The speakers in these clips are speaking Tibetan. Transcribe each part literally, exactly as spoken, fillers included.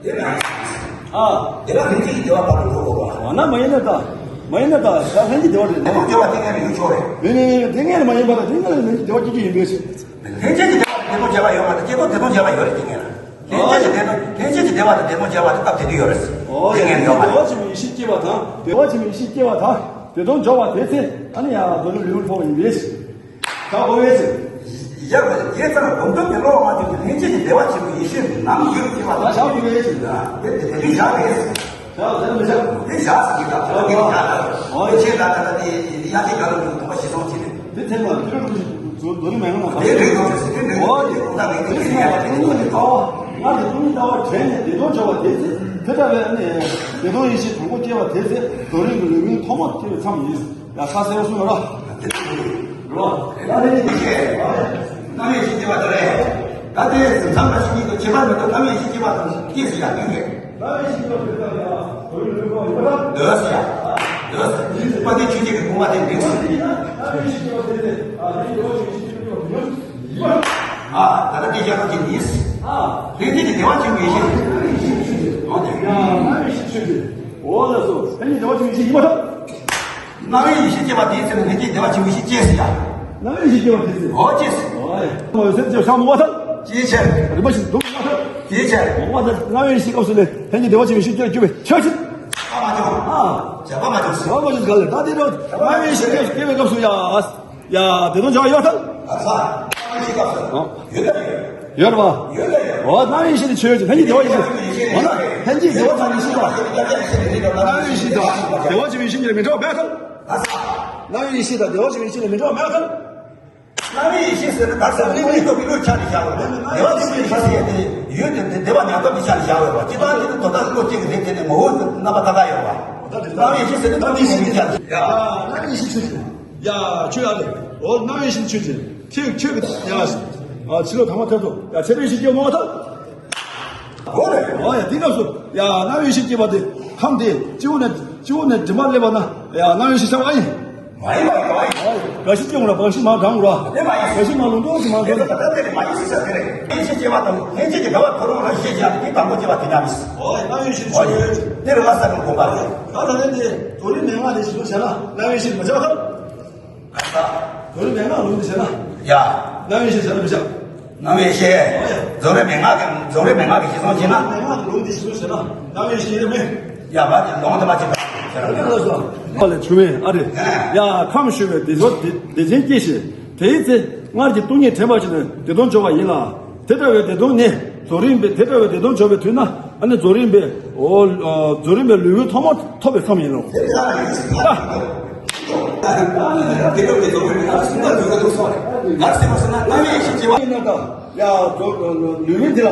དེ་ལ་ཨ། དེ་ལ་ལྷན་སྐྱེས་ཀྱི་བདེ་བ་བར་དུ་འགྲོ་དགོས་པ། འོ་ན་མ་ཡིན་ན་ད། མ་ཡིན་ན་ད་ད་ལྷན་སྐྱེས་བདེ་བ་རེད། དེ་མོ་བདེ་བ་དེ་ངས་ཡོད་ཆོག་རེད། མེད་མེད་མེད། དེ་ངས་མ་ཡིན་པ་ད་དེ་ངས་ལྷན་སྐྱེས་བདེ་བ་སྐྱེ་རྒྱུ་ཡིན་པས། ལྷན་སྐྱེས་ཀྱི་བདེ་བ་དེ་བདེ་སྟོང་བརྒྱད་པ་ཡོད་མ་རེད། སྐྱེ་སྟོང་བདེ་སྟོང་བརྒྱད་པ་ཡོད་རེད། དེ་ངས་ལ། ལྷན་སྐྱེས་ཀྱི་བདེ་སྟོང་། ལྷན་སྐྱེས་ཀྱི་བདེ་བ་དེ་བདེ་སྟོང་བརྒྱད་པ་དེ་སྐབས་དེ་དུས་ཡོད་རེད། དེ་ངས་ཡོད་མ་རེད། བདེ་བ་ཆེན་པོའི་ཡེ་ཤེས་སྐྱེ་བ་དང་། བདེ་བ་ཆེན་པོའི་ཡེ་ཤེས་སྐྱེ་བ་དང་། བདེ་སྟོང་འཇོག་པ་དེ་ཚེ་ཨ་ནི་ཡང་རྡོ་རིང་ལུས་འཕོ་བ་ཡིན་པས། བཞག་དགོས་པས་ཟེར། ཡག་པོ་དགེ་རྩ་སྒོམ་སྟོབས་ཀྱི་བློ་མ་བཏུལ་ཏེ་ལྷན་སྐྱེས་ཀྱི་བདེ་བ་ཆེན་པོའི་ཡེ་ཤེས་ནམ་ཡུན་སྐྱེ་བ་ལ་བཞག་དགོས་པས་ཟེར། དེ་དེ་དུས་བཞག་རེད། བཞག་ཟེར་མི་བཞག་དེ་བཞག་ཟེར་གྱི་ད་བཞག་གི་ད་ད་དེ་ཡ་ཆེ་ད་ད་དེ་ཡ་ཆེ་ག་རུ་དུ་དོགས་པ་ཞིག་སོང་ཅི་རེད། དེ་ཚེ་མ་ཁྱོད་རུ་དུ་དོ་རུ་མེད་ན་མ་དེ་རེད་དོ་ཟེར་དེ་རེད་དོ་དེ་དོ་ད་མེད་དེ་རེད་ཡ་ཆེ་དེ་དོ་དེ་ད་ང་དེ་དུ་ནི་ད་བ་དྲན་ནས་བདེ་སྟོང་འཇོག་པ་དེ་ཚེ་དེ་ལྟ་བས་ནས་བདེ་སྟོང་ཡེ་ཤེས་དང་པོ་སྐྱེ་བ་དེ་ཚེ་རྡོ་རིང་གི་ལུས་ངན་ཐོག་མ་སྐྱེ་བའི་མཚམས་ཡིན། ཡ་ས་སེ་བ་སུ་ཡོད་ར། རོ། ད་དེ་ནི་ཤེས། རྣམ་དབྱེ་གཞི་སྐྱེ་བ་དེ་རེད། ད་དེ་མཚམས་ལ་ཤེས་ཀྱི་ཁྱད་པར་མི་འདུག་རྣམ་དབྱེ་གཞི་སྐྱེ་བ་དང་སྐྱེས་སུ་ཡང་འདུས་པས། རྣམ་དབྱེ་གཞི་སྐྱེ་བ་དེ་དག་ཡང་འདོད་སུ་ཡང་། འདོད་སུ། པ་དེ་ཆོས་ཅན་གྱི་དབུ་མ་དེ་འདུས་སུ། རྣམ་དབྱེ་གཞི་སྐྱེ་བ་དེ་དེ་ཨ་དེ་འདོད་ཅིང་གཞི་སྐྱེ་བ་དེ་ཡང་ཡིན་པ། ཨ་ད་ལྟ་དེ་ཡང་དེ་ཡིན། ཨ་ལྷན་སྐྱེས་ཀྱི་བདེ་བ་ཆེན་པོའི་ཡེ་ཤེས། ཡང་རྣམ་དབྱེ་གཞི་ཆོས་ཅན། འོ་ལགས་སོ། ལྷན་སྐྱེས་བདེ་བ་ཆེན་པོའི་ཡེ་ཤེས་ཡིན་པ་དང་། རྣམ་དབྱེ་ཡེ་ཤེས་སྐྱེ་བ་དེའི་ཚེ་ན་ལྷན་སྐྱེས་བདེ་བ་ཆེན་པོའི་ཡེ་ཤེས་སྐྱེས་སུ་ཡང་། རྣམ་དབྱེ་ཡེ་ཤེས་སྐྱེ་བ་དེའི་ཚེ། འོ་སྐྱེས་སུ། འོ་ཡ། འོ་ཡ་སེམས་ཅན་ཤ་མོ་བ་ཐལ། དེའི་ཕྱིར། རིམ་པ་བཞིན་དུ་མ་ཐལ། དེའི་ཕྱིར། འོ་བ་ཐལ། རྣམ་དབྱེ་ཡེ་ཤེས་སྐབས་སུ་ལས་ལྷན་སྐྱེས་བདེ་བ་ཆེན་པོའི་ཡེ་ཤེས་སྐྱེ་བའི་ཕྱིར། བྱ་བ་མ་བྱུང་། ཨ། བྱ་བ་མ་བྱུང་། བྱ་བ་མ་བྱུང་ག་ལས་ད་དེ་འདྲ་རྣམ་དབྱེ་ཡེ་ཤེས་སྐྱེ་བའི་སྐབས་སུ་ཡ། ཡ་བདེ་སྟོང་འཇོག་ཡོད་ཐལ། ཨ་ས། རྣམ་དབྱེ་ཡེ་ཤེས་སྐབས་སུ། ཡོད་ད་ཡོད། ཡོད་རེད་པ། ཡོད་ལ་ཡོད། འོ་རྣམ་དབྱེ་ཡེ་ཤེས་ནི་ཆོས་ཅན། ལྷན་སྐྱེས་བདེ་བ་ཡེ་ཤེས། འོ་ན་ལྷན་སྐྱེས་བདེ་བ་དང་ཡེ་ཤེས་དང་། རྣམ་དབྱེ་ཡེ་ཤེས་དང་བདེ་བ་ཆེན་པོའི་ཡེ་ཤེས་གཉིས་ལ་མི་འདྲ་བ་མེད་ཁན། རྣམ་དབྱེ་ཡེ་ཤེས་དང་བདེ་བ་ཆེན་པོའི་ཡེ་ཤེས་གཉིས་ལ་མི་འདྲ་བ་མེད་ཁན། རྣམ་དབྱེ་ཡེ་ཤེས་ཟེར་ན་ག་ས་གནས་མིན་སྟོབས་ཀྱི་བློས་ཆ་ནས་བཞག་པ་རེད། བདེ་བ་ཆེན་པོའི་ཡེ་ཤེས་ཟེར་ཡ་དེ་ཡུལ་དེ་བདེ་བ་མྱང་སྟོབས་ཀྱི་ཆ་ནས་བཞག་པ་རེད། སྤྱིར་བཏང་དེ་ནི་དོན་དག་བློ་གཅིག་གི་རེད། དེ་ནི་ངོ་བོ་རྣམ་པ་ཐ་དད་ཡོད་པ། རྣམ་དབྱེ་ཡེ་ཤེས་ཟེར་ན་རྣམ་དབྱེ་ཡེ་ཤེས་ཀྱི་ཆ་ནས་བཞག་རྣམ་དབྱེ་ཡེ་ཤེས་ཆོས་ཅན། ཡ་ཆོས་ཨ་རེད། འོ་རྣམ་དབྱེ་ཡེ་ཤེས་ཆོས་ཅན། ཁྱེད་ཁྱེད་ཀྱི་ཡ། ཨ་ཕྱི་ལོགས་ཐ་མ་ཐེབས་ཐུབ། ཡ་ཆད་པའི་ཡེ་ཤེས་སྐྱེ་མོ་ཐབས། འོ་རེད། འོ་ཡ་དེ་སྐབས་སུ་ཡ་རྣམ་དབྱེ་ཡེ་ཤེས་སྐྱེས་པ་དེ་ཁམས་དེ་སྤྱི་བོ་ནས་སྤྱི་བོ་ནས་མགྲིན་པར་སླེབས་པ་ན་ཡ་རྣམ་དབྱེ་ཡེ་ཤེས་ཆགས་པ་ཡིན། མ་ཡིན་པ་ཡིན་པ་ཡིན། འགའ་ཞིག་སྐྱེ་འོང་ལ་བང་ཞིན་མ་གྲང་འགྲོ། དེ་མ་ཡིན། འགའ་ཞིག་མ་ལུང་སྟོང་ཞིག་མ་འགྲོ། དེ་ལ་ད་དེ་ལས་མ་ཡིན་ཞེས་བྱ་དེ་རེད། ཡེ་ཤེས་སྐྱེས་པ་དང་ལྷན་སྐྱེས་ཀྱི་དགའ་བ་ཁོ་རང་ལ་ཤེས་བྱ་དེ་དང་པོ་སྐྱེས་པ་དེ་ཉམས་ཡིན། འོ་ཡ་རྣམ་དབྱེ་ཡེ་ཤེས་ཆོས་ཅན། དེ་རེད་བ། ས་གང་གོམས་པ་རེད། ད་ད་ལན་དེ་རྡོ་རིང་མན་ངག་ལས་གཞི་བཟུང་བྱས་ན་རྣམ་དབྱེ་ཡེ་ཤེས་མི་ཆགས་ཁམས། རྡོ་རིང་མན་ངག་ལུང་དུ་བྱས་ན། ཡ། རྣམ་དབྱེ་ཡེ་ཤེས་བྱས་ན་མི་ཆགས། རྣམ་དབྱེ་ཡེ་ཤེས། རྫོགས་རིམ་མན་ངག་གི་རྫོགས་རིམ་མན་ངག་གི་གཞི་བཟུང་བྱས་ན། མན་ངག་གི་ལུང་དུ་གཞི་བཟུང་བྱས་ན་རྣམ་དབྱེ་ཡེ་ཤེས་ཡིན་མིན། ཡ་མ་དེ་ལོང་དེ་མ་བྱེད་པ། རེད་ལགས་སོ། ཁ་ལས་ཆུ་མེ་ཨ་རེ། ཡ་ཁམས་ཞུ་བའི་བདེ་སོགས་བདེ་བདེ་ཆེན་སྐྱེ་ཞིང་དེའི་ཚེ་སྔར་གྱི་སྟོང་ཉིད་དྲན་པ་ཞིག་ནི་བདེ་སྟོང་འཇོག་པ་ཡིན་ལ། དེ་ལྟ་བུའི་བདེ་སྟོང་ནི་རྫོགས་རིམ་པའི་དེ་ལྟ་བུའི་བདེ་སྟོང་འཇོག་པའི་དུས་ན་ཨ་ནི་རྫོགས་རིམ་པའི་འོ་རྫོགས་རིམ་པའི་ལུས་འོད་ཐོག་མར་ཐོབ་པའི་མཚམས་ཡིན་ནོ། ཨ། ཡ་རྫོགས་ལུས་འོད་དེ་ལ་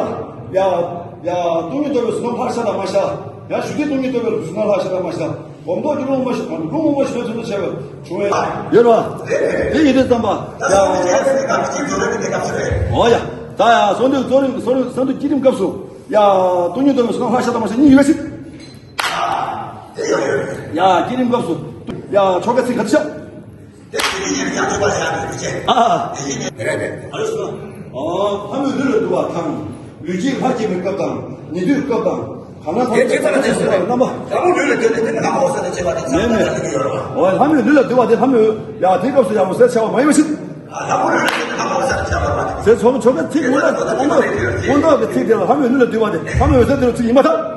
ཡ་ཡ་སྟོང་ཉིད་རྟོགས་པའི་གཟུགས་སྣང་ལྷག་ཤར་དང་མ་ཤར། ཡ་ཞུ་བདེ་སྟོང་ཉིད་རྟོགས་པའི་གཟུགས་སྣང་ལྷག་ཤར་དང་མ་ཤར། སྒོམ་རྟོགས་ཀྱི་རླུང་མ་ཤར་དང་རླུང་མ་ཤར་ཚུལ་དུ་བྱས་པ་བྱུང་བས། ཡོད་རེད་བ། དེ་ཡིན་དུས་ཙམ་པ་ཡ། འོ་ཡ། ད་ཡ་སོང་དུས་རྫོགས་རིམ་རྫོགས་རིམ་གསང་འདུས་བསྐྱེད་རིམ་སྐབས་སུ། ཡ། སྟོང་ཉིད་རྟོགས་པའི་གཟུགས་སྣང་ལྷག་ཤར་དང་མ་ཤར་གཉིས་ཡོད་ཟེར། ཡ། བསྐྱེད་རིམ་སྐབས་སུ། ཡ། ཆོ་ག་ཚིག་ག་ཚོད་བྱ། དེ་བསྐྱེད་རིམ་ཡང་ཡང་ཆོ་ག་བྱ་དགོས་ཀྱི་ཅེས། ཨ། དེ་བཞིན་རེད་རེད། ཨ་ལས་སོ། ཨ། ལྷ་མོས་ལུས་ལ་འདུ་བ་དང་། ལུས་དཀྱིལ་ལྷར་བསྐྱེད་པའི་སྐབས་དང་། ཉེ་དུས་སྐབས་དང་། གང་ན་དེ་ཅི་ཙམ་ལ་དེ་སོ་རེད། རྣམ་པ། ལྷ་མོ་ལུས་ལ་འདུས་ནས་དེ་ནི་ལྷ་མོ་འོད་གསལ་དུ་བྱེད་པ་དེ་ཙམ་ལ་ལ་ཡོད་རེད་བ། འོ་ལྷ་མོས་ལུས་ལ་འདུ་བ་དེ་ལྷ་མོས་ཡ་དེ་སྐབས་སུ་ཡང་འོད་གསལ་འཆར་བ་མ་ཡིན་པ་ཞིག། ལྷ་མོ་ལུས་ལ་འདུས་ནས་ལྷ་མོ་འོད་གསལ་དུ་བྱེད་པ་རེད་བ། ཟེར་ཚོགས་ཚོགས་ཀའི་ཚིག་སྔོན་འགྲོ་སྔོན་འགྲོ་སྔོན་འགྲོ་གི་ཚིག་དེ་ལ་ལྷ་མོས་ལུས་ལ་འདུ་བ་དེ་ལྷ་མོས་འོད་གསལ་དུ་ཚིག་ཡིན་པ་དང་།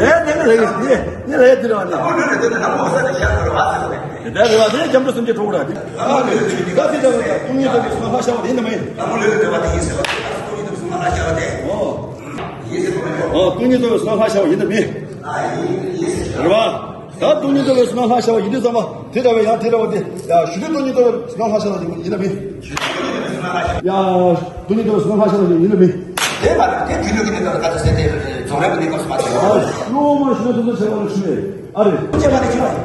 ཨེ་དེ་ལ་ཡ་དེ་ལ་ཡ་དེ་ལ་ཡ་དེ་ལ་ཡ། དེ་ལྟར་རེ་བ་དེ་སྐྱབས་འགྲོ་སེམས་བསྐྱེད་གྲོགས་ར། ད་དེ་ལྟར་རེ་བ་དེ་སྐྱབས་འགྲོ་སེམས་བསྐྱེད་གྲོགས་ར། ད་དེ་ལྟར་རེ་བ་དེ་སྐྱབས་འགྲོ་སེམས་བསྐྱེད་གྲོགས་ར། སྟོང་ཉིད་རྟོགས་པའི་གཟུགས་སྣང་ལྷག་ཤར་བ་ཡིན་དམ་མིན། ལྷ་མོ་ལུས་ལ་འདུ་བ་དེ་ཡིན་ཟེར་བ་དེ་ལྟར་སྟོང་ཉིད་རྟོགས་པའི་གཟུགས་སྣང་ལྷག་ཤར་བ་དེ། ཨོ། ཡིན་ཟེར་བ་མིན། ཨ་ཡིན་ཡིན་ཟེར། རེད་བ། ད་སྟོང་ཉིད་རྟོགས་པའི་གཟུགས་སྣང་ལྷག་ཤར་བ་ཡིན་དུས་ཙམ་པ་དེ་ལྟ་བུའི་ཡང་དེ་ལྟ་བུ་དེ་ཡ་ཞུ་བདེ་སྟོང་ཉིད་རྟོགས་པའི་གཟུགས་སྣང་ལྷག་ཤར་བ་ཡིན་དམ་མིན། ཡ། སྟོང་ཉིད་རྟོགས་པའི་གཟུགས་སྣང་ལྷག་ཤར་བ་ཡིན་དམ་མིན། དེ་མ་རེད། དེ་དུས་ལུགས་ཀྱི་གནས་སྟངས་ལ་ཁ་ཆེ་ཟེར་ཏེ་རྫོགས་རིམ་གྱི་གནས་སྐབས་སུ་མ་ཐེ་བ། སློབ་མ་ཞུ་ན་དེ་ཚོ་བྱེད་པ་ལ་ཞུ་བས་ཨ་རེ། ཁྱད་པར་དེ་ཁྱད་པར།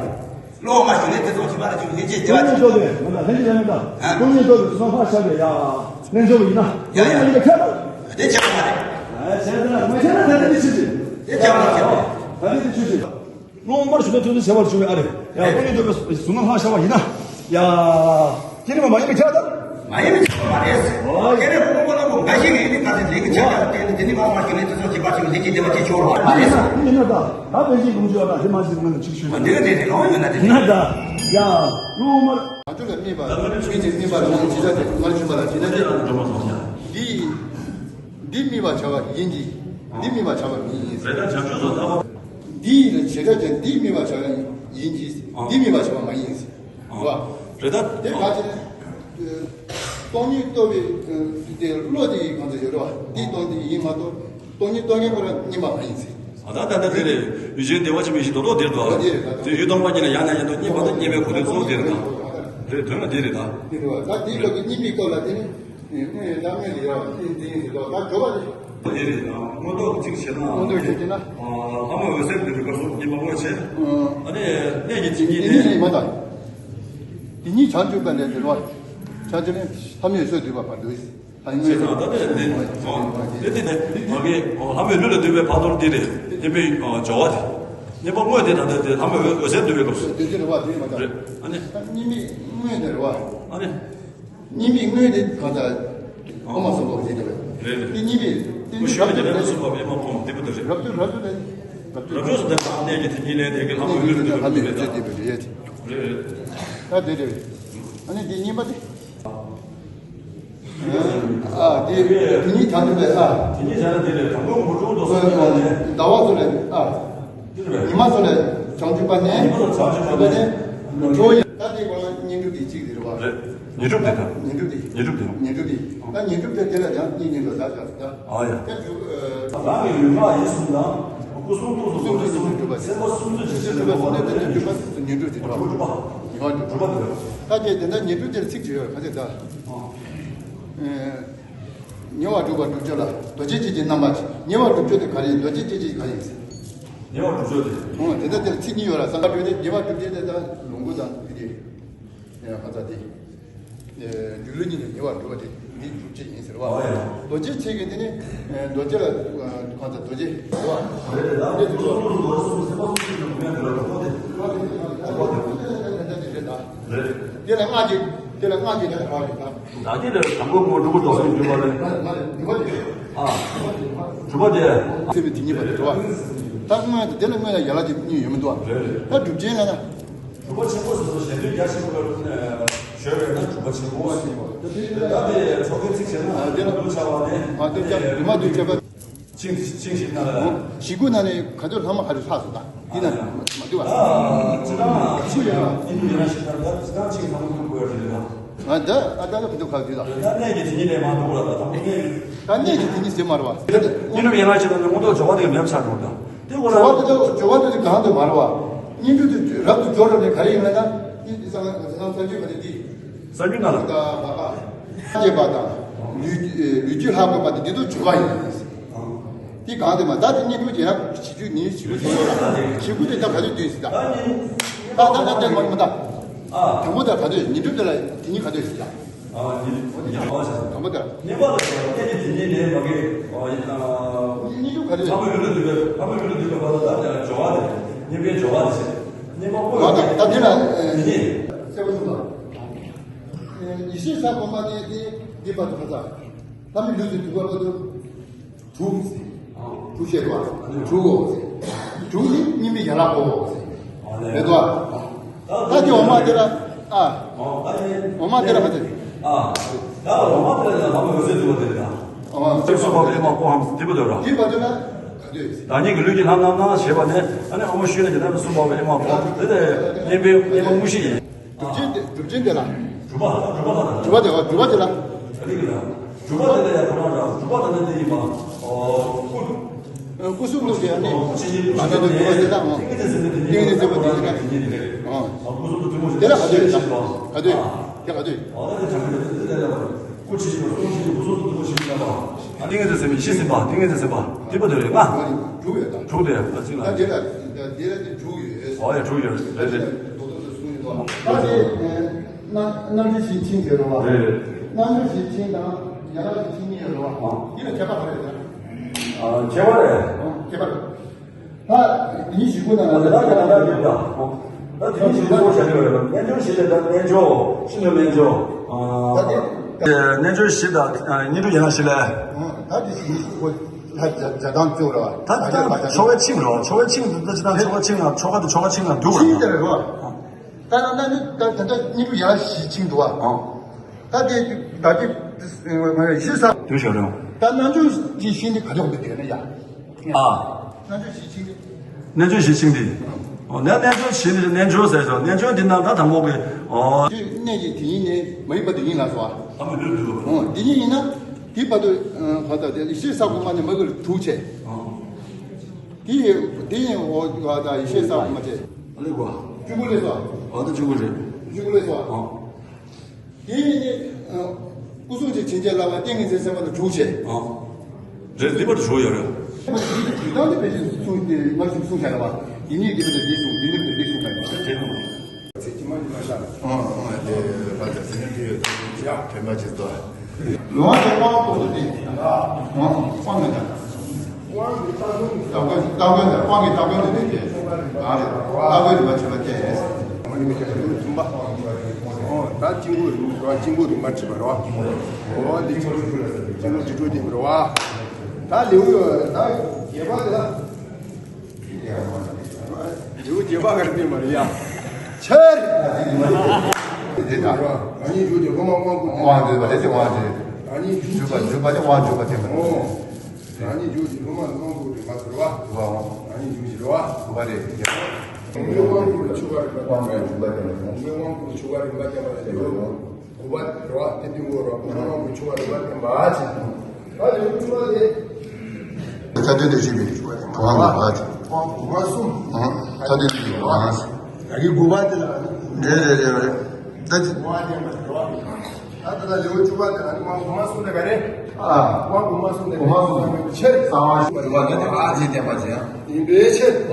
སློབ་མ་ཞུ་ནས་དེ་ཚོ་ཁྱད་པར་ལ་ཞུ་ལྷན་སྐྱེས་བདེ་བ་ཆེན་པོ། སྟོང་ཉིད་རྟོགས་པའི་མ་ན་ལྷན་སྐྱེས་ཡང་མིན་ད། སྟོང་ཉིད་རྟོགས་པའི་གཟུགས་སྣང་ལྷག་ཤར་བའི་ཡ། རྣལ་འབྱོར་པ་ཡིན་ན། ཡ་ཡ། ཡིན་ན་ཁྱད་པར། དེ་ཁྱད་པར་མ་རེད། ཨ་བྱས་ཙང་མ་བྱས་ན་ད་ལྟ་འདི་ཆུ་ཆེ། དེ་ཁྱད་པར་ཁྱད་པར། ད་ལྟ་འདི་ཆུ་ཆེ། སློབ་མར་ཞུ་ན་ཐུགས་རྗེ་ཆེ་བར་ཞུ་བའི་ཨ་རེ། ཡ་སྟོང་ཉིད་རྟོགས་པའི་གཟུགས་སྣང་ལྷག་ཤར་བ་ཡིན་ན། ཡ། བསྐྱེད་རིམ་མ་ཡིན་པའི་ཁྱད་དང་། མ་ཡིན་པའི་ཁྱད་མ་རེད། ཨོ། བསྐྱེད་རིམ་ཕུང་པོ་རྣམས་ཀྱི་འགའ་ཞིག་ཡིན་ནི་ག་ཚོད་ལེགས་ དེ་བ་དེ་ནི་དེ་ནི་མ་མ་གི་ནི་དེ་ཚོ་བྱེད་པ་ཆེན་པོ་ལས་ཀྱི་བདེ་བ་ཅིག་ཤོར་བ་མ་རེད་ས། ཡིན་ན་ད་ད་དཔེ་ཆའི་ལུང་ཆོས་ལ་ཧི་མ་ཟིན་ན་ཅིག་ཤོད། འདི་ག་དེ་རེད་ལོང་ཡོད་ན་དེ་ཡིན་ན་ད་ཡ་ལོ་མར། ང་ཚོ་ལ་སྨྲས་པ་ལ་ང་ཚོ་ལ་སྨྲས་པ་ལ་ང་ཚོ་ཇི་ལྟར་དེ་མར་ཞུ་བ་ལ་ཇི་ལྟར་དེ་འདི་འདི་སྨྲས་པ་བྱ་བ་ཡིན་གྱི། འདི་སྨྲས་པ་བྱ་བ་མིན་ཡིན། རེད་ད་བྱང་ཆུབ་སོགས་ལྟ་བ། འདི་ཡིན་ན་བྱེ་བྲག་ཅན་འདི་སྨྲས་པ་བྱ་བ་ཡིན་གྱི། འདི་སྨྲས་པ་བྱ་བ་མ་ཡིན། རེད་བ། རེད་ད། དེ་ག་ཅི་ན། སྟོང་ཉིད་རྟོགས་པའི་དེ་བློ་དེ་ཡི་གང་དུ་ཡོད་རེད་བ། འདི་སྟོང་དེ་ཡིན་མ་གཏོགས་སྟོང་ཉིད་རྟོགས་མཁན་ཁོ་རང་རྙེད་པ་མ་ཡིན་ཟེར། ཨ་ད་ད་ད་དེ་རེད། ཡུལ་ཅན་བདེ་བ་ཆེན་པོའི་གཞི་རྡོག་རྡོག་དེ་རེད་དོ། དེ་ཡུལ་སྟོང་པ་ཉིད་ལ་ཡང་ན་ཡང་དུ་རྙེད་པ་དང་རྙེད་པའི་གོ་དོན་གཙོ་བོ་དེ་རེད་ད། རེད་དོན་ལ་དེ་རེད་ད། དེ་རེད་བ། ད་དེའི་སྐབས་ཀྱི་རྙེད་པའི་སྐབས་ལ་དེ་ནི་དངོས་ཡོད་ལྟ་ངན་ལ་ཡོད་པ་ཅན་དེ་ཡིན་ཟེར་དོ། ད་སྦྱོར་བ་དེ། དེ་རེད་ད། མངོན་རྟོགས་ཀྱི་ཚིག་བྱས་ན། མངོན་རྟོགས་བྱས་ན། ལྷ་མོ་འོད་གསལ་དུ་གྲུབ་པ་སོགས་རྙེད་པ་དངོས་བྱས། ཨ་ནི་གནས་ཀྱི་དེ་ཉིད་དེ་ནི་ཉིད་མ་དང་། དེ་ཉིད་བྱང་ཆུབ་པ་ལས་དེ་རོ། བྱང་ཆུབ་ནི་ལྷ་མོའི་སྲོལ་བསྡུས་པ་བར་དུ། ལྷ་མོའི་སྲོལ་བསྡུས་པ་བར་དུ། དེ་དེ་དེ་མ་གི་ལྷ་མོའི་ལུས་ལ་བསྡུས་པའི་བར་དོར་འདི་རེད། རྙེད་པའི་སྦྱོར་བ་དེ། རྙེད་པ་དངོས་དེ་དང་དེ་ལྷ་མོའི་འོད་ཟེར་བསྡུས་པའི་སྐབས་སུ། དེ་དེ་རེད་བ། དེ་མ་དང་། རེད། ཨ་ནི། རྙེད་པའི་དངོས་དེ་རེད་བ། ཨ་ནི། རྙེད་པའི་དངོས་དེ་གང་ལྟར། ཨོ་མ་སོགས་པ་ཞིག་རེད། རེད་རེད། དེ་རྙེད་པའི་དེ་ནི་ཞོལ་གྱི་ལས་སུ་བབ་ཨེ་མ་ཁོང་དེ་བུ་དེ་རེད། རབ་ཏུ་རབ་ཏུ་ལས། རབ་ཏུ་རབ་ཏུ་སུ་དེ་དང་གནས་ཀྱི་དེ་ཉིད་ལས་དེ་གི་ལྷ་མོ་ཡུལ་དུ་ལྷ་མོའི་ཡུལ་དུ་དེ་བུ་རེད། རེད་རེད། ད་དེ་རེད། ཨ་ནི་དེ་རྙེད་པ་དེ། ཨ་དེ་དེ་ཉིད་བྱང་ཆུབ་པའི་ཨ། དེ་ཉིད་བྱང་ཆུབ་དེ་རེད། དང་པོ་མུ་ཏྲུང་དུ་སོང་ཡོང་བ་ནས། ཟླ་བ་སོགས་ལས་ཨ། ཉི་མ་སོགས་ལས་བྱང་ཆུབ་པ་ནས། ཉི་མ་སོགས་བྱང་ཆུབ་པ་ནས། འགྲོ་ཡི། ད་དེ་གོ་ལ་བསྙེན་སྒྲུབ་དེ་གཅིག་རེད་བ། རེད། ཉེར་སྒྲུབ་དེ་དང་། ཉེར་སྒྲུབ་དེ། ཉེར་སྒྲུབ་དེ། ཉེར་སྒྲུབ་དེ། ད་ཉེར་སྒྲུབ་དེ་དེ་ལ་ཡང་བསྙེན་གཉེན་ལ་ད་ཆགས་ད། ཨ་ཡ། དེ་འགྲུབ། རང་གི་ཡུལ་ངག་ཡིད་གསུམ་དང་། སྐུ་གསུང་ཐུགས་སུ་གསུམ་དུ་སེམས་པ་སེམས་པ་གསུམ་དུ་ཇི་སྲིད་སྒྲུབ་པ་སེམས་པ་སྒྲུབ་པ་ཉེར་སྒྲུབ་དེ་འགྲུབ། ཉེར་སྒྲུབ་དེ། ཉེར་སྒྲུབ་དེ། ད་དེ་དེ་འདྲ་ཉེར་སྒྲུབ་དེར་ཚིག་ཅིག་ཡོད་ག་དེ་ད། ཉེ་བར་སྒྲུབ་པ་སྒྲུབ་བྱེད་ལ་རྡོ་རྗེ་སྐྱེས་ཀྱི་རྣམ་པ། ཉེ་བར་སྒྲུབ་བྱེད་དེ་ག་རེ་ཡིན། རྡོ་རྗེ་སྐྱེས་ཀྱི་ག་རེ་ཡིན། ཉེ་བར་སྒྲུབ་བྱེད་དེ། འོ་དེ་འདྲ་དེར་ཚིག་གཉིས་ཡོད་ལ་གསང་སྔགས་སྒྲུབ་དེ་ཉེ་བར་སྒྲུབ་བྱེད་དེ་ད་ལོངས་སྐུ་དང་དེ་དེ། ཡང་ཁ་ཚ་དེ། སྒྱུ་ལུས་གཉིས་ནས་ཉེ་བར་སྒྲུབ་པ་དེ་འདི་སྒྲུབ་བྱེད་ཡིན་ཟེར་བ། འོ་ཡ། རྡོ་རྗེ་སྐྱེས་ཀྱི་དེ་ནི་རྡོ་རྗེ་ལ་གང་ལྟར་རྡོ་རྗེ་ཟེར་བ། རེད་རེད། ད་དེ་ཚོ་སོ་སོ་སོ་སོ་སེམས་པ་སོ་སོ་སོ་སོ་སྒྲུབ་པ་དེ་རེད་ད། རེད། དེ་ལ་སྔགས་ཀྱི་དེ་ལ་སྔགས་ཀྱི་དེ་ལ་གང་རེད་ད། ད་དེ་ལ་དང་པོ་ངོ་སྒྲུབ་པ་རྡོ་རྗེ་སྒྲུབ་པ་རེད། མ་རེད། སྒྲུབ་པ་དེ་རེད། ཨ། སྒྲུབ་པ་དེ། སེམས་པའི་དེ་ཉིད་པ་དེ་འགྲོ་བ། ད་སྔོན་དུ་དེ་ལ་སྔོན་ལ་ཡན་ལག་གཅིག་གཉིས་ཡོད་མི་འདུག་བ། རེད་རེད། ད་སྒྲུབ་ཆེན་ལ་ན། སྒྲུབ་པ་ཆེན་པོ་ཟེར་སོ་ཞེ་འདོད་རྒྱ་ཆེན་པོ་ལ་ཞོལ་བས་ན་སྒྲུབ་པ་ཆེན་པོ་ཟེར། ད་དེ་ཚོགས་ཀྱི་ཚིག་བྱས་ན་ཨ་དེ་ལ་འདུ་བྱ་བ་ནི། ཨ་དེ་ལ་འདུ་མ་འདུ་བྱ་བ། ཅིང་ཅིང་ཞིག་ན་ལ། ཞིག་གུ་ན་ནི་ག་ཚོད་ལྷག་མ་ག་ཚོད་ལྷག་སོང་ད། དེ་ན་མ་འདུ་བ། ཅི་ན་ཅི་ཡོད་ན་དེ་འདུ་ཡོད་ན་ཞིག་ན་ད་ཅི་ན་ཅིང་ཐང་འདུ་དགོས་རེད་ལ། ང་ད་ཨ་ད་ལ་ག་འདུ་ག་འདུ་ད། ད་གནས་ཀྱི་དེ་ཉིད་ལས་མ་འདུ་བ་ད་ད་གནས། ད་གནས་ཀྱི་དེ་ཉིད་ཟེར་མ་རེད་བ། དེ་ཉིད་ལས་ཡིན་ན་ཅི་ན་མངོན་རྟོགས་སྦྱོར་བ་དེ་མེད་ཆགས་འགྲོ་ད། དེ་ཁོ་ན། སྦྱོར་བ་དེ་སྦྱོར་བ་དེ་གང་དུ་མ་རེད་བ། སྙིང་རྗེ་དེ་རབ་ཏུ་སྦྱོར་རབ་ནས་ག་རེ་ཡིན་ན་ན། སྙིང་རྗེ་སངས་སངས་རྒྱས་ག་རེ་དེ། གསར་འགྱུར་ནང་ལ། ད་བ་ཨ། སངས་རྒྱས་པ་དང་། ལུས་ལུས་རྒྱུད་ལྷག་དགོས་པ་དེ་འདི་དུ་འཇུག་པ་ཡིན། དེ་གང་དེ་མ་ད་དེ་སྙིང་རྗེ་ཡང་བྱེད་རྒྱུ་ནི་བྱེད་རྒྱུ་བྱེད་རྒྱུ་ལ་བྱེད་རྒྱུ་དེ་ད་ག་དུས་དུས་སི་ད། ད་ད་ད་དེ་མ་མ་ད། དང་པོ་ད་ག་དུས་ཉིན་གྲུབ་དེ་ལ་དེ་གཉིས་ག་དུས་སི་ད། ཨ་ནི་ཉི་མ་བྱས། དང་པོ་དེ་ལ། ཉེ་བར་ལ་བྱས་པ་གནས་ཀྱི་དེ་ཉིད་ལས་མ་གི་ཨ་ཡིན་ན། སྙིང་རྗེ་ག་དུས། ལྷ་མོ་ཡུལ་ལ་འདུས་པའི་ལྷ་མོ་ཡུལ་ལ་འདུས་པའི་བར་དུ་ད་སྦྱོར་བ་དེ་ཉེ་བའི་སྦྱོར་བ་དེ་བྱས། ཉེ་བར་ཀོ་ཡོད་ད་དེ་ལ་དེ་ཉིད། གསལ་པོ་གསུངས་པ། ཡེ་ཤེས་ས་གོ་མ་ནས་དེ་འདི་བར་དུ་ཁ་ཚ། ལྷ་མོ་ཡུལ་དུ་འདུས་པ་བར་དུ། དྲུག་ཟེར། དྲུག་བཤད་པ། དྲུག་གོ་ཟེར། དྲུག་ནི་སྙིམ་པའི་ཡན་ལག་གོ་ཟེར། རེད་དོ། ད་དེ་འོ་མ་དེ་ལ། ཨ། འོ་མ་དེ་ལ་ག་ཚོད། ཨ། ད་འོ་མ་དེ་ལ་ལྷ་མོ་འོད་ཟེར་འདུ་བ་དེ་ལ། འོ་མ་ཚིག་གསུམ་པ་ཨེ་མ་ཀོ་ཧམ་ཟེར་དེ་པ་དོ་ར། དེ་པ་དོ་ན་ག་དོ། བདག་ཉིད་ཀྱི་ལུས་ཀྱི་ལྷ་རྣམས་ན་ཞེས་པ་ནས་ཨ་ནི་འོ་མ་ཤུལ་ནས་ཀྱི་ལྷ་གསུམ་པ་ཨེ་མ་ཀོ་དེ་ལས་སྙིམ་པའི་སྙིམ་པ་དངོས་གཞི་ཡིན། སྒྲུབ་ཆེན་དེ་སྒྲུབ་ཆེན་དེ་ལ། སྒྲུབ་པ་སྒྲུབ་པ་ལ། སྒྲུབ་པ་དེ་སྒྲུབ་པ་དེ་ལ། ག་རེ་གི་ལ། སྒྲུབ་པ་དེ་ལ་ཡང་སྒྲུབ་པ་ར་སྒྲུབ་པ་དེ་ནི་དེ་ཡིན་པ། ཨོ། སྐུ། སྐུ་གསུང་ཐུགས་ཀྱི་ཨ་ནི། སྐུ་ཆེན་གྱི་སྒྲུབ་ཆེན་དེ་ལ་ཨོ། ཏིང་ངེ་འཛིན་ཟེར་བ་དེ་ལ་ཨོ། སྐུ་གསུང་ཐུགས་ཐུན་མོང་ཆེན་དེ་ལ་ག་དོ་ག་དོ། ཨོ་ད་དེ་བྱང་ཆུབ་དེ་ལ་སྐུ་ཆེན་གྱི་སྐུ་གསུང་ཐུགས་ཐུན་མོང་ཆེན་དེ་ལ། ཏིང་ངེ་འཛིན་ཟེར་མི་ཡེ་ཤེས་ཟིན་པ་ཏིང་ངེ་འཛིན་ཟིན་པ་དེ་པ་དོ་རེད་མ། དྲུག་ཡོད་ད། དྲུག་དེ་ཨ་ཅིག་ལ། ད་དེ་ལ་དེ་ལ་དེ་དྲུག་ཡོད། ཨོ་ཡ་དྲུག་ཡོད་རེད་རེད། ད་དེ་རྣམ་རྣམ་འགྲེལ་གཞི་ཆིངས་ཟེར་རོ་བ། རེད་རེད། རྣམ་འགྲེལ་གཞི་ཆིངས་དང་ཡན་ལག་གཞི་ཆིངས་གཉིས་ཡོད་རོ་བ། ཨ། འདི་ལ་ཁྱད་པར་ག་རེ་ཡོད་ན། ཨ། ཁྱད་པར་རེད། ཨ། ཁྱད་པར། ད་འདིའི་གཞི་ཁུངས་ནང་ལ་ད་ད་ད་ད་འདི་ལ། ད་འདིའི་གཞི་ཁུངས་བྱ་རྒྱུ་རེད། རྣལ་འབྱོར་གཞི་དེ་ད་རྣལ་འབྱོར་ཤིན་ཏུ་རྣལ་འབྱོར། ཨ། ད་དེ། རྣལ་འབྱོར་བཞི་དང་བསྙེན་སྒྲུབ་ཡན་ལག་བཞི་ལས། ད་དེ་བཞི་ནི་ཁོ་ད་ཇ་དང་བཅུ་ར། ད་ད་ཆོ་ག་ཆིངས་རོ། ཆོ་ག་ཆིངས་ད་ཅི་ད་ཆོ་ག་ཆིངས་ན་ཆོ་ག་དེ་ཆོ་ག་ཆིངས་ན་འདུག་ག་ཆིངས་དེ་རེད་རོ། ད་ན་ན་ད་ད་ད་བསྙེན་སྒྲུབ་ཡན་ལག་བཞི་ཆིངས་འདུག་བ། ད་དེ་ད་དེ་བཞི་ས་དུ་བཞག་རོ། ད་རྣལ་འབྱོར་གྱི་བཞི་ནི་ག་ལོག་འདུག་དེ་ན་ཡ། ཨ། རྣལ་འབྱོར་བཞི་ཆིངས་ཏེ། རྣལ་འབྱོར་བཞི་ཆིངས་ཏེ། ཨོ་ནས་རྣལ་འབྱོར་བཞི་ནི་རྣལ་འབྱོར་ཟེར་སོ། རྣལ་འབྱོར་འདི་རྣམས་ད་དང་པོ་གི་ཨོ། གནས་ཀྱི་དེ་ཉིད་ནས་མ་ཡིན་པ་དེ་ཉིད་ལ་སོ། ཨ་མ་ལུས་ལུས། ཨོ་དེ་ཉིད་ཡིན་ན་དེ་བར་དུ་ཨ་ད་དེ་ཡེ་ཤེས་ས་གོ་མ་ནས་མ་གི་དྲུག་བྱས། ཨོ། དེ་ཡི་དེ་ཡིན་འོ་ད་ཡེ་ཤེས་ས་གོ་མ་བྱས། ཨ་ལེ་གོ། བཅུ་དགུ་ལས་སོ། ཨོ་ད་བཅུ་དགུ་རེད། བཅུ་དགུ་ལས་སོ། ཨོ། དེ་ནི་སྐུ་གསུང་ཐུགས་བྱིན་གྱིས་བརླབས་པ་ཏིང་ངེ་འཛིན་སེམས་དཔའ་ལ་དྲུག་བྱས། རེད། འདི་པར་ཞུ་ཡོད་རེད། འདི་དང་འདི་བེད་སྤྱོད་གསུངས་ཏེ་མ་གསུངས་གསུངས་བྱ་ར་བ། དེ་ཉིད་འདི་པར་འདི་གསུངས་འདི་ནི་འདི་གསུངས་པ་ཡིན། ཚིག་ཇི་མ་ཇི་མ་ཤར། ཨང་ཨང་དེ་བ་དེ་ཟིན་དུས་ཡ་དྲན་པ་ཇི་ལྟ། ལོང་དེ་དབང་པོ་དེ་ཨང་དབང་མི་འདྲ། དབང་གི་ལྟ་བ་ལྟ་བ་ལ་དབང་གི་ལྟ་བ་ལ་དེ་དེ་ཨང་རེད། ལྟ་བའི་རིམ་པ་ཆེ་བ་སྟེ། ཨོ་ད་དཀྱིལ་འཁོར་རིམ་པ་དཀྱིལ་འཁོར་རིམ་པ་བྲིས་པ་རེད་བ། ཨོ་འདི་དཀྱིལ་འཁོར་དཀྱིལ་འཁོར་དཀྱིལ་འཁོར་བྲིས་པ་རེད་བ། ད་ལེའུ་ད་བརྒྱད་པ་དེ་ལ། ལེའུ་བརྒྱད་པ་ག་རེ་སྟོན་པ་རེད་ཡ། ཆེར། དེ་དང་། ང་གཉིས་འཇུག་སྟེ་སློབ་མ་དབང་བསྐུར་ཏེ། དབང་བསྐུར་བ་དེ་དབང་དེ། ང་གཉིས་འཇུག་འཇུག་པ་འཇུག་པ་དེ་དབང་འཇུག་པ་དེ་མ་རེད། ཨོ། ང་གཉིས་འཇུག་སྟེ་སློབ་མ་དབང་བསྐུར་ཏེ་མ་ཟེར་བ། ང་གཉིས་འཇུག་ཟེར་བ། བ་རེད། དབང་བསྐུར་ཆོ་ག་རིམ་པ་བསྟན་པ་རེད། དབང་བསྐུར་ཆོ་ག་རིམ་པ་བསྟན་པ་རེད། དགུ་པ་རེད་བ། དེ་དུས་འགོ་རོགས་ཁོ་རང་གི་ཆོ་ག་རིམ་པ་བསྟན་པ་ཅིག་ད་ལེའུ་བཅུ་པ་དེ། མཐའ་དོན་དུ་བྱེད་པའི་དབང་གི་བ་དེ། དབང་གོང་མ་གསུམ། མཐའ་དོན་དུ་བྱེད་པའི་དབང་། ཡ་གི་དགུ་པ་དེ་ལ། རེད་རེད་རེད་རེད། ད་ཅི། དབང་བསྟན་པ་རེད་བ། ད་ལྟ་ལེའུ་བཅུ་པ་དེ་ལ་ནི་དབང་གོང་མ་གསུམ་དེ་ག་རེད། ཨ། དབང་གོང་མ་གསུམ་དེ་ག་རེད། གསང་བ་ཆེར། གསང་བ་བཅུ་པ་དེ་ལ་ནི་ཨ་ཅེ་བསྟན་པ་ཅན་ཡིན་པའི་ཕྱིར། ད་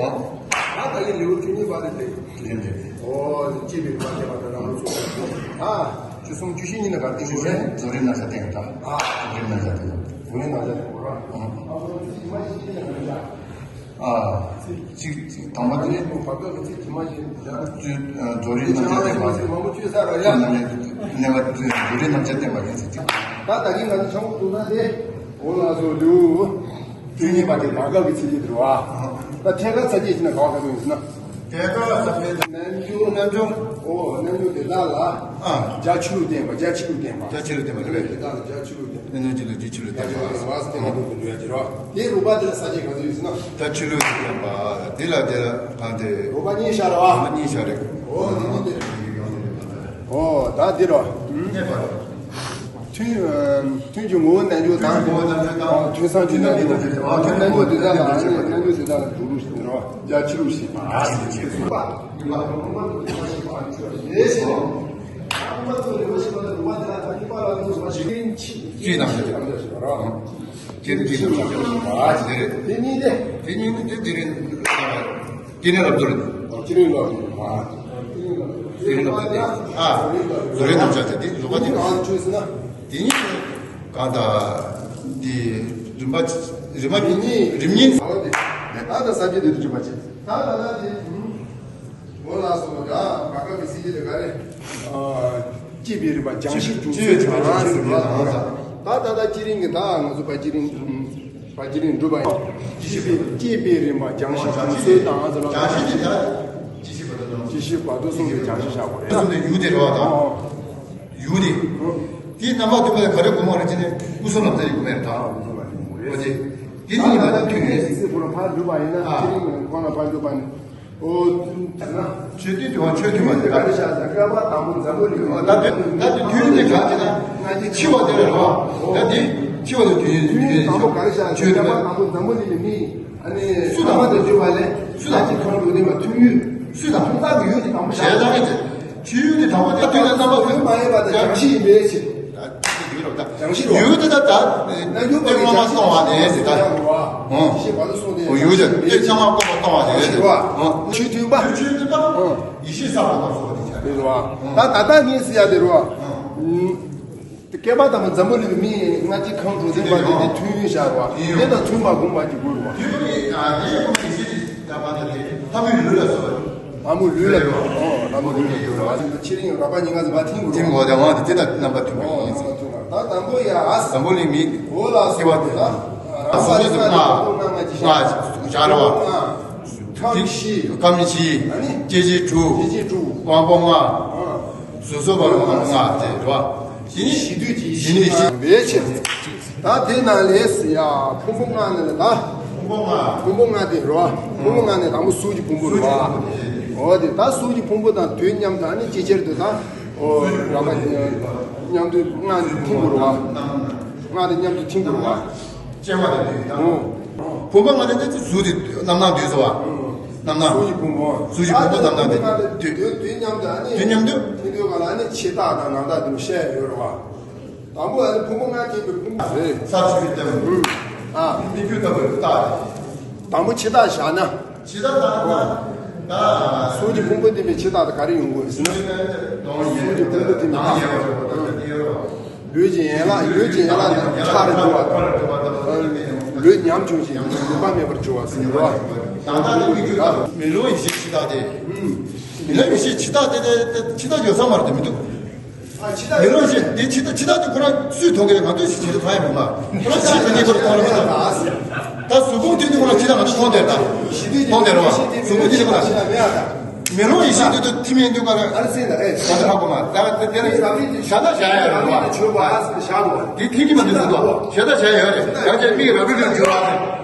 ལྟ་ཡི་ལེའུ་བཅུ་གཉིས་པ་དེ་དེ། ཨོ། ཅེས་པའི་བར་བྱས་པ་དང་རང་ལུགས་སུ། ཨ། བཅུ་གསུམ་བཅུ་བཞི་གཉིས་ལ་ག་རེ་བསྟན་ཡོད་རེད། རྫོགས་རིམ་རྣམ་གཞག་བསྟན་ཡོད་ད། ཨ། རྫོགས་རིམ་རྣམ་གཞག་བསྟན་ཡོད། རྫོགས་རིམ་རྣམ་གཞག་བསྟན་ཡོད་ར། ཨ། ཨ། ཚིག་ཚིག་དང་པོ་དེ། བར་སྐབས་ཀྱི་ཚིག་ཇི་མ་ཇི་བཞིན། རྫོགས་རིམ་རྣམ་གཞག་བསྟན་པ་རེད། མང་པོ་བཅོས་ས་ར་ཡ། རྣམ་གཞག་གནས་པ་རྫོགས་རིམ་རྣམ་གཞག་བསྟན་པ་ཡིན་ཟེར་གྱི། ད་ད་གིན་ང་ཚོ་ཆང་བུ་བླུགས་ས་དེ། འོ་ལགས་སོ་ལེའུ། བཅུ་གཉིས་པ་དེ་བར་སྐབས་ཀྱི་ཚིག་གི་འདུལ་བ། ད་ཐད་ཀར་ས་བཅད་ཅིག་ན་ག་བ་ག་ཚོད་ཡིན་ཟེར་ན། ཐད་ཀར་ས་བཅད་དེ་རྣལ་འབྱོར། རྣལ་འབྱོར། ཨོ་རྣལ་འབྱོར་དེ་དག་ལ། ཨ། རྒྱ་ཆེ་ལུགས་བསྟན་པ། རྒྱ་ཆེ་ལུགས་བསྟན་པ། རྒྱ་ཆེ་ལུགས་བསྟན་པ་རེད་པས། དེ་དག་ལ་རྒྱ་ཆེ་ལུགས་བསྟན་པ། རྣལ་འབྱོར་ཆེ་ལུགས་རྒྱ་ཆེ་ལུགས་བསྟན་པ། དེ་རུ་པ་དེ་ལ་ས་བཅད་ག་ཚོད་འདུལ་ཡ་ཅི་རོ། དེ་རུ་པ་དེ་ལ་ས་བཅད་ག་ཚོད་ཡིན་ཟེར་ན། རྒྱ་ཆེ་ལུགས་བསྟན་པ། དེ་ལ་དེ་ལ་གང་དེ། རུ་པ་གཉིས་བཞག་ར་བ། རུ་པ་གཉིས་བཞག་རེད། ཨོ་དེ་གཉིས་དེ་རེད། ཨོ་ད་འདི་རོ། གནས་པ་རོ། ཐུན། ཐུན་གྱི་ངོ་བོ་རྣལ་འབྱོར་དང་། ཐུན་གྱི་ངོ་བོ་རྣལ་འབྱོར་དང་། ཐུན་བསམ་གྱི་རྣལ་འབྱོར། ཨ། ཐུན་རྣལ་འབྱོར་དེ་དག་ལ་ཨ་ནི་རྣལ་འབྱོར་དེ་དག་ལ་འགྲོ་ལུགས་ཤིག་རོ། རྒྱ་ཆེ་ལུགས་ཤིག་ཨ་ནི་ཆེ་ལུགས་ཤིག་ལས་ཤིག་ཅི་དང་ཞིག་རོ། ཅི་ཅི་ཞིག་རོ། ཅི་ཅི་ཞིག་རོ། ཨ་དེ་རེད། དེ་གཉིས་དེ། དེ་གཉིས་དེ་དེ་རེད། སྐྱེ་གནས་ལ་བསྡུར། སྐྱེ་གནས་ལ་བསྡུར་ཏེ། ཨ། སྐྱེ་གནས་ལ་བསྡུར་ཏེ། ཨ། བཟོ་རིག་རྣམ་གཞག་དེ་དེ་བཟོ་པ་དེ། ཨ་ཆོས་ཟེར་ན། དེ་ཉིད་གང་དང་། དེ་རིམ་པ་རིམ་པ་རིམ་གཉིས། རིམ་གཉིས། ཨ་དེ། ཨ་ད་ས་བཅད་དེ་དུ་གྲུབ་པ་བྱེད། ད་ད་ད་དེ། འོ་ལགས་སོ། ད་བར་སྐབས་ཀྱི་ཚིག་གི་དེ་ག་རེ། ཨ། སྐྱེས་པའི་རིམ་པ་སྦྱང་གཞི་སྦྱོང་ཚུལ་དང་། ད་ད་ད་སྤྱིར་བཏང་གི་ད་ང་ཚོ་བར་སྤྱིར་བཏང་། བར་སྤྱིར་བཏང་སྒྲུབ་པ་ཡིན། སྐྱེས་པའི་སྐྱེས་པའི་རིམ་པ་སྦྱང་གཞི་སྦྱོང་ཚུལ་དང་ཟེར་ལ། སྦྱང་གཞི་དེ་ད་སྐྱེས་གཞི་བར་དོ་གསུམ། སྐྱེས་གཞི་བར་དོ་གསུམ་གྱི་སྦྱང་གཞི་བཞག་པ་རེད། གསུམ་དེ་ཡུལ་དེ་རེད་བ་དང་། ཡུལ་དེ། དེའི་རྣམ་པ་སྟོན་པ་ལ་ག་རེ་དགོས་མ་རེད་ཅེ་ན། སྐུ་གསུམ་རབ་མཛེས་ཡི་དགོས་མེད་དང་། འོ་དེ། དེ་ནི་ཡིན་པ་དང་མཐུན་ཡོད། སྲིད་པོ་ལ་ཕར་སྒྲུབ་པ་ཡིན་ན། ཨ། སྤྱིར་བཏང་གི་ཁོང་ལ་ཕར་སྒྲུབ་པ་ནི། ཨོ། ཆོས་དུས་དུས་མ་ཆོས་དུས་མ་དེ་ག་རེ་བཞག་ཟེར་ན། བསྐལ་པ་དང་པོ་འཛམ་བུ་གླིང་། ཨ། ད་དུས་ད་དུས་དུས་ནི་ག་ཅེ་ན། ང་ཅི་འཆི་བ་དེ་རེད་རོ། ད་དེ་འཆི་བ་དང་དུས་ཡུན་དུས་ཡུན་དང་པོ་ག་རེ་བཞག་ཟེར་ན། ཆོས་དུས་བསྐལ་པ་དང་པོ་འཛམ་བུ་གླིང་ནི་མི། ཨ་ནི། སུ་དང་པོ་དེ་བརྗོད་པ་ལས། སུ་དང་ཅི་ཁོང་དུ་ནི་མ་ཐུན་ཡུན། སུ་དང་ཐུན་ཐག་གི་ཡུན་དེ་དང་པོ་བཞག་ཞེས་དང་། ཆོས་ཡུན་དེ་དང་པོ་དེ་དུས་ལ་རྣམ་པ་ཐུན་མ་ཡིན་པ་དང་སྦྱང་གཞི་ཡིན་པའི་ཕྱིར། ཡུལ་ལ་ད། ཡུལ་དེ་ད་ད། རྣལ་འབྱོར་པ་གི་སྟོན་པ་སྟོང་བ་དེ་དེ་ད། ཡུལ་དེ་སྟོན་པ་སྟོང་བ་དེ་དེ་ད། ཆོས་མཐུན་པ། ཆོས་མཐུན་པ། ཡེ་ཤེས་གསལ་བ་དང་སོགས་པ་དེ་ཆ་རེད། ད་ད་ལྟ་ངས་ཟེར་ཡ་དེ་རོ། བསྐལ་པ་དང་པོ་འཛམ་བུ་གླིང་གི་མི་ལྔ་བཅུ་ཁམས་དྲུག་ལྡན་པ་དེ་དེ་ཐུན་ཡུན་བཞག་རོ། དེ་དང་མཐུན་པ་དགོངས་པ་གཅིག་དགོས་རོ། ཡུལ་ཡེ་ཤེས་ཀྱི་ད་པ་དེ་ལྷ་མོའི་ལུས་ལ་སོགས་པ། ལྷ་མོའི་ལུས་ལ། ཨོ་ལྷ་མོའི་ལུས་ལ་ཡོད་རོ། ཕྱི་རིང་རོ་པ་ཉིན་ང་ཟེར་བ་ཐིང་དགོས་རོ། ཐིང་དགོས་དེ་འོང་དེ་དེ་དང་རྣམ་པ་མཐུན་པ་ཡིན། ད་དང་པོ་ཡ། འཛམ་བུ་གླིང་མི། འོ་ལགས་སོ། སྐྱེ་བ་དེ། ལ་རང་བ་ལས་ལྔ། ལྔ་བཞག་ར་བ། ཁམས་བཞི། ཁམས་བཞི། སྐྱེ་མཆེད་དྲུག་སྐྱེ་མཆེད་དྲུག་དབང་པོ་ལྔ། གཟུགས་སོགས་པ་ལ་དབང་པོ་ལྔ་དེ་རེད་བ། ཞི་གནས་ཞི་དུས་ཀྱི་ཞི་གནས་ཞི། བའི་ཕྱིར། ད་དེ་ནང་ལས་སུ་ཡ་ཕུང་པོ་ལྔ་ནི་ལ། ཕུང་པོ་ལྔ། ཕུང་པོ་ལྔ་དེ་རེད་བ། ཕུང་པོ་ལྔ་ནི་དང་པོ་གཟུགས་ཀྱི་ཕུང་པོ་རེད་བ། འོ་དེ་ད་གཟུགས་ཀྱི་ཕུང་པོ་དང་དུས་མཉམ་དུ་ཨ་ནི་སྐྱེ་མཆེད་དུ་ད། འོ་ར་བ་མཉམ་དུ་ལྔ་ནི་ཐིམ་དགོས་རེད་བ། ལྔ་དེ་མཉམ་དུ་ཐིམ་དགོས་རེད་བ། སྐྱེ་བ་དང་དུས་དང་། ཨོ། ཕུང་པོ་ལྔ་དེ་གཟུགས་དེ་རྣམ་སྣང་དུས་སོ་བ། རྣམ་སྣང་། གཟུགས་ཀྱི་ཕུང་པོ། གཟུགས་ཀྱི་ཕུང་པོ་རྣམ་སྣང་དེ་དུས། དུས་མཉམ་དུ་ཨ་ནི། དུས་མཉམ་དུ། དེ་དུས་ག་ལ་ཨ་ནི་ཕྱི་རྟགས་དང་ནང་རྟགས་དུ་བཤད་ཡོད་རེད་བ། དང་པོ་ཨ་ནི་ཕུང་པོ་ལྔ་སྐྱེས་པའི་ཕུང་པོ་རེད། ས་བཅུ་པའི་སྟེང་། ཨ། སྨིག་རྒྱུ་ལྟ་བུའི་རྟགས་དེ། དང་པོ་ཕྱི་རྟགས་བཞག་ན། ཕྱི་རྟགས་ལ་ད། གཟུགས་ཀྱི་ཕུང་པོ་ལྡན་པའི་ཕྱི་རྟགས་དེ་ག་རེ་ཡོང་དགོས་ཟེར་ན། གཟུགས་ཀྱི་ཕུང་པོ་ལྡན་པའི་ནང་ཡལ་བ་རེད་བ། ལུས་ཀྱི་ཡན་ལག་ལུས་ཀྱི་ཡན་ལག་ནི་ཁྲག་རུ་གྱུར་པ། ལུས་ཉམ་ཆུང་ཞིང་ལུས་པ་མེད་པར་གྱུར་པ་ཟེར་བ། ནང་རྟགས་ནི་སྨིག་རྒྱུ་ལྟ་བུ། མེ་ལོང་ཡེ་ཤེས་ཕྱི་རྟགས་དེ། མེ་ལོང་ཡེ་ཤེས་ཕྱི་རྟགས་དེ་དེ་དེ་ཕྱི་རྟགས་ཡོད་ས་མ་རེད་དེ། མི་འདུག་མེ་ལོང་ཡེ་ཤེས་དེ་ཕྱི་རྟགས། ཕྱི་རྟགས་དེ་ཁོ་རང་སུས་མཐོང་གི་རེད། ང་ཚོས་ཕྱི་རྟགས་མཐོང་ཡ་མེད་མ། ཁོ་རང་ཕྱི་དེ་ནས་ཁོ་རང་མཐོང་ལ་མི་འདུག་ད་གཟུགས་ཕུང་དེ་ནི་ཁོ་རང་ཕྱི་རྟགས་ང་ཚོ་མཐོང་བསྡད་ད། མཐོང་བསྡད་རེད་བ། གཟུགས་ཕུང་དེ་ནི་ཁོ་རང་། མེ་ལོང་ཡེ་ཤེས་དེ་དུ་ཐིམ་ཡས་འདུག་ག་རེད། ཨ་རེ་སེ་ན་ཨེ། ད་ལྟ་ཧ་གོ་མ། ད་དེ་དེ་ནི་བཞག་ན་བཞག་ཡ་རེད་བ། དེ་ཐིག་གི་མ་འདུག་ཟེར་དུ་བ། བཞག་ད་བཞག་ཡ་རེད། ཡང་ཅིག་མིག་རབ་རིབ་རིབ་འགྱུར་བ་རེད།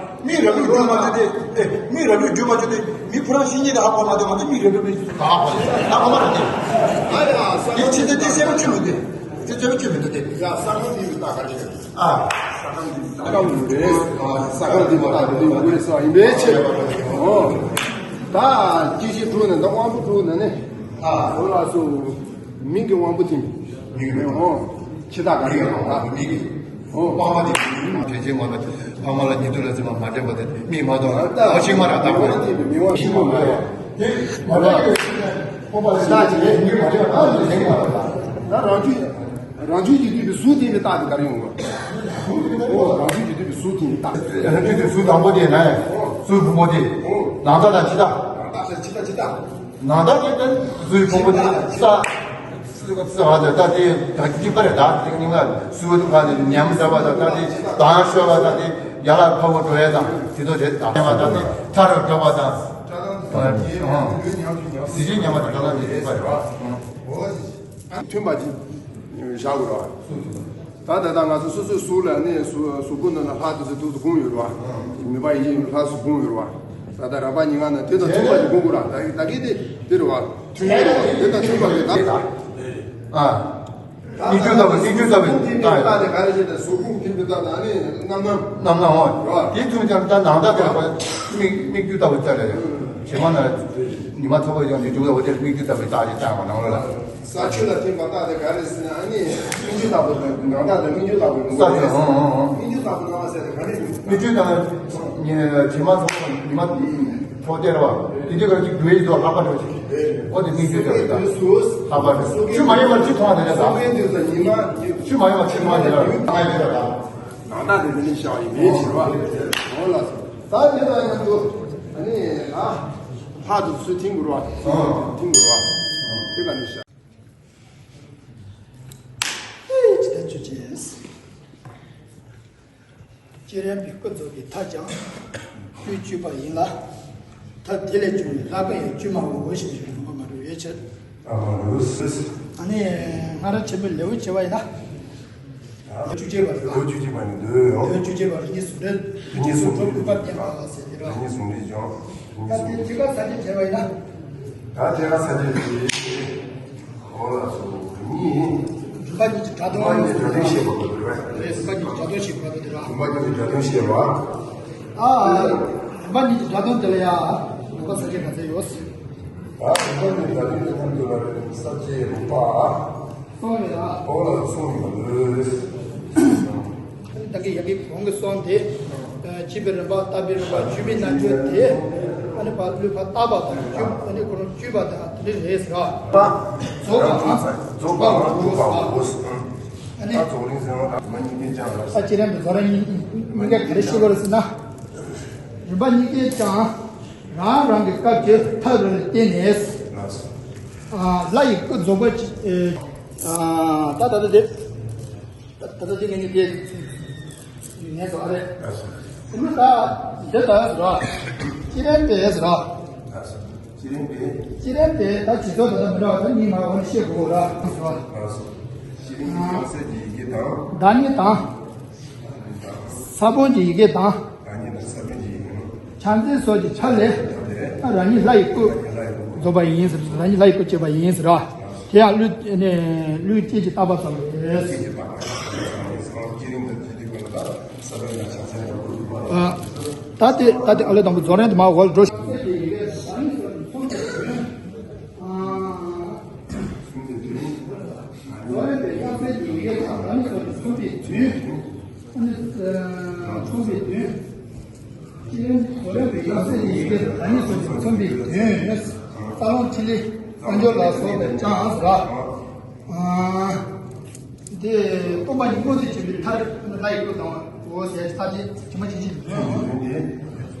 མིག་རབ་རིབ་འགྱུར་མ་འགྱུར་ཏེ། ཨེ། མིག་རབ་རིབ་འགྱུར་མ་འགྱུར་ཏེ། མི་ཁོ་རང་ཤེས་ཉིད་དེ་ཧ་གོ་མ་ཐུབ་མ་ཐུབ། མིག་རབ་རིབ་མིག་ཧ་གོ་མ་ཐུབ། ཧ་གོ་མ་ཐུབ་ཏེ། ཨ་ཡ། ས་ཁམས། དེ་ཕྱི་དེ་དེ་སེམས་ཆུ་མི་འདུག་སྟེ། དེ་སེམས་ཆུ་མི་འདུག་སྟེ། ཡ། ས་ཁམས་འདི་ཡི་རྟགས་ག་རེ་རེད། ཨ། ས་ཁམས་འདི་ཡི་རྟགས། ས་ཁམས་འདི་ཡི་རྟགས་འདི་ཡི་རྟགས་ཡིན་པའི་ཕྱིར། ཨོ། ད་སྐྱེ་མཆེད་དྲུག་ནི་ད་དབང་པོ་དྲུག་ནི་ནི། ཨ། འོ་ལགས་སོ། མིང་གི་དབང་པོ་ཐིམ། མིང་གི། ཨོ། ཕྱི་རྟགས་ག་རེ་ཡོད་ན་མིང་གི། ཨོ། དབང་པོ་དེ་དྲན་བྱེད་ངོ་ན་དབང་པོ་ལ་ཉེ་དུ་ལ་བརྩེ་བ་མ་དྲན་པ་དེ་མིག་མ་གཏོགས་ལ་ཨོ་ཤིང་མ་ར་ལྟ་བུ་རེད། མིག་དབང་ཤིང་མ་ར། དེ་མ་ར་ཡོད་ན་སྤོབས་པ་ཟེར་ན་ཅི་རེད། མིག་མ་ར་ལྟ་བུ་རེད། ད་རང་རྒྱུད་རང་རྒྱུད་ཀྱིས་བསྡུས་པའི་གཟུགས་ཐིམ་པའི་རྟགས་དེ་ག་རེ་ཡོང་བ། ཨོ། རང་རྒྱུད་ཀྱིས་བསྡུས་པའི་གཟུགས་ཐིམ་པའི་རྟགས། རང་རྒྱུད་ཀྱི་གཟུགས་དང་པོ་དེ་ན་ཡང་གཟུགས་ཕུང་པོ་དེ། ཨོ། ནང་རྟགས་དང་ཕྱི་རྟགས། ནང་རྟགས་དང་ཕྱི་རྟགས། ནང་རྟགས་དེ་ལྟར་གཟུགས་ཕུང་པོ་དེ་ས། ས་ས་ད་དེ་ད་གཅིག་པ་རེད། ད་དེ་གཉིས་ཀ་གཟུགས་ཀ་ནས་ཉམས་ཟ་བ་དང་། ད་དེ་དང་ཤོར་བ་དང་། དེ་ཡར་ལ་ཕར་བུད་འགྲོ་ཡས་དང་དེ་ཚོ་རེད། ད་ཉམས་པ་དང་དེ་ཐར་རུ་འགྲོ་བ་དང་། གཟི་བརྗིད་ཉམས་པ་དང་ད་ལ་ནི་གཅིག་པ་རེད་བ། མཐུན་པ་ཅིག་བཞག་དགོས་རེད་བ། ད་ད་ལྟ་ང་ཚོ་སོ་སོའི་གཟུགས་ལ་ནི་གཟུགས་གཟུགས་པོ་ནང་ལ་ལྷ་དེ་ཚོ་ཏོག་ཙམ་སྒོམ་ཡོད་རེད་བ། མོས་པ་ཡིད་ཆེས་ལྷ་ཚོ་སྒོམ་ཡོད་རེད་བ། ད་ལྟ་རགས་པ་གཉིས་ཀ་ནང་དེ་དང་མཐུན་པ་ཞིག་སྒོམ་དགོས་ར། ད་ད་གིན་དེ་དེ་རེད་བ། མཐུན་པ་རེད་བ། དེ་དང་མཐུན་པ་རེད་ད། ཨ། སྨིག་རྒྱུ་ལྟ་བུ། སྨིག་རྒྱུ་ལྟ་བུ། ད་ད་དེ་ག་རེ་བྱས་ན་གཟུགས་ཕུང་མཐུན་པའི་རྟགས་དང་ནི་རྣམ་སྣང་། རྣམ་སྣང་འོང་། རེད་བ། དེ་མཐུན་ཀྱང་ད་ནང་རྟགས་དེ་ལ་སྨིག་སྨིག་རྒྱུ་ལྟ་བུ་བཙལ་ལ་ཡོད། བྱེ་མ་ན་ཉི་མ་ཚ་བོ་ཡོང་དུས་འདུག་ལ། འོ་དེ་སྨིག་རྒྱུ་ལྟ་བུའི་རྟགས་ཀྱི་རྟགས་མ་ནང་ལོགས་ལ། ས་ཆུ་ལ་ཐིམ་པ་རྟགས་དེ་ག་རེ་ཟེར་ན། ཨ་ནི་སྨིག་རྒྱུ་ལྟ་བུ་དང་། ནང་རྟགས་དང་སྨིག་རྒྱུ་ལྟ་བུ་ཡོང་གི་རེད། ས་ཆུ། ཨང་ཨང་ཨང་། སྨིག་རྒྱུ་ལྟ་བུ་སྣང་བ་ཟེར་དེ་ག་རེ་ཡིན། སྨིག་རྒྱུ་དང་ཉི་བྱེ་མ་ཚོགས་ཉི་མ་ཚོགས་དེ་རེད་བ། དེ་དུས་ཀ་ཅིག་འགྲོ་ཡི་འདུག་ལྷག་པ་འགྲོ་ཅིག་འོ་དེ་སྨིག་རྒྱུ་ལྟ་བུ་ད་ལྷག་པ་འགྲོ། ཆུ་མ་ཡིན་པར་ཆུ་མཐོང་བ་དེ་འདྲ་དང་། ཆུ་མ་ཡིན་པར་ཆུ་མཐོང་བ་དེ་འདྲ་དང་། ཡིན་འདྲ་དང་། ནང་རྟགས་དེ་འདི་ནས་བཞག་ཡིན་མིན་ཕྱིར་བ། འོ་ལགས་སོ། ད་དེ་ལ་ཡང་དུ་ཨ་ནི་ལ་ལྷག་ཏུ་ཚུལ་ཐིམ་དགོས་ར། ཨང་། ཐིམ་དགོས་ར། དེ་ག་ནས་བཞག་ཨེ་ཇི་ལྟར་ཆོས་ཅན། སྤྱིར་ཡང་བའི་སྐུ་རྫོགས་པའི་མཐའ་ཀྱང་སྐུའི་བཅུ་པ་ཡིན་ལ། ཐབས་དེ་ལས་བྱུང་བའི་ལྷ་སྐུ་ཡང་བཅུ་མའོ་ཞེས་བྱ་བ་མ་གྲུབ་ཡོད་ཕྱིར། ཨ་མ་ལུས། ཨ་ནི་སྔ་རབས་ཆེན་པོའི་ལེའུ་བྱས་པ་ཡིན་ན། ལེའུ་བཅུ་གཅིག་པ་རེད་ལ། ལེའུ་བཅུ་གཅིག་པ་ནི་འདོད་ཡོད། ལེའུ་བཅུ་གཅིག་པ་རིགས་ཀྱི་ཟུང་འབྲེལ། རིགས་ཀྱི་ཟུང་འབྲེལ། ལེའུ་བཅུ་གཅིག་པ་རིགས་ཀྱི་ཟུང་འབྲེལ་ཀྱང་། ད་དེ་ཐེག་པ་གསལ་བྱེད་བྱས་པ་ཡིན་ན། ད་ཐེག་པ་གསལ་བྱེད་ཀྱི། འོ་ལགས་སོ། གཉིས། རིམ་པ་གཉིས་ཀྱི་སྒྲ་དོན། རིམ་པ་གཉིས་ཀྱི་སྒྲ་དོན་བཤད་པ་རེད། རེད། རིམ་པ་གཉིས་ཀྱི་སྒྲ་དོན་བཤད་པ་རེད་ར། རིམ་པ་གཉིས་ཀྱི་སྒྲ་དོན་བཤད་པ། ཨ། རིམ་པ་གཉིས་ཀྱི་སྒྲ་དོན་དེ་ལ་ཡ་རིགས་པ་གསལ་བྱེད་ག་ཚད་ཡོད། ད་རིམ་པ་གཉིས་ཀྱི་སྒྲ་དོན་དེ་ལ་གསལ་བྱེད་རིགས་པ། གསུམ་ཡོད་ར། འོ་ལགས་སོ། གསུམ་ཡོད། ད་གིན་ཡ་གི་གོང་གི་གསུམ་དེ། ཨ། བྱེད་པའི་རིམ་པ། བརྟག་པའི་རིམ་པ། བརྗོད་པའི་རྣལ་འབྱོར་དེ། ཨ་ནི་ཕར་ལུས་ཕར་བརྟག་པ་དང་། བརྗོད། ཨ་ནི་ཁོ་རང་བརྗོད་པ་དང་དེ་འདྲ་རེད་ཟེར་བ། རྫོགས་པའམ་རྫོགས་པའམ་གྲུབ་པའོ། ཨ་ནི། ད་རྫོགས་རིམ་ཟེར་བ་ད་རིམ་པ་གཉིས་ཀའི་ཀྱང་ལ། ད་སྤྱིར་རིམ་པའི་རྫོགས་རིམ་གཉིས་ཀ་ག་རེ་ཤེས་དགོས་རེད་ཟེར་ན། རིམ་པ་གཉིས་ཀའི་ཀྱང་རང་རང་གི་སྐབས་ཀྱི་ཐབས་རང་ལ་བརྟེན་ནས། ལགས་སོ། ཨ། ལྷ་ཡི་སྐུ་རྫོགས་པ་ཅིག་ཨ། ད་ད་ལྟ་དེ། ད་ལྟ་དེ་ངས་ནི་དེ་ངས་སོ་ཨ་རེད། ཨ་སོ། དེ་མི་ད་དེ་ད་ཟེར་ར། ཅི་རེད་པས་ཟེར་ར། ཨ་སོ། ཅི་རེད་པས། ཅི་རེད་པས་ད་ཇི་ཚོ་ད་ལྟ་མི་འདྲ་བ་ད་གཉིས་མ་འོ་ནི་ཤེས་དགོས་ར་ཟེར་ར། ཨ་སོ། ཅི་རེད་པས་ཡང་སེ་གི་ཡི་གེ་དང་། བདག་ཉིད་དང་། ས་བོན་གྱི་ཡི་གེ་དང་། བདག་ཉིད་དང་ས་བོན་གྱི་ཡི་གེ། ཕྱག་མཚན་སོགས་ཀྱི་ཆ་ལས། ཕྱག་མཚན། རང་ཉིད་ལྷ་ཡི་སྐུ། རང་ཉིད་ལྷ་ཡི་སྐུ། རྫོགས་པ་ཡིན་ཟེར། རང་ཉིད་ལྷ་ཡི་སྐུ་བྱས་པ་ཡིན་ཟེར་ར། དེ་ཡང་ཀླུ་ནས་ཀླུའི་སྐད་ཀྱིས་བཏགས་པ་ཙམ་རེད། ཨ། ད་དེ་ད་དེ་ཨ་ལས་དང་པོ་རྫོགས་རིམ་དུ་མར་འོག་འགྲོ། རྫོགས་རིམ་པའི་དབྱངས་གསལ་གྱི་ཡི་གེ་དང་བདག་ཉིད་སོགས་ཀྱིས་མཚོན་པའི་དོན། ཨ་ནི་མཚོན་པའི་དོན། ཅི་ཡང་རྫོགས་རིམ་པའི་དབྱངས་གསལ་གྱི་ཡི་གེ་དང་བདག་ཉིད་སོགས་ཀྱིས་མཚོན་པའི་དོན། རྩ་རླུང་ཐིག་ལེ་དཀར་འཇོ་ལ་སོགས་པས་ཀྱང་ཟེར། ཨ། དེ་སྟོང་པ་ཉིད་སྐུ་ཚེ་ཆེན་པོའི་མཐར་ལྷ་ཡི་སྐུ་དང་འོ་ཟེར་ལྟ་སྟེ་ཇི་མ་ཇི་བཞིན་དུ་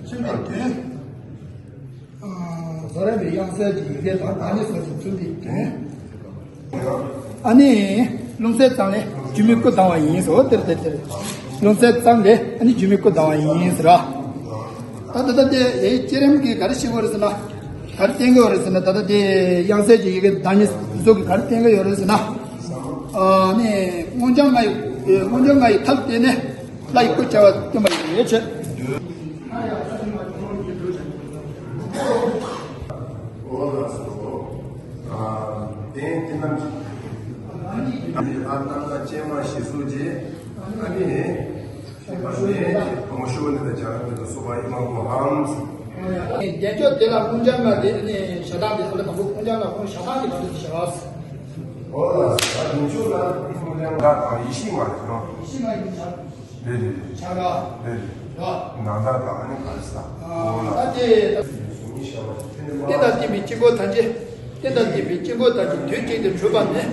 མཚོན་པའི་དོན། རྫོགས་རིམ་པའི་དབྱངས་གསལ་གྱི་ཡི་གེ་དང་བདག་ཉིད་སོགས་ཀྱིས་མཚོན་པའི་དོན། ཨ་ནི་རླུང་གསལ་ཙམ་ལས་སྒྱུ་མའི་སྐུ་ལྡང་བ་ཡིན་ཟེར། དེར་དེར་དེར་རླུང་གསལ་ཙམ་ལས་ཨ་ནི་སྒྱུ་མའི་སྐུ་ལྡང་བ་ཡིན་ཟེར་ར། ད་ད་ལྟ་དེ་ཨེ་བསྐྱེད་རིམ་གྱིས་ག་རེ་བྱེད་དགོས་རེད་ཟེར་ན། ག་རེ་བསྟན་གྱི་ཡོད་རེད་ཟེར་ན། ད་ལྟ་དེ་དབྱངས་གསལ་གྱི་ཡི་གེ་བདག་ཉིད་སོགས་ཀྱིས་ག་རེ་བསྟན་གྱི་ཡོད་རེད་ཟེར་ན། ཨ་ནི་སྔོ་ལྗང་ལྔ་ཡི་སྔོ་ལྗང་ལྔ་ཡི་མཐར་བསྟན་ནས་ལྷ་ཡི་སྐུ་བྱ་བ་སྟོན་པ་ཡིན་པའི་ཕྱིར། བདེ་མཆོག་དེ་ལ་སྔོ་ལྗང་ལྔ་དེ་ནི་ཞེ་སྡང་དེ་ཚོ་ལ་དང་པོ་སྔོ་ལྗང་ལྔ་ཁོང་ཞེ་སྡང་གི་བར་དུ་བྱ་བ། འོ་ལ་ད་བདེ་མཆོག་ལ་སྔོ་ལྗང་ལྔ་དང་ཡེ་ཤེས་ལྔ་རེད་ནོ། ཡེ་ཤེས་ལྔ་ཡིན་ན། རེད་རེད་རེད། ཆ་ག་རེད་རེད། ར། ནང་ལྟར་དང་ཨ་ནི་ག་རེ་ཟ། འོ་ལ། ད་དེ། རྟེན་དང་བརྟེན་པའི་དཀྱིལ་འཁོར་ཐམས་ཅད། རྟེན་དང་བརྟེན་པའི་དཀྱིལ་འཁོར་ཐམས་ཅད་དུས་གཅིག་ཏུ་གྲུབ་པ་ནི།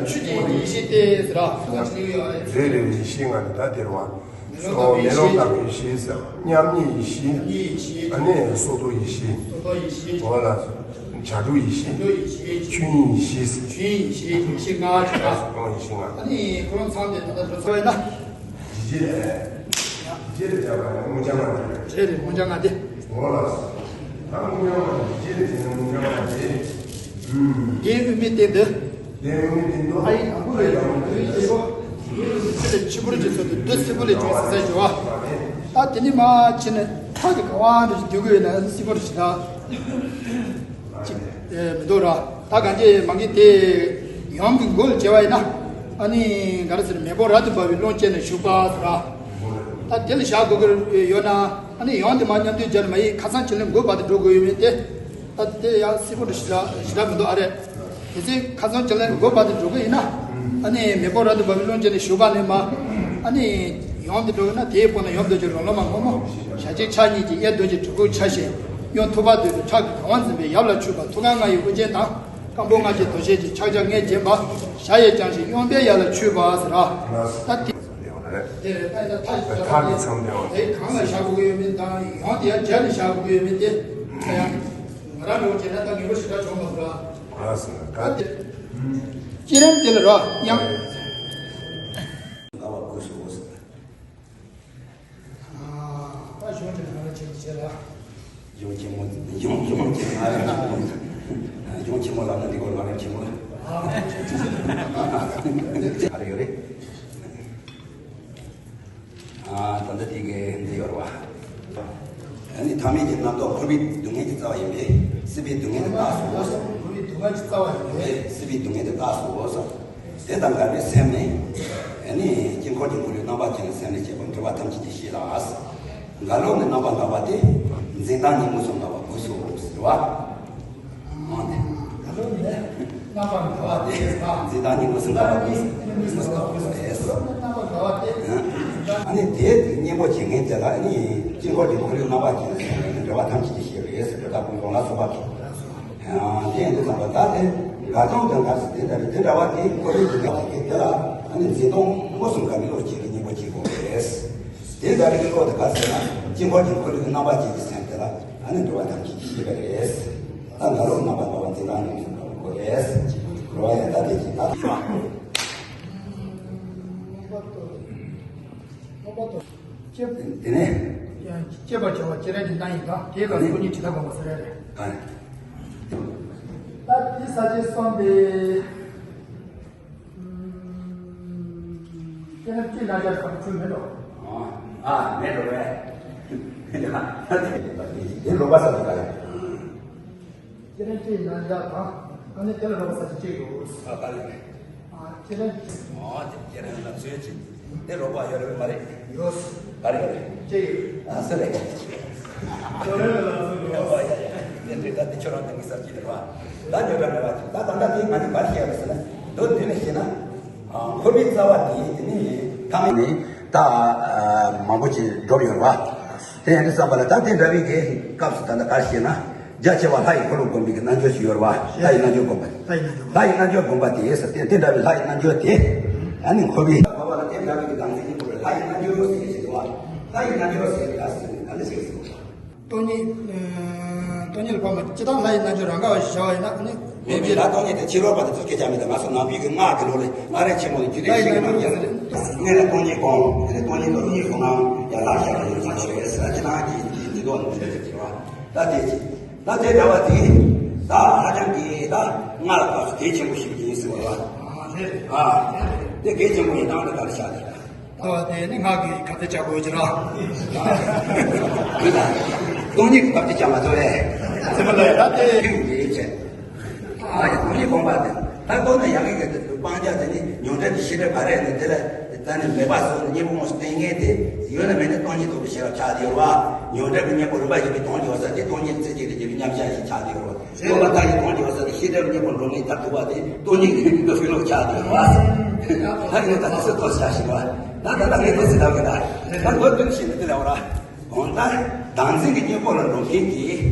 ཆོས་ཀྱི་ཡེ་ཤེས་ཏེ་ཟེར་ར། རེད་རེད། ཡེ་ཤེས་ལྔ་ནི་ད་དེ་རེད་བ། མེ་ལོང་ལྟ་བུའི་ཡེ་ཤེས་ཟེར། མཉམ་ཉིད་ཡེ་ཤེས། མཉམ་ཉིད་ཡེ་ཤེས། ཨ་ནི་སོར་རྟོག་ཡེ་ཤེས། སོར་རྟོག་ཡེ་ཤེས། འོ་ལ། བྱ་གྲུབ་ཡེ་ཤེས། བྱ་གྲུབ་ཡེ་ཤེས། ཆོས་དབྱིངས་ཡེ་ཤེས། ཆོས་དབྱིངས་ཡེ་ཤེས། ཡེ་ཤེས་ལྔ་ཆ། སོར་རྟོག་ཡེ་ཤེས་ལྔ། ཨ་ནི་ཁོ་རང་ཚང་དེ་ད་ལྟ་འགྲོ་ཚར་བས་ན། ཇི་ལྟར། ཇི་ལྟར་བྱ་བ་ནི་སྔོ་ལྗང་ལྔ་དེ། རེད་རེད། སྔོ་ལྗང་ལྔ་དེ། འོ་ལ། ད་སྔོ་ལྗང་ལྔ་དེ་ཇི་ལྟར་བྱས་ན་སྔོ་ལྗང་ལྔ་དེ། ཨུམ། དེའི་དབུ་མའི་སྟེང་དུ། དེའི་དབུ་མའི་སྟེང་དུ། ཨ་ཡི་དང་པོ་ལས་ཡང་དུ་ཡི་ཆེ་བ། ཡུལ་ཕྱི་ལ་ཕྱི་པོར་གྱི་ཚུལ་དུ་བདུད་སྲིན་པོ་ལས་བྱུང་ཟེར་ཟེར་བ། ད་དེ་ནི་མ་ཕྱི་ནས་ཐག་གི་ག་བ་འདྲ་ཞིག་འདུག་གི་ཡོད་ན་སྲིན་པོ་རེ་ཞིག་ད། ཅིག་ཨེ་མི་འདུག་ར། ད་གང་ཅི་མ་གི་དེ་ཡུམ་གྱི་མགོ་ལ་བྱས་པ་ཡིན་ན། ཨ་ནི་ག་རེ་ཟེར། མེ་དཔུང་རབ་ཏུ་འབར་བའི་རླུང་བཅས་ནས་ཞུགས་པ་ཟེར་ར། ད་དེ་ལ་བཞག་དགོས་ཀྱི་ཡོད་ན། ཨ་ནི་ཡང་དེ་མ་མཉམ་དུ་སྦྱར་མ་ཡིན། ཁ་སང་བྱིན་ལེན་མགོ་བར་དུ་འགྲོ་དགོས་ཡོད་མེད་དེ། ད་དེ་ཡང་སྲིད་པོ་འདྲ་ཞིག་ལ་ཞིག་ལ་མི་འདུག་ཨ་རེད། དེ་ཚེ་ཁ་སང་བྱིན་ལེན་མགོ་བར་དུ་འགྲོ་གི་ཡིན་ན། ཨ་ནི་མེ་དཔུང་རབ་ཏུ་འབར་བའི་རླུང་བཅས་ནས་ཞུགས་པ་ནས་མ། ཨ་ནི་ཡང་དུ་འགྲོ་གི་ན་དེའི་སྤོ་ན་ཡང་དུ་འགྱུར་རོ་ལོ་མ་ངོ་མོ། ཞལ་གཅིག་ཕྱག་གཉིས་ཀྱིས་གཡས་གདོན་གྱི་གྲི་གུག་འཕྱར་ཞིང་གཡོན་ཐུབ་པ་འདོད་པའི་ཁྲག་གི་གང་བ་འཛིན་པའི་ཡབ་ལ་མཆོད་པ། ཐུགས་ཀར་རྔ་ཡི་དབུ་ཅན་དང་། རྐང་པོ་ལྔ་བཅས་དོ་ཤལ་གྱི་ཕྱག་རྒྱ་ལྔས་བརྒྱན་པ། ཞབས་གཡས་བརྐྱང་ཞིང་གཡོན་པས་ཡར་ལ་མཆོད་པ་ཟེར་ར། ད་དེ། དེ་རེད། ད་ཡིན་ན་མཐའ་ཞིག་མཐའ་གི་མཚམས་དེ་འོ། དེ་གང་ལ་བཞག་དགོས་ཀྱི་ཡོད་མེད་དང་ཡང་དེ་ཡང་སྦྱར་ནས་བཞག་དགོས་ཀྱི་ཡོད་མེད་དེ། ད་ཡང་ང་རང་འདྲ་བོ་བྱས་ན་ད་ངེས་པར་ཞེ་དྲག་བྱུང་མ་འདུག་ཨ། ལགས་སོ། ད་དེ། བསྐྱེད་རིམ་དེ་ལ་ར་ཡང་། ད་བ་དགོས་སོ། ཨ་ད་ཞོར་དེ་ང་རང་ཆེན་པོ་བྱས་ལ། གཞུང་ཆེན་མོ། གཞུང་གཞུང་ཆེན་མོ་ལ་ནི་འདི་སྐོར་ལ་ནི་ཆེན་མོ། ཨ་རེ་ཡོད་རེད། ཨ་ད་ལྟ་དེ་གའི་འདི་ཡོད་རེད་བ། ཨ་ནི་ཐ་མལ་གྱི་རྣམ་རྟོག་འཁོར་བའི་སྡུག་བསྔལ་གྱི་རྩ་བ་ཡིན་པས་སྲིད་པའི་སྡུག་བསྔལ་དེ་དག་སོ། འཁོར་བའི་སྡུག་བསྔལ་གྱི་རྩ་བ་ཡིན་པས་སྲིད་པའི་སྡུག་བསྔལ་དེ་དག་སོ། དེ་དང་འགལ་བའི་སེམས་ནི། ཨ་ནི་དཀྱིལ་འཁོར་གྱི་འཁོར་ལོའི་རྣམ་པ་ཅན་གྱི་སེམས་ལས་སྐྱེས་པ་འགྲོ་བ་ཐམས་ཅད་ཀྱི་གཤིས་ལ། འགལ་བ་ནི་རྣམ་པར་འགལ་བ་སྟེ། འཛིན་སྟངས་ནི་མངོན་སུམ་འགལ་བ་དགོས་སོ་ཟེར་བ། འོན་ཏེ། འགལ་བ་ནི་རྣམ་པར་འགལ་བ་སྟེ། འཛིན་སྟངས་ནི་མངོན་སུམ་འགལ་བ་དགོས་སོ། མངོན་སུམ་འགལ་བ་དགོས་སོ། རྣམ་པར་འགལ་བ་སྟེ། ཨ་ནི་དེའི་གཉེན་པོ་བྱེད་མཁན་དེ་ལ་ནི་དཀྱིལ་འཁོར་གྱི་འཁོར་ལོའི་རྣམ་པ་ཅན་ཟེར་ནས་འགྲོ་བ་ཐམས་ཅད་ཀྱི་གཤིས་རེད་ཟེར་བའི་ད་ཀུན་སློང་ལ་སོགས་པ་གི། དེ་ཡིན་དུས་ཙམ་པ་ད་དེ་འགལ་སྟངས་དེ་འགལ་ཟེར་དེ་ལྟ་བུའི་དེ་འདྲ་བ་དེ་འཁོར་ལོའི་སྡུག་བསྔལ་དེ་དེ་ལ་ཨ་ནི་འཛིན་སྟངས་མངོན་སུམ་འགལ་བའི་བློ་སྐྱེ་གི་གཉེན་པོ་གཅིག་དགོས་རེད། དེ་འགལ་བའི་བློ་དེ་ག་ཟེར་ན་དཀྱིལ་འཁོར་གྱི་འཁོར་ལོའི་རྣམ་པ་ཅན་གྱི་སེམས་དེ་ལ་ཨ་ནི་འགྲོ་བ་ཐམས་ཅད་ཀྱི་ཤེས་པ་རེད། ད་འགལ་བ་རྣམ་པར་འགལ་བ་འཛིན་སྟངས་མངོན་སུམ་འགལ་བ་དགོས་རེད། འགྲོ་བ་ཡང་ད་དེ་གཅིག་ད། དེ་ནས་སྐྱེད་པར་བྱ་བ་སྐྱེད་རན་གྱི་རྣམ་དབྱེ་དང་དེའི་སྐབས་སུ་སྟོང་ཉིད་དྲི་ཟ་སྒོམ་པ་ཟེར་ཡ་རེད། ད་དེ་ས་བཅད་གསུམ་པའི། སྐྱེད་རན་སྐྱེད་རྣམ་གཞག་གམ་ཆོས་མེད་འགྲོ། ཨ་མེད་འགྲོ་བས། དེ་ལོག་པ་ས་དེ་ག་ཡ། སྐྱེད་རན་སྐྱེད་རྣམ་གཞག་དང་ཨ་ནི་དེ་ལ་ལོག་པ་ས་དེ་གཅིག་ཡོད། ཨ་ད་ལས། ཨ་སྐྱེད་རན། ཨ་དེ་སྐྱེད་རན་ལ་ཚོད་ཅིག་དེ་ལོག་པ་ཡོད་རེད་མ་རེད། ཡོད། ག་རེ་ཡོད་རེད། ཅི་ཡོད། ཨ་སུ་རེད། ཁྱོད་རེད་ལ་ཚོད་ཡོད། ཨ་ཡ་ཡ། དེ་འདྲའི་ད་དེ་ཁྱོད་རང་དེ་མི་ཟེར་གྱི་རེད་བ། ད་ཉོ་གྲ་མེད་བ་ཅིག་ད་ད་ལྟ་དེ་ང་ནི་ག་རེ་བཤད་ཡོད་ཟེར་ན། མདོ་འདི་ནས་བཤད་ན། ཨ་འཁོར་བའི་རྩ་བ་དེ་དེ་ནི་ཐ་མ་ནི་ད་མང་པོ་ཅིག་འགྲོ་ཡོད་རེད་བ། དེ་ཡང་དེ་བསམ་པ་ལ་ད་དེ་འདྲ་བའི་གི་སྐབས་སུ་ད་ལྟ་ག་རེ་བཤད་ན། རྒྱ་ཆེ་བ་ལྷ་ཡི་འཁོར་ལོ་བསྒོམ་པའི་གི་རྣལ་འབྱོར་ཞིག་ཡོད་རེད་བ། ལྷ་ཡི་རྣལ་འབྱོར་བསྒོམ་པ། ལྷ་ཡི་རྣལ་འབྱོར་བསྒོམ་པ་དེ་ཟེར་ཏེ་དེ་འདྲ་བའི་ལྷ་ཡི་རྣལ་འབྱོར་དེ། ཨ་ནི་འཁོར་བའི་བསྒོམ་པ་ལ་དེ་འདྲ་བའི་གི་དང་ཚིག་གཉིས་པོ་ལ་ལྷ་ཡི་རྣལ་འབྱོར་ཟེར་གྱི་འདུག་བ། ལྷ་ཡི་རྣལ་འབྱོར་ཟེར་གྱི་ད་ཟེར་ནས་ག་འདྲ་ཟེར་གྱི་འདུག་སྟོང་ཉིད། སྟོང་ཉིད་ལ་དཔག་པ་སྤྱིར་བཏང་ལྷ་ཡི་རྣལ་འབྱོར་རང་ག་བ་ཞིག་བྱ་བ་ཡིན་ན་ཨ་ནི། མེད་པའི་ལྷ་སྟོང་ཉིད་དེ་ཕྱི་རོལ་པ་དེ་ཚོ་སྐད་ཆ་མེད་དང་ང་ཚོ་ནང་པའི་གི་སྔགས་ཀྱི་ལུགས་ལས་སྔགས་རིགས་ཆེན་མོ་ནི་རྒྱུད་སྡེ་བཞི་གི་ནང་ཡང་། སྔོན་ལ་སྟོང་ཉིད་སྒོམ། དེ་ནས་སྟོང་ཉིད་སྟོང་ཉིད་སྒོམ་ནང་ཡང་ལྷ་ཞག་གི་ཡོད་ཚང་ཞིག་རེད་ཟེར་ན་སྤྱིར་བཏང་གི་འདི་དོག་ནི་འདྲ་ཟེར་གྱི་རེད་བ། ད་དེ་ཅི། ད་དེ་འདྲ་བ་དེ། ད་ཧ་ཅང་གི་ད་སྔགས་ལ་དཔག་ཚོད་གལ་ཆེན་པོ་ཞིག་ཡིན་ཟེར་བ་རེད་བ། ཨ་དེ་གལ་ཆེན་པོ་ཡིན་སྟངས་དེ་ག་རེ་ཆགས་རེད། ད་བ་དེ་ནི་སྔགས་ཀྱི་ག་ཚད་བྱ་དགོས་ཀྱི་ར། སྟོང་ཉིད་ཀྱི་སྟབས་ཀྱིས་ཀྱང་མ་ཐུབ་པས། ཚད་མ་ལ་ཡང་ད་དེ་ཁྱོད་ཀྱིས་བྱས། ཨ་ཡ་སྟོང་ཉིད་སྒོམ་པ་དེ། ད་ལྟོ་ན་ཡང་གི་གི་སྤང་བྱ་དེ་ནི་མྱོང་འདྲེན་གྱི་ཤེས་སྒྲིབ་ག་རེ་ནི་དེ་ལ་ད་ནི་མེད་པ་སོགས་ནི་གཉེན་པོ་དངོས་སུ་བསྟེན་མཁན་དེ་ཡོད་ན་མེད་ན་སྟོང་ཉིད་རྟོགས་པའི་ཤེས་རབ་ཆགས་ཡོད་བ། མྱོང་འདྲེན་གྱི་གཉེན་པོ་རིམ་པ་བཞིན་དུ་དོན་འགྱུར་ས་དེ་སྟོང་ཉིད་ཚེ་གཅིག་ཏུ་རྒྱས་པའི་མཉམ་གཞག་ཞིག་ཆགས་ཡོད་བ། ལོ་ལ་ལྟ་ཡི་དོན་འགྱུར་ས་དེ་ཤེས་སྒྲིབ་གཉེན་པོ་འགྲོ་ངེས་ལྟར་དུ་བ་དེ་སྟོང་ཉིད་ཀྱི་ཀུན་སློང་ཆགས་ཏེ་ཡོད་པ། ད་ཡིན་ད་དེ་ཚོ་ཐོས་བྱ་ཞིག་བ། ད་ད་ལྟ་ངས་ཐོས་ཟིན་ལབ་གི་ད། ད་ལོ་དུས་ཤིག་ནི་དེ་ལ་བ་ར། གང་ལྟར་བདག་འཛིན་གྱི་གཉེན་པོ་ལ་འགྲོ་མཁན་གྱི་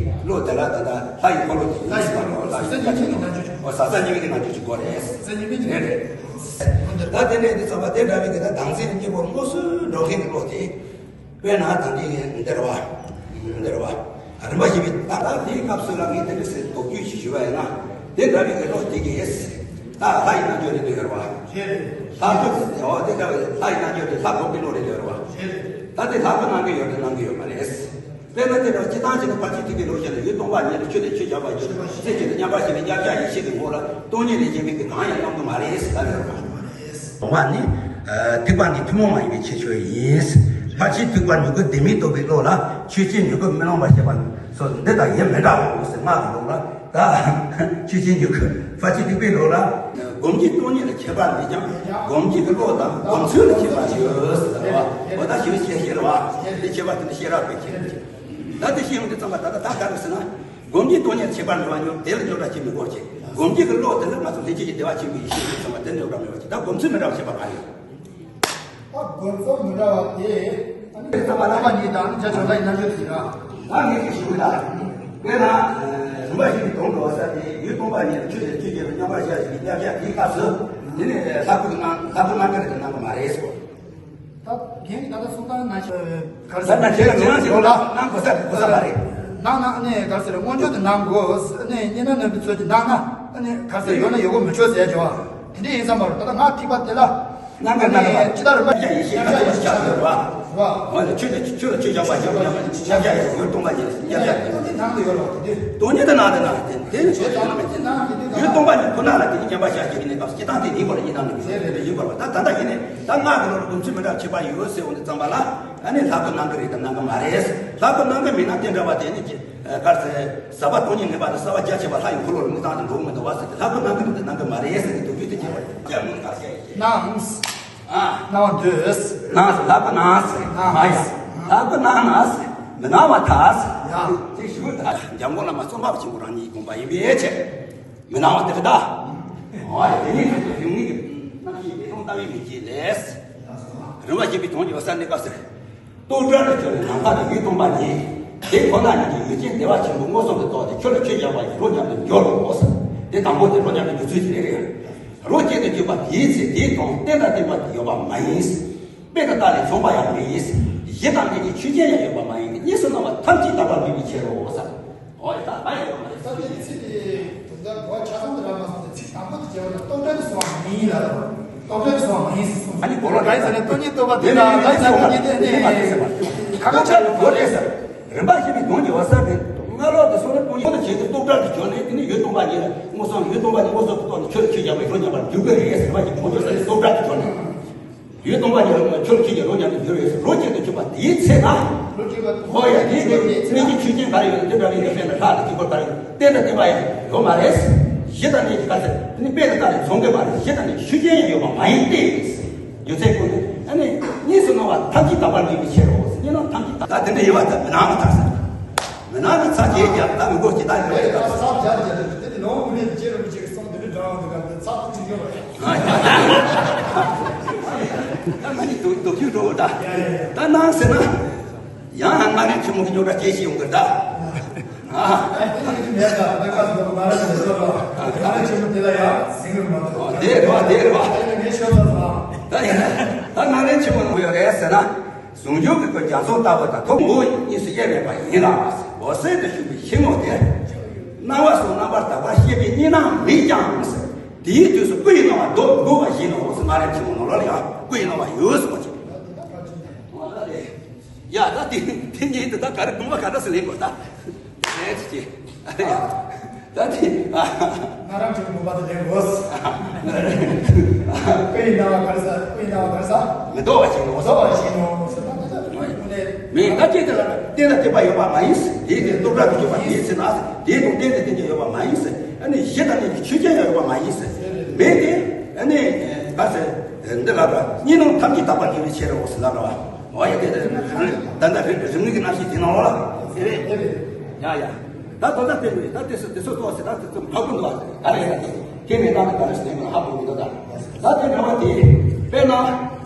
བློ་དེ་ལ་ད་ལྟ་ལྷ་ཡི་འཁོར་ལོ་དེ་ཡིན་ཟེར་བ་ལ་ལྷ་ཡི་ཟག་བཅས་ཀྱི་རྣལ་འབྱོར་གྱི་སྒོ་རེད། རེད་རེད། ད་དེ་ནས་འདི་ཚང་མ་དེ་འདྲ་བའི་གི་ད་བདག་འཛིན་གྱི་གཉེན་པོ་དངོས་སུ་འགྲོ་མཁན་གྱི་བློ་དེ། དཔེར་ན་ད་འདི་འདིར་བ། འདིར་བ། རིམ་པ་བཞི་པའི་ད་ལྟ་དེའི་སྐབས་སུ་ལ་ངས་དེ་འདྲ་ཟེར་དོགས་གཅོད་ཅིག་ཞུ་བ་ཡིན་ན། དེ་འདྲ་བའི་གི་བློ་དེ་གིས། ད་ལྷ་ཡི་རྣལ་འབྱོར་རེད་འདོད་ཡོད་རེད་བ། ལྷ་ཐུག་ཟེར་ཏེ་འོ་དེ་འདྲ་བའི་ལྷ་ཡི་རྣལ་འབྱོར་དེ་ལྷ་སྒོམ་པའི་བློ་རེད་འདོད་ཡོད་རེད་བ། ད་དེ་ལྷ་སྒོམ་གནང་གི་ཡོད་རེད་གནང་གི་ཡོད་མ་རེད། དཔེར་ན་དེ་འདྲ་སྤྱིར་བཏང་བྱས་ན་ཕར་ཕྱིན་ཐེག་པའི་བློ་ཞེས་ན་ཡུལ་སྟོང་པ་ཉིད་ལ་ཆོས་དང་ཆོས་སྦྱར་བ་ཡོད་དེ་ཚེ་གཅིག་ཏུ་མཉམ་པར་ཞེན་པའི་མཉམ་གཞག་ཡེ་ཤེས་ཀྱི་ངོ་ལ་སྟོང་ཉིད་ལས་གཞན་པའི་གི་གང་ཡང་སྣང་གི་མ་རེད་ཟེར་ལབ་ཡོད་རེད་བ། སྟོང་པ་ནི། ཐེག་པ་ནི་ཐུན་མོང་མ་ཡིན་པའི་ཁྱད་ཆོས་ཡིན། ཕར་ཕྱིན་ཐེག་པ་མྱུ་གུ་ལྡན་མིན་རྟོགས་པའི་བློ་ལ་ཆོས་ཅན་མྱུ་གུ་རྨི་ལོང་བར་བཤད་པ་སོགས་འདི་དང་ཡེ་མི་འདྲའོ་ཟེར་སྔགས་ཀྱི་ལུགས་ལ་ད། ཆོས་ཅན་མྱུ་གུ་ཕར་ཕྱིན་ཐེག་པའི་བློ་ལ། སྒོམ་གྱི་སྟོང་ཉིད་ལ་ཁྱད་པར་མེད་ཀྱང་སྒོམ་གྱི་གི་བློ་དང་སྒོམ་ཚུལ་ལ་ཁྱད་པར་ཡོད་ཟེར་བ། འོ་ད་ཞེས་ཤེས་ཤེས་རེད་བ། དེ་ཁྱད་པར་དེ་ནི་ཤེས་རབ་པའི་ཁྱད་པར། ད་དེ་ཤེས་ཡོང་དུས་ཙམ་པ་ད་ལྟ་ད་ག་རེ་ཟེར་ན། སྒོམ་གྱི་སྟོང་ཉིད་ཁྱད་པར་མེད་པ་ཉོན་དེ་ལ་ཉོན་སྒྲ་ཅི་མི་དགོས་ཅིག་སྒོམ་གྱི་གི་བློ་དེ་ལ་ང་ཚོ་ལྷན་སྐྱེས་ཀྱི་བདེ་བ་ཆེན་པོའི་ཡེ་ཤེས་ཡིན་ཙམ་པ་དེ་ལ་ཉོན་སྒྲ་མེད་པ་ཅིག་ད་སྒོམ་ཚུལ་མི་འདྲ་བ་ཁྱད་པར་ག་རེ་ཡོད། ད་སྒོམ་ཚུལ་མི་འདྲ་བ་དེ་ཨ་ནི་རྩ་བ་རྣམ་པ་གཉིས་དང་ཨ་ནི་བྱ་བྱེད་ལྷ་ཡི་རྣལ་འབྱོར་ཟེར་ན། ད་ངས་ཅིག་ཞུ་གི་ད། དཔེར་ན། རིམ་པ་བཞི་པའི་དོན་འགྲོ་བ་ས་དེ་ཡུལ་སྟོང་པ་ཉིད་ལ་ཆོས་དང་ཆོས་ཅན་ལ་མཉམ་པར་བཞག་ཞིང་མཉམ་གཞག་དེའི་སྐབས་སུ། དེ་ནི་ལྷ་སྐུ་གི་སྣང་ལྷ་སྐུ་སྣང་གི་རེད་དེ་སྣང་གི་མ་རེད་ཟེར། ད་རྒན་གྱིས་ད་ལྟ་གསུང་སྟངས་ནང་བཞིན་ག་རེ་ཟེར་ན་ཁྱེད་ལ་ཁྱེད་རང་ཞིག་ལ་སྣང་དགོས་ས་དགོས་ས་མ་རེད། སྣང་ན་ཨ་ནི་ག་རེ་ཟེར་མངོན་བརྗོད་དུ་སྣང་དགོས་ཨ་ནི་གཉིས་སྣང་ནོར་བུའི་ཚུལ་གྱིས་སྣང་ན་ཨ་ནི་ག་རེ་ཟེར་ཡོད་ན་ཡོད་དགོས་མི་ཆོག་ཟེར་ཀྱང་དེ་འདྲ་ཡིན་ས་མ་རེད། ད་ལྟ་ངག་ཐིག་པ་དེ་ལ་སྣང་གི་སྣང་གི་ཅི་ལྟར་རིམ་པ་ཡེ་ཤེས་ཀྱི་ཆོས་ཀྱི་ཆགས་ཡོད་རེད་བ། འོ་ན་ཆོས་དང་ཆོས་ལ་ཆོས་སྦྱར་བ་ཡོད་ཡོད་མ་ཡིན་སྦྱར་ཡ་ཡོད་སྟོང་པ་ཉིད་ལ་སྦྱར་ཡ་ཡོད། དེ་སྣང་གི་ཡོད་ལ་དེ་དུས། སྟོང་ཉིད་དུ་སྣང་དེ་སྣང་དེ་དེ་ནི་ཆོས་དང་ཡུལ་སྟོང་པ་ཉིད་ཁོ་ན་ལ་དེ་ཉིད་མཉམ་པར་བཞག་ཅིག་ནས་སྐབས་སུ་སྤྱིར་བཏང་དེ་ཉིད་པར་གཉིས་སྣང་ནི་མི་ཟེར་རེ་རེ་ཡོད་པར་བ། ད་ད་ལྟ་ཡིན་ནས་ད་སྔགས་ཀྱི་ལུགས་ལ་སྒོམ་ཚུལ་མི་འདྲ་བ་ཁྱད་པར་ཡོད་ཟེར་འོང་དུས་ཙམ་པ་ལ་ཨ་ནི་ལྷ་སྐུ་སྣང་གི་རེད་དམ་སྣང་གི་མ་རེད། ལྷ་སྐུ་སྣང་གི་མིན་ན་དེ་འདྲ་བ་དེ་ནི་ཅི་གར་ཟེར་ཟབ་པ་སྟོང་ཉིད་ངེས་པ་དང་གསལ་བ་རྒྱ་ཆེ་བ་ལྷ་ཡི་འཁོར་ལོ་ལ་མི་སྣང་དུ་འགྲོ་མི་འདུག་བ་ཟེར་ཏེ་ལྷ་སྐུ་སྣང་གི་མིན་དུ་སྣང་གི་མ་རེད་ཟེར་ཏེ་འདུག་རྒྱུད་དུ་སྐྱེ་བ་ཡོད་ཀྱང་མི་དགའ་ཞེས་སྣང་། ཨ། སྣང་བ་འདོད། སྣང་ཟེར་ལྷ་སྐུ་སྣང་ཟེར། ཨ་ཡ། ལྷ་སྐུ་སྣང་ན་ཟེར། མི་སྣང་བ་ཐལ་ཟེར། ཡ། ཅིག་ཞུ་ད། འཇམ་མགོན་བླ་མ་རྩོམ་པ་པོ་ཆེན་པོ་རང་ཉིད་དགོངས་པ་ཡིན་པའི་ཕྱིར། མི་སྣང་བ་དེ་ལྟ། ཨ་ཡ་དེ་ནི་ཡུལ་དུ་ཡོང་ངེས་ཀྱི་རྣམ་ཤེས་མེད་དོན་ལྟ་བའི་མིག་གིས་ལས། རིམ་པ་བཞི་པའི་དོན་གྱི་ས་གནས་པ་ཟེར། རྟོག་བྲལ་དུ་གྱུར་ནས་ནམ་མཁའ་དང་ཡུལ་སྟོང་པ་ཉིད། དེ་ཁོ་ན་ཉིད་ཀྱི་ཡུལ་ཅན་བདེ་བ་ཆེན་པོ་མངོན་སུམ་དུ་རྟོགས་ཏེ་ཆོས་ལ་ཆོས་སྦྱར་བ་ཡི་རོ་མཉམ་དུ་འགྱུར་རོ་ཟེར། དེ་དང་པོ་དེ་རོ་མཉམ་དུ་འགྱུར་ཚུལ་གྱི་རེ་རེ། རོ་གཅིག་ཏུ་གྱུར་པ་དེའི་ཚེ་དེའི་དོན་རྟེན་དང་བརྟེན་པ་དེ་ཡོད་པ་མ་ཡིན། དཔེ་དང་རྟགས་ལས་བྱུང་བ་ཡང་མ་ཡིན། གཞི་དང་རྟེན་གྱི་ཆོས་ཅན་ཡང་ཡོད་པ་མ་ཡིན་ཏེ་གཉིས་སུ་སྣང་བ་ཐམས་ཅད་དག་པར་འབད་པའི་ཕྱིར་རོ་ཟེར། འོ་ཡ་ད་ཡོད་མ་རེད། ས་དེའི་ཚེ་དེ་དོན་དག་གོ་བ་ཆ་ཚང་དུ་རག་མ་སོང་སྟེ་ཚིག་དང་པོ་དེ་བྱས་པ་ན་རྟོག་བྲལ་དུ་སོང་བ་མ་ཡིན་ལ། སྟོབས་ལྡན་སོང་མ་ཡིན་སོང་། ཨ་ནི་གོ་ལོ་ར་ཡིན་ཟེར་ནས་སྟོང་ཉིད་རྟོགས་པ་དེ་དང་ར་ཡིན་ཟེར་ནས་སྟོང་ཉིད་དེ་ནི་ཁ་ཁ་ཆག་གི་གོ་རེད་ཟེར། རིམ་པ་བཞི་པའི་དོན་གྱི་འོད་གསལ་དེ་སྔ་ལོགས་དེ་སོང་ན་སྟོང་ཉིད་ཁོ་ན་བྱེད་དུ་སྟོབས་དགྲ་གི་སྦྱོར་ནས་དེ་ནི་ཡུལ་སྟོང་པ་ཉིད་ལ་མངོན་སུམ་ཡུལ་སྟོང་པ་ཉིད་མངོན་སུམ་དུ་རྟོགས་ནས་ཆོས་ལ་ཆོས་ཀྱང་མེད་རོ་མཉམ་པར་འགྱུར་དགོས་རེད་ཟེར་བ་ཞིག་གོ་རྒྱུ་ས་ནི་སྟོབས་དགྲ་གི་སྦྱོར་ནས། ཡུལ་སྟོང་པ་ཉིད་ལ་ཆོས་ལ་ཆོས་ཀྱང་རོ་མཉམ་དུ་འགྱུར་རེད་ཟེར་རོ་གཅིག་ཏུ་གྱུར་པ་དེའི་ཚེ་ན། ཧོ་ཡ་དེ་དེ་གནས་ཀྱི་ཆོས་ཅན་ག་རེ་ཡོད་ན་དེ་འདྲ་བའི་ཡོད་པས་ན་ལྷ་དང་དཀྱིལ་འཁོར་ག་རེ་ཡོད་རྟེན་དང་བརྟེན་པ་ཡང་ཡོད་མ་རེད། གཞི་དང་གནས་ཀྱི་དཀར་ཟེར་དེ་ནི་དཔེ་དང་ལྟ་ནས་མཚོན་དགོས་པ་རེད། གཞི་དང་གནས་ཀྱི་ཆོས་ཅན་ཡང་ཡོད་པ་མ་ཡིན་ཏེ། རྒྱུ་མཚན་ཀུན་ཏུ་ཨ་ནི་གཉིས་སུ་སྣང་བ་ཐམས་ཅད་དག་པར་འདུས་པའི་ཕྱིར་རོ། གཉིས་སྣང་ཐམས་ཅད་དག་ད་དེ་འདྲ་ཡོད་པ་ད་མི་སྣང་བ་ཐག་ཟེར། མི་སྣང་གི་ཚ་བྱེད་ཀྱང་ད་མི་གོ་ཅི་ལྟར་ཡོད་རེད་ད། ཚ་བྱ་བྱ་དེ་ནི་ནོ་མི་ནི་ཅེ་རུ་ཅེ་གི་སོང་དེ་ནི་འདྲ་བ་འདུག་ག་ཚ་ཁུ་ཅི་ཡོད་རེད། ད་ང་ནི་དུ་དུ་ཁྱུ་འགྲོ་བ་ད། ད་སྣང་ཟེར་ན། ཡང་ང་རང་ཆེན་མོ་གི་རྙོག་དྲ་སྐྱེ་ཤི་ཡོང་གི་ད། ཨ། དེ་ནི་མེད་ད་ད་ག་ཟེར་ང་རང་ཆེན་མོ་དེ་ལ་ཡང་ཟིང་གི་མ་འདུག་དེ་རེད་བ་དེ་རེད་བ། དེ་ནི་ངས་ཤོད་ད་ད། ད་ཡིན་ན་ད་ང་རང་ཆེན་མོ་ནོ་ཡོད་རེད་ཟེར་ན། ཟུང་འཇུག་གི་སྐུ་རྒྱ་མཚོ་ལྟ་བུ་དང་ཐུན་མོང་གཉིས་སུ་དབྱེར་མེད་པ་ཡིན་ལ། འོད་གསལ་དུ་ཞུགས་པའི་ཕྱིར་ངོ་དེ། སྣང་བ་སོགས་རྣམ་པར་དག་པར་ཤེས་པའི་གཉིས་སྣང་མེད་ཀྱང་། དེའི་དུས་སུ་སྐུ་ཡི་སྣང་བ་ལྡོག་དགོས་པ་ཞིག་ནོ་ཟེར་མ་རེད། ཆེན་མོ་ནོ་ལ་ཡང་སྐུ་ཡི་སྣང་བ་ཡོད་ཟེར་བ་ཅིག་ཡ་ད་དེ་དེ་ཉིད་དུ་ད་ག་རེ་དགོངས་པ་ག་འདྲ་སེ་ལེན་དགོས་ད། ལན་ཅིག་ཅེ། ད་དེ་ཨ། ང་རང་ཚོའི་དགོངས་པ་དེ་ལེན་དགོས། ཀུན་ནའི་སྣང་བ་ག་རེ་ཟེར། ཀུན་ནའི་སྣང་བ་ག་རེ་ཟེར། མི་ལྡོག་པ་ཞིག་ནོ། མི་ལྡོག་པ་ཞིག་ནོ། མི་ད་ཅི་དེ་ལ་རྟེན་ལ་བརྟེན་པ་ཡོད་པ་མ་ཡིན། དེའི་དེ་སྟོབས་དགྲ་དུ་གྱུར་པ་དེའི་ཚེ་ན། དེའི་དང་རྟེན་དང་རྟེན་ཅན་ཡོད་པ་མ་ཡིན། ཨ་ནི་གཞི་དང་གནས་ཀྱི་ཆོས་ཅན་ཡང་ཡོད་པ་མ་ཡིན། མེད་དེ། ཨ་ནི་ག་ཟེར། འདི་ལ་ར་གཉིས་སྣང་ཐམས་ཅད་དག་པར་འགྱུར་བའི་ཕྱིར་རོ་ཟེར་ལ་ར་བ། འོ་ཡ་དེ་དེ་ད་ལྟ་རིམ་གྱིས་རིམ་གྱིས་རྣམ་ཤེས་དེ་ནང་ལ་དེ་རེད་དེ་རེད། ཡ་ཡ། ད་ད་ལྟ་དེ་རེད། ད་དེ་སུ་དེ་སུ་ཏོག་ཟེར་ད་དེ་ཚོ་ཧ་གོ་འདུག་བ། ད་རེད་ཡ་དེ་དེ་མེད་ད་ནི་ད་རེད་ཟེར་ནས་ཧ་གོ་མི་འདུག་ད་ད་དེ་འདྲ་བ་དེ་དཔེར་ན་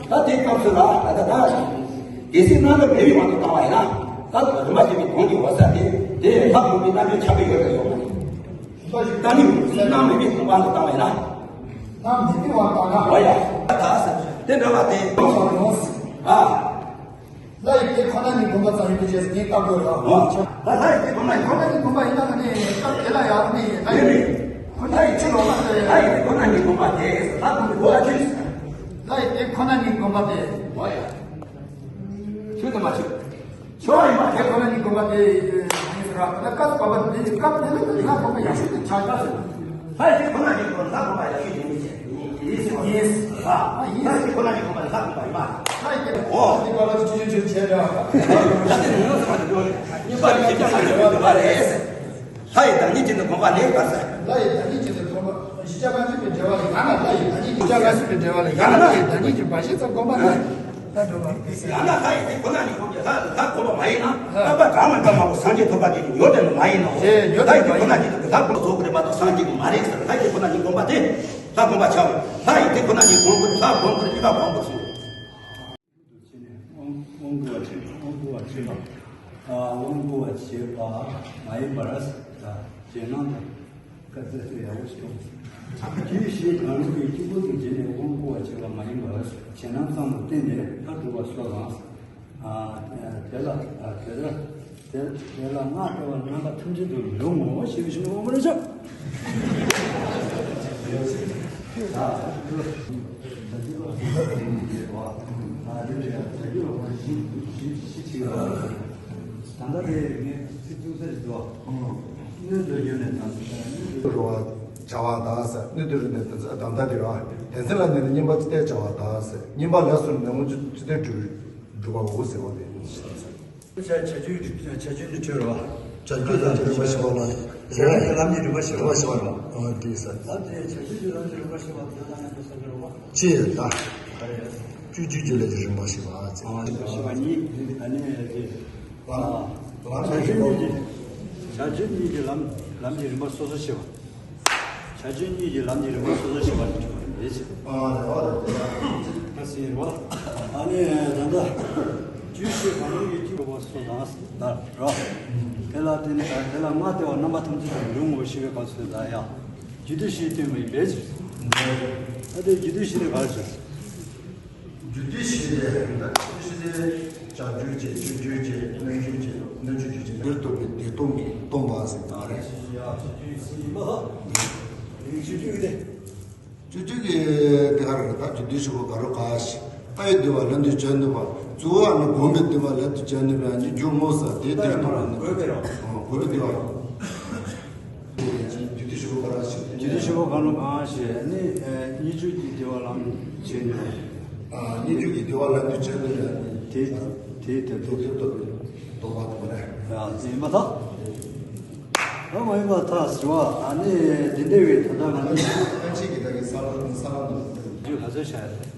ད་དེའི་སྐབས་སུ་ལ་ད་ད་ད་གལ་སྲིད་རྣམ་པ་མེད་པའི་དབང་དུ་བཏང་བ་ཡིན་ན། ད་རིམ་པ་བྱེད་པའི་དོན་གྱི་འོད་གསལ་དེ་དེ་ཧ་གོ་མི་རྣམ་པའི་ཁྱབ་པའི་ཡོད་རེད་ཡོད་མ་རེད། ད་ནི་སྣང་མེད་པའི་དབང་དུ་བཏང་བས་ན། སྣང་མེད་པའི་དབང་དུ་བཏང་ན། འོ་ཡ། ད་ཟེར། དེ་འདྲ་བ་དེ། ཨ། ལྷ་ཡི་དེ་ཁོ་ན་ཉིད་བསྒོམ་པ་ཙམ་ཡིན་པའི་རྗེས་སུ་དེ་བཏང་དགོས་རེད། འོ། ད་ལྷ་ཡི་དེ་ཁོ་ན་ཉིད་ཁོ་ན་ཉིད་བསྒོམ་པ་ཡིན་ན་ནི་སྐབས་དེ་ལ་ཡང་ནི་ལྷ་ཡི། ཁོ་ན་ཡི་ཕྱིར་ལོག་པ་སྟེ། ལྷ་ཡི་དེ་ཁོ་ན་ཉིད་བསྒོམ་པ་དེ་ལྷ་བསྒོམ་པའི་གོ་ལ་ཆོས། ལྷ་ཡི་དེ་ཁོ་ན་ཉིད་བསྒོམ་པ་སྟེ། འོ་ཡ། ཆོས་དང་མ་ཆོས། ཆོས་ཡིན་པ་དེ་ཁོ་ན་ཉིད་བསྒོམ་པ་དེ་ཡིན་ཟེར་བ། ད་སྐབས་བབ་པ་འདི་སྐབས་དེ་ལ་ལྷ་བསྒོམ་པ་ཡག་ཤོས་དེ་ཆགས་ཀ་ཟེར། ལྷ་ཡི་ཁོ་ན་ཉིད་བསྒོམ་ལྷ་བསྒོམ་པ་ཡག་ཤོས་ཡིན་མི་བྱེད། ཡིན་ཟེར་བ། ཡིན་ཟེར་བ། ལྷ་ཡི་ཁོ་ན་ཉིད་བསྒོམ་པ་ལྷ་བསྒོམ་པ་ཡིན་པ། ལྷ་ཡི་ཁོ་ན་ཉིད་བསྒོམ་པ་ལྷ་བསྒོམ་པ་ཡིན་པ། ད་དེ་ནི་ཡོངས་སུ་མ་དུ་འགྲོ་རེད། གཉིས་པ་ནི་ཁྱེད་ཅག་ལ་འགྲོ་བ་རེད། ལྷ་ཡི་བདག་ཉིད་ཅན་དུ་བསྒོམ་པ་ལས་པར་ཟེར། ལྷ་ཡི་བདག་ཉིད་ཅན་དུ་བསྒོམ་པ། གཞི་ཆགས་པ་ཉིད་ཀྱི་འབྲེལ་བ་ལས་ཡང་ན་ལྷ་ཡི་བདག་ཉིད་ཀྱི་གཞི་ཆགས་པ་ཉིད་ཀྱི་འབྲེལ་བ་ལས་ཡང་ན་ལྷ་ཡི་བདག་ཉིད་ཀྱི་འབའ་ཞིག་ཙམ་བསྒོམ་པ་ལས། ད་འགྲོ་བ་ཡང་ན་ལྷ་ཡི་དེ་ཁོ་ན་ཉིད་བསྒོམ་པའི་ལྷ་ལྷ་བསྒོམ་པ་མ་ཡིན་ན། ལྷ་རྣམ་པ་གྲངས་མེད་པ་མང་པོ་སངས་རྒྱས་ཐོབ་པ་དེ་ཉོ་དེ་ནི་མ་ཡིན་ནོ། ཨེ་ཉོ་ལྷ་ཡི་དེ་ཁོ་ན་ཉིད་དུ་ལྷ་བསྒོམ་རྫོགས་པ་རེད་མ་གཏོགས་སངས་རྒྱས་ཀྱི་མ་རེད་ཟེར། ལྷ་ཡི་དེ་ཁོ་ན་ཉིད་བསྒོམ་པ་དེ་ལྷ་བསྒོམ་པ་ཆགས་པ། ལྷ་ཡི་དེ་ཁོ་ན་ཉིད་བསྒོམ་དགོས་ལྷ་བསྒོམ་དགོས་གཉིས་ཀ་བསྒོམ་དགོས་སོ། དབང་དབང་བསྐུར་བ་བྱེད། དབང་བསྐུར་བ་བྱེད་པ། ཨ་དབང་བསྐུར་བ་བྱེད་པ་མ་ཡིན་པར། ད་རྗེས་གནང་དང་བཀའ་སྩལ་སྲོལ་ཡག་པོ་ཞིག་ཡོད། རྒྱུད་བཞི་གང་རུང་གི་དཀྱིལ་འཁོར་དུ་བྱས་ནས་དབང་བསྐུར་བ་བྱེད་པ་མ་ཡིན་པར། རྗེས་གནང་ཙམ་དུ་བསྟན་ཏེ་མཐར་གྲུབ་པ་སོགས་དང་། ཨ་དེ་ལ་ཨ་དེ་ལ་དེ་དེ་ལ་སྔགས་བཟླ་བ་རྣམ་པ་ཐམས་ཅད་དུ་འབྱུང་ངོ་ཞེས་པའི་ཞིང་དབང་མོ་རེ་ཆགས། ད་ལྟ་དེ་ངས་ཚིག་ཐུང་ས་ཞིག་འདུག་སྣོད་དུ་ཡོད་ནས་དང་། རོ་བྱ་བ་དང་ས་སྣོད་དུ་རུ་ནས་དང་ས་དང་ད་དེ་ར་དེ་ཚེ་ལ་ནི་བསྙེན་པ་ཅི་སྟེ་བྱ་བ་དང་ས་བསྙེན་པ་ལ་སོགས་ནི་ནི་ཅི་སྟེ་སྒྲུབ་སྒྲུབ་པའོ་ཟེར་བ་དེ། བྱ་བྱ་རྒྱུད་བྱ་རྒྱུད་ནི་ཁྲོད་རོ། བྱ་རྒྱུད་ལམ་གྱི་རིམ་པ་ཞེས་པ་ལ། བྱ་རྒྱུད་ལམ་གྱི་རིམ་པ་ཞེས་པ་ཞེས་པ་ལ། ཨ་དེ་ས། ལམ་དེ་བྱ་རྒྱུད་ཀྱི་ལམ་གྱི་རིམ་པ་ཞེས་པ་དེ་ལ་ཡང་དུ་ས་འགྱུར་བ། ཅེས་ད། བཅུ་བཅུ་རྒྱུད་ལས་ཀྱི་རིམ་པ་ཞེས་པ་ཨ་ཙི། ཨ་ཞེས་པ་གཉིས་ཨ་ནི་དེ། ལམ་ལམ་བྱ་རྒྱུད་གཉིས་ཀྱི་བྱ་རྒྱུད་གཉིས་ཀྱི་ལམ་ལམ་གྱི་རིམ་པ་སོ་སོ་ཞེས་པ། བྱ་རྒྱུད་གཉིས་ཀྱི་ལམ་གྱི་རིམ་པ་སོ་སོ་ཞེས་པ་ནི་བྱུང་བ་རེད། ཨ་རེད་བ་རེད། ད་ཟིན་རེད་བ། ཨ་ནི་ད་ལྟ་རྒྱུད་བཞི་གང་རུང་གི་དཀྱིལ་འཁོར་བ་སོགས་དང་ཟེར་རོ། དེ་ལ་བརྟེན་ནས་དེ་ལ་སྔགས་བཟླ་བ་རྣམ་པ་ཐམས་ཅད་དུ་འབྱུང་ངོ་ཞེས་པའི་སྐབས་སུ་ད་ཡང་རྒྱུད་སྡེ་བཞིའི་སྟོན་པ་ཡིན་པས་ཟེར། ད་དེ་རྒྱུད་སྡེ་བཞི་དེ་ག་རེ་ཟེར། རྒྱུད་སྡེ་བཞི་དེ་ད་རྒྱུད་སྡེ་བཞི་དེ་བྱ་རྒྱུད་ཅེས་སྤྱོད་རྒྱུད་ཅེས་སྣོད་རྒྱུད་ཅེས་སྣོད་བཅུད་རྒྱུད་ཅེས་ནི་སྟོང་པའི་བདེ་སྟོང་གི་སྟོང་པ་ཟེར་ད་རེད། ཡ་སྤྱོད་རྒྱུད་ཟེར་ཡིན་པ། སྤྱོད་རྒྱུད་དེ། སྤྱོད་རྒྱུད་ཀྱི་དེ་ག་རེ་རེད་ད་ བདུད་ཆེན་པོ་དགའ་རབ་གང་ཞིག་ལྷ་ཡི་བདེ་བ་ལ་འདུད་བྱ་ནུས་པ། གཙོ་བོ་ཨ་ནི་སྒོམ་པའི་བདེ་བ་ལ་འདུད་བྱ་ནུས་པ་ཡང་འདི་རྒྱུ་མོ་ས་དེ་དེ་ལྟ་བུ་ནི་དགོས་པའི་རོ། དགོས་པའི་བདེ་བ། བདུད་ཆེན་པོ་དགའ་རབ་གང་ཞིག་བདུད་ཆེན་པོ་དགའ་རབ་གང་ཞིག་ནི་སྙིང་རྗེ་གི་བདེ་བ་ལ་འདུད་བྱ་ནུས་པ། སྙིང་རྗེ་གི་བདེ་བ་ལ་འདུད་བྱ་ནུས་པ་ཡང་དེ་དེ་དེ་ལྟ་བུ་ལྟ་བུ་རེད། ཡ་དེ་མ་ཐག་ད་མ་ཡིན་པ་ཐག་ཟེར་བ་ཨ་ནི་དེ་འདྲ་བའི་ད་ལྟ་ང་ཚོ་ཨ་ཕན་ཆད་ཀྱི་ད་གི་ས་ལ་ས་ལ་འདུག་རྒྱུ་ག་ཚོད་བྱ་ཡ་རེད།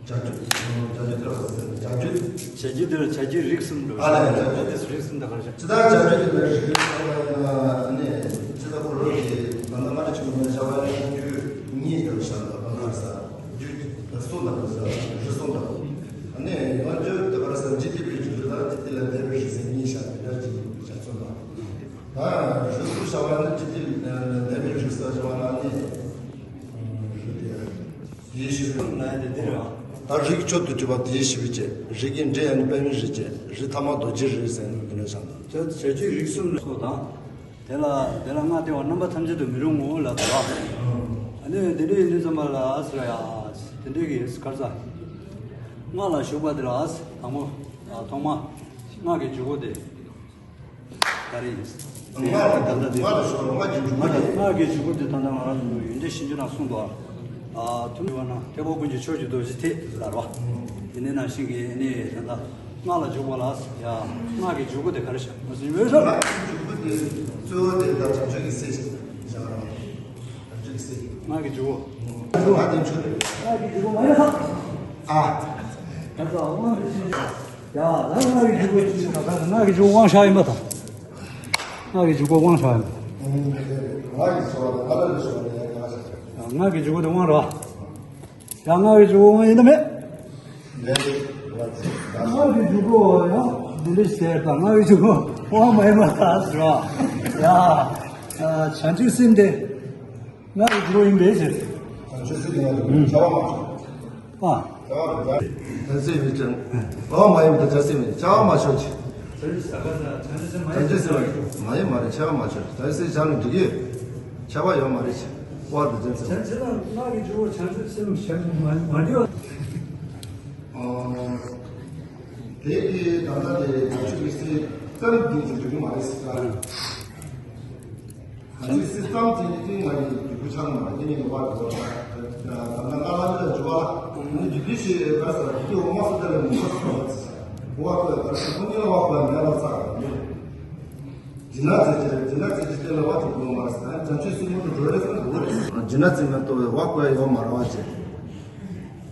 བྱ་རྒྱུད། བྱ་རྒྱུད་དེ་ལ་བྱ་རྒྱུད། བྱ་རྒྱུད་དེ་ལ་བྱ་རྒྱུད་རིགས་གསུམ་འགྲོ། ཨ་ལས་བྱ་རྒྱུད་དེ་རིགས་གསུམ་དང་ག་རེ་བྱ། ཇི་ལྟར་བྱ་རྒྱུད་དེ་ལ་རིགས་གསུམ་ཡིན་ན་ནི་ཇི་ལྟར་ཁོ་རང་གི་ད་ལྟ་མ་ནི་ཆུང་མ་བྱ་བ་ཡང་རྒྱུད་གཉིས་དང་བྱ་དང་ག་རེ་ཟ་རྒྱུད་གསུམ་དང་ག་རེ་ཟ་རིགས་གསུམ་དང་ཨ་ནི་ཡང་རྒྱུད་དེ་ག་རེ་ཟ་འཇིག་རྟེན་པའི་རྒྱུད་དང་འཇིག་རྟེན་ལས་འདས་པའི་རིགས་ཟེར་གཉིས་བྱ་དེ་འདྲ་གྱི་བྱ་གསུམ་དང་། ད་རིགས་གསུམ་བྱ་བ་ནི་འཇིག་རྟེན་ལས་འདས་པའི་རིགས་ཟེར་བྱ་བ་ལ་ནི། དེའི་ཕྱིར་ན་ཡང་དེ་འདིར་ད་རིགས་མཆོག་ཏུ་གྱུར་པ་དེའི་ཕྱིར་བྱས། རིགས་ཀྱི་འབྲས་ཡང་ནི་པདྨའི་རིགས་བྱས། རིགས་ཐ་མ་རྡོ་རྗེའི་རིགས་ཟེར་ནས་འདི་འདྲ་བྱ་འདུག་བྱ་རྒྱུད་རིགས་གསུམ་ལ་སོགས་དང་། དེ་ལ་དེ་ལ་སྔགས་བཟླས་པ་རྣམ་པ་ཐམས་ཅད་དུ་མི་རུང་ངོ་ལབ་པ། ཨ་ནི་དེ་འདྲ་ཡིན་དུས་ཙམ་པ་ལ་ཟེར་ཡ། དེ་འདྲ་གི་ག་རེ་ཟ། སྔགས་ལ་ཞུགས་པ་དེ་ལ་དང་པོ་ཐོག་མ་སྔགས་ཀྱི་འཇུག་སྒོ་དེ། ད་རེས། སྔགས་ལ་ད་ལྟ་དེ། སྔགས་ལ་ཞུགས་པ་སྔགས་ཀྱི་འཇུག་སྒོ་དེ། སྔགས་ཀྱི་འཇུག་སྒོ་དེ་ད་ལྟ་ང་རང་ཚོ་ཡོན་ཏན་ཞིབ་འཇུག་ནང་གསུངས་འདུག་ཨ། ཐུན་མོང་བ་ན་ཐེག་པ་ཀུན་གྱི་མཆོག་གི་རྡོ་རྗེ་ཐེག་ལབ་རོ། དེ་ནས་ནང་བཞིན་གྱི་ནི་ད་ལྟ་སྔགས་ལ་འཇུག་པ་ལ་ཡ། སྔགས་ཀྱི་འཇུག་སྒོ་དེ་ག་རེ་བྱ་མ་ཟིན་ཡོད་རོ། སྔགས་ཀྱི་འཇུག་སྒོ་དེ་གཙོ་བོ་དེ་ད་བྱང་ཆུབ་ཀྱི་སེམས་བྱ་རོ། བྱང་ཆུབ་ཀྱི་སེམས། སྔགས་ཀྱི་འཇུག་སྒོ། སྔགས་ཀྱི་འཇུག་སྒོ་མ་ཡིན་ས། ཨ། ད་ལྟ་སྔགས་ཀྱི་ཡ། ད་སྔགས་ཀྱི་འཇུག་སྒོ་ཅི་ཞིག་ད་ལྟ་སྔགས་ཀྱི་འཇུག་སྒོ་དབང་བཞག་ཡིན་པ་དང་། སྔགས་ཀྱི་འཇུག་སྒོ་དབང་བཞག་ཡིན་པ། སྔགས་ཀྱི་འཇུག་སྒོ་དེ་དབང་ར། ཡ། སྔགས་ཀྱི་འཇུག་སྒོ་དེ་དབང་ར། ཡ། སྔགས་ཀྱི་འཇུག་སྒོ་དབང་ཡིན་ན་མེད། སྔགས་ཀྱི་འཇུག་སྒོ་ཡ། འདི་འདྲ་ཟེར་དང་སྔགས་ཀྱི་འཇུག་སྒོ་དབང་མ་ཡིན་པ་དང་ཟེར་བ། ཡ། བྱང་ཆུབ་སེམས་དེ། སྔགས་ཀྱི་འཇུག་སྒོ་ཡིན་པས་ཟེར། བྱང་ཆུབ་སེམས་ཡང་བྱ་བ་མ་བྱུང་། ཨ། བྱ་བ་རེད། བྱ་བྱ་སེམས་མིན་ཀྱང་། འོ་མ་ཡིན་པ་བྱ་སེམས་མིན་བྱ་བ་མ་ཤོག་ཅིག་བྱང་ཆུབ་སེམས་མ་ཡིན་མ་རེད་བྱ་བ་མ་ཤོག་བྱ་སེམས་བྱ་ནི་འགྲིག་གི་བྱ་བ་ཡོད་མ་རེད་ཅིག་བ་དུ་ཅན་ཚེ། བྱང་ཆུབ་སེམས་སྔགས་ཀྱི་འཇུག་སྒོ་བྱང་ཆུབ་སེམས་བྱ་མ་མ་འགྲིག་བ། དེ་གི་ད་ལྟ་དེ་བྱང་ཆུབ་ཀྱི་སེམས་ཙམ་གྱིས་འགྲིག་གི་མ་རེད་ཟེར། བྱང་ཆུབ་སེམས་ཙམ་དེ་ནི་ཏིང་ངེ་འཛིན་གྱི་འཇུག་པ་ཆགས་ནས་མ་རེད། ཏིང་ངེ་འཛིན་བ་དེ་ཚོ་ད་ལྟ་སྔ་ལ་ལ་འཇུག་པ་ནི་འཇུག་དུས་ཤེས་པ་ས་དེ་འོ་མ་སུ་དེ་ལ་མི་འཇུག་པ་ས་འོ་བ་ཀོ་ཡ་ད་ས་ཁོ་ནི་ལ་བ་ཀོ་ཡ་མེད་ལ་ས་ར་མི་འཇུག་ཇི་ན་ཙེ་ཅི་རེད། ཇི་ན་ཙེ་ཅི་དེ་ལ་བ་དེ་ཀོ་མ་ར་ས་བྱང་ཆུབ་སེམས་མོ་དུ་འགྲོ་རེ་ས་འགྲོ་རེ་ས་ཇི་ན་ཙེ་མ་ཏོ་བ་ཀོ་ཡ་ཡོ་མ་ར་བ་ཅེ།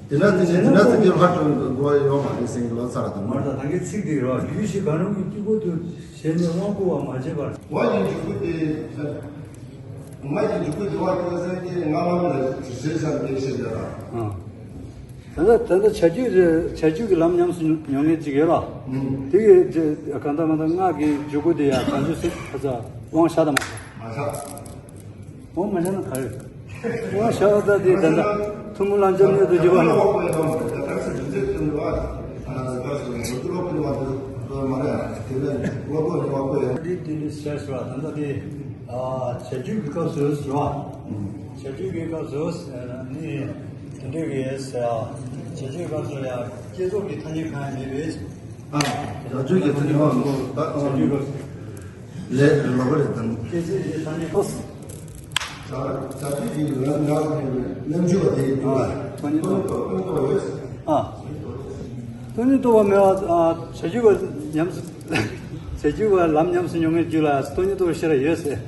དེ་ན་དེ་ནས་དེ་ན་དེ་དེ་ལྷ་སྒྲོན་གྱི་གོ་ཡོད་མ་རེད་ཟེར་གྱི་ལོ་ཚར་དང་། མར་དང་ད་གིན་ཚིག་དེ་རོ། རྒྱུད་བཞི་གང་རུང་གི་དཀྱིལ་འཁོར་དུ་ཞེས་ནས་དབང་བསྐུར་བ་མ་བྱས་པར། དབང་གི་འཇུག་སྒོ་དེ། དབང་གི་འཇུག་སྒོ་དེ་བ་ཀྱི་ཟེར་གྱི་ང་ལ་མི་ལ་ཞེས་བྱ་དེ་བཤད་ཡོད་ར། ཨ། ད་ལྟ་ད་ལྟ་བྱ་རྒྱུད་བྱ་རྒྱུད་ཀྱི་ལམ་ཉམས་སུ་མྱོང་མཁན་ཅིག་ཡོད་ར། ཨང་། དེ་གི་གང་ལྟར་མ་ལྟར་སྔགས་ཀྱི་འཇུག་སྒོ་དེ་ཡང་བྱང་ཆུབ་སེམས་ཁ་ཚ་དབང་བཞག་དང་མ་བཞག་མ་བཞག་འོ་མ་བྱས་ན་ག་རེ། དབང་བཞག་པ་ལྟ་དེ་ད་ལྟ་ཐུན་མོང་ལམ་སྦྱོར་གནད་དུ་གྱུར་པ་ནི། དེ་དེ་འདྲའི་བཤད་སྲོལ་ད་ལྟ་དེ་ཨ་བྱ་རྒྱུད་ཀྱི་སྐབས་སུ་ཟེར་བ། བྱ་རྒྱུད་ཀྱི་སྐབས་སུ་ནི་དེ་འདྲའི་གི་ཟེར་ཡ། བྱ་རྒྱུད་སྐབས་སུ་ཡ་བསྐྱེད་རྫོགས་ཀྱི་ཐ་སྙད་གང་ཡང་མེད་པས། ཨ། བྱ་རྒྱུད་ཀྱི་ཐ་སྙད་གང་ཡང་མེད། བྱ་རྒྱུད་སྐབས་སུ། ལས་ལོག་པ་རེད་དམ། སྐྱེ་ཚུལ་གྱི་ཐ་སྙད་ཐོས། བྱ་བྱ་སྤྱོད་ཀྱི་ལམ་ལམ་རྣལ་འབྱོར་པ་དེའི་སྟོང་ཉིད་རྟོགས་པ་སྟོང་ཉིད་རྟོགས་པ་ཡོད། ཨ། སྟོང་ཉིད་རྟོགས་པ་མེད་པ། ཨ། བྱ་རྒྱུད་པ་ཉམས་སུ། བྱ་རྒྱུད་པ་ལམ་ཉམས་སུ་མྱོང་མཁན་རྒྱུད་ལ་སྟོང་ཉིད་རྟོགས་པ་ཤེས་རབ་ཡོད་ཟེར།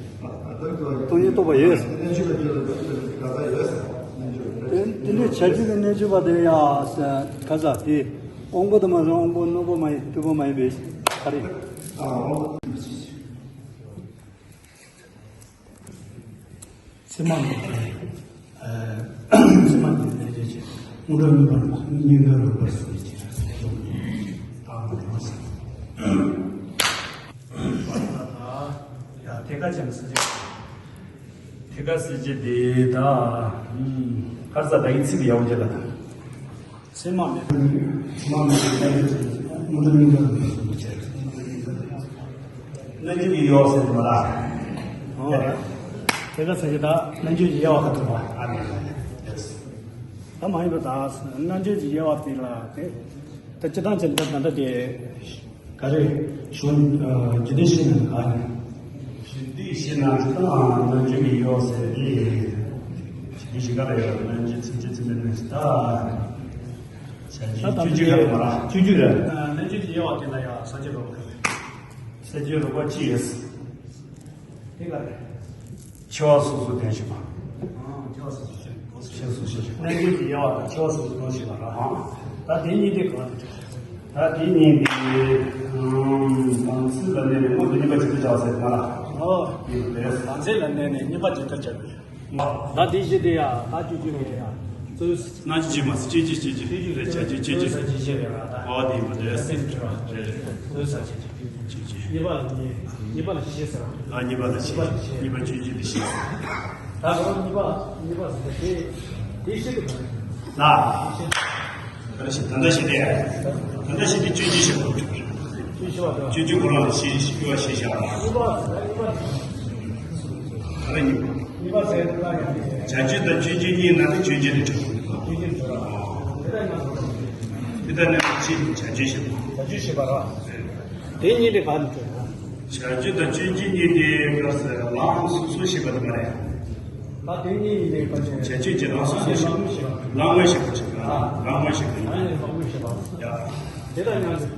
སྟོང་ཉིད་རྟོགས་པ་ཡོད་ཟེར། དེ་དེ་འདྲའི་བྱ་རྒྱུད་ཀྱི་རྣལ་འབྱོར་པ་དེ་ཡང་ཁ་ཚ་དེ་དབང་པོ་དུ་མ་སོང་དབང་པོ་རྣོན་པོ་མ་ཡིན་རྟུལ་པོ་མ་ཡིན་པའི་ག་རེ། ཨ། དབང་པོ། ཚད་མ་མེད་པའི། ཚད་མ་མེད་པའི་རྣལ་འབྱོར་ཅན། དངོས་གྲུབ་མྱུར་བར་མྱུར་བར་རོལ་པར་གསུངས་པའི་ཕྱིར། དང་པོ་དེ་མ་ཟད། ཡ་ཐད་ཀ་ཅན་ས་ཅིག་ཐད་ཀ་ས་ཅིག་དེ་ད་ཁར་ས་ད་ཡིན་ཚིག་ཡག་པོ་བྱས་ལ། ཚད་མ་མེད་པའི། ཚད་མ་མེད་པའི་རྣལ་འབྱོར་ཅན། དངོས་གྲུབ་མྱུར་བར་རོལ་པར་གསུངས་པའི་ཕྱིར། རྣལ་འབྱོར་གྱི་ཡོག་ཟེར་དུ་མ་ལ། ཨོ། དེ་ག་ཟེར་གྱི་ད་རྣལ་འབྱོར་གྱི་དབྱེ་བ་ག་ཐུབ་པ་ཨ་ནི་ལ་ཡོད། ད་མ་ཡིན་པ་ད་རྣལ་འབྱོར་གྱི་དབྱེ་བ་དེ་ལ་དེ་ད་སྤྱི་བཏང་ཅན་ད་ད་ལྟ་དེ་ག་རེ་ཞུ་ཇི་ལྟར་ཤེས་ན་ག་རེ། ཇི་ལྟར་ཤེས་ན་ད་རྣལ་འབྱོར་གྱི་དབྱེ་བ་ཟེར་དེ་ཇི་ལྟར་ཤེས་ག་རེ་ཡོད། རྣལ་འབྱོར་ཚིགས་བཅད་ཚིགས་མེད་ནས་ད་བྱ་རྒྱུད་བཅུ་གཅིག་རེད་མ་ར། བཅུ་གཅིག་རེད། རྣལ་འབྱོར་གྱི་དབྱེ་བ་དེ་ལ་ཡང་ས་བཅད་རོགས་པ་ག་རེ། ས་བཅད་རོགས་པ་གཅིག་ཡོད། དེ་ག་རེ། ཆེ་བ་སོ་སོ་དོན་ཤེས་པ། ཨང་། ཆེ་བ་སོ་སོ་ཤེས། ཆེ་སོ་སོ་ཤེས། རྣལ་འབྱོར་གྱི་དབྱེ་བ་དང་ཆེ་བ་སོ་སོ་དོན་ཤེས་པ་ར། ཨང་། ད་དེ་གཉིས་དེ་གང་དུ་འགྲོ། ད་དེ་གཉིས་དེ་ཨང་། དམ་ཚིག་ལ་གནས་ནས་དངོས་དང་གཉིས་པ་ཇི་ལྟར་བྱ་བ་ཟེར་ན་ལ། ཨོ། ཡིན་པས། དམ་ཚིག་ལ་གནས་ནས་གཉིས་པ་ཇི་ལྟར་བྱ་བ། ད་དེ་བཞི་དེ་ཡ་ད་བཅུ་གཅིག་རེད་ཡ། རྣལ་འབྱོར་གྱི་དབྱེ་བ་སྤྱོད་བྱེད་བྱེད་བྱེད་རེད། བྱ་རྒྱུད་སྤྱོད་བྱེད་བྱེད་བྱེད་རེད་ཡ། ད་ཨོ་དེ་ཡིན་པ་རེད། སེམས་འགྲོ་བ་རེད་རེད། གཉིས་པ་ལ་གཉིས། གཉིས་པ་ལ་བཞི་ཟེར། ཨ། གཉིས་པ་ལ་བཞི། གཉིས་པ་སྤྱོད་བྱེད་དེ་བཞི། ད་ག་རང་གཉིས་པ་གཉིས་པ་ཟེར་དེ་དེ་བཞི་དེ་ག་རེ། ལ། ག་རེ་ཞིག་ད་ལྟ་བཞི་དེ། ད་ལྟ་བཞི་དེ་སྤྱོད་བྱེད་བཞི་པོ། སྤྱོད་བྱེད་བཞི་པ་དང་སྤྱོད་བྱེད་ཁོ་རང་ལ་བཞི་བཞི་བཞི་བཞག་པ། གཉིས་པ་གཉིས་པ་ག་རེ་གཉིས་པ། གཉིས་པ་ཟེར་དུས་ལ་ཡང་། བྱ་རྒྱུད་དང་སྤྱོད་བྱེད་གཉིས་ན་དེ་སྤྱོད་བྱེད་དེ་གྲུབ། སྤྱོད་བྱེད་དེ་གྲུབ། དེ་ལྟར་ན་དེ་ལྟར་ན་ཕྱི་བྱ་རྒྱུད་བཞི་པ། བྱ་རྒྱུད་བཞི་པ་ར། དེ་གཉིས་དེ་ག་ནས་གྲུབ། བྱ་རྒྱུད་དང་སྤྱོད་བྱེད་གཉིས་དེ་ག་ཟེར་ལམ་སོ་སོ་ཤེས་པ་དེ་མ་རེད། ད་དེ་གཉིས་ནས་ག་ཅི། བྱ་རྒྱུད་ཀྱི་ལམ་སོ་སོ་ཤེས་པ། ལམ་དངོས་ཤེས་པ་ཞིག་ལམ་དངོས་ཤེས་པ་ཡིན། ལམ་དངོས་ཤེས་པ། ཡ། དེ་དང་མཉམ་དུ།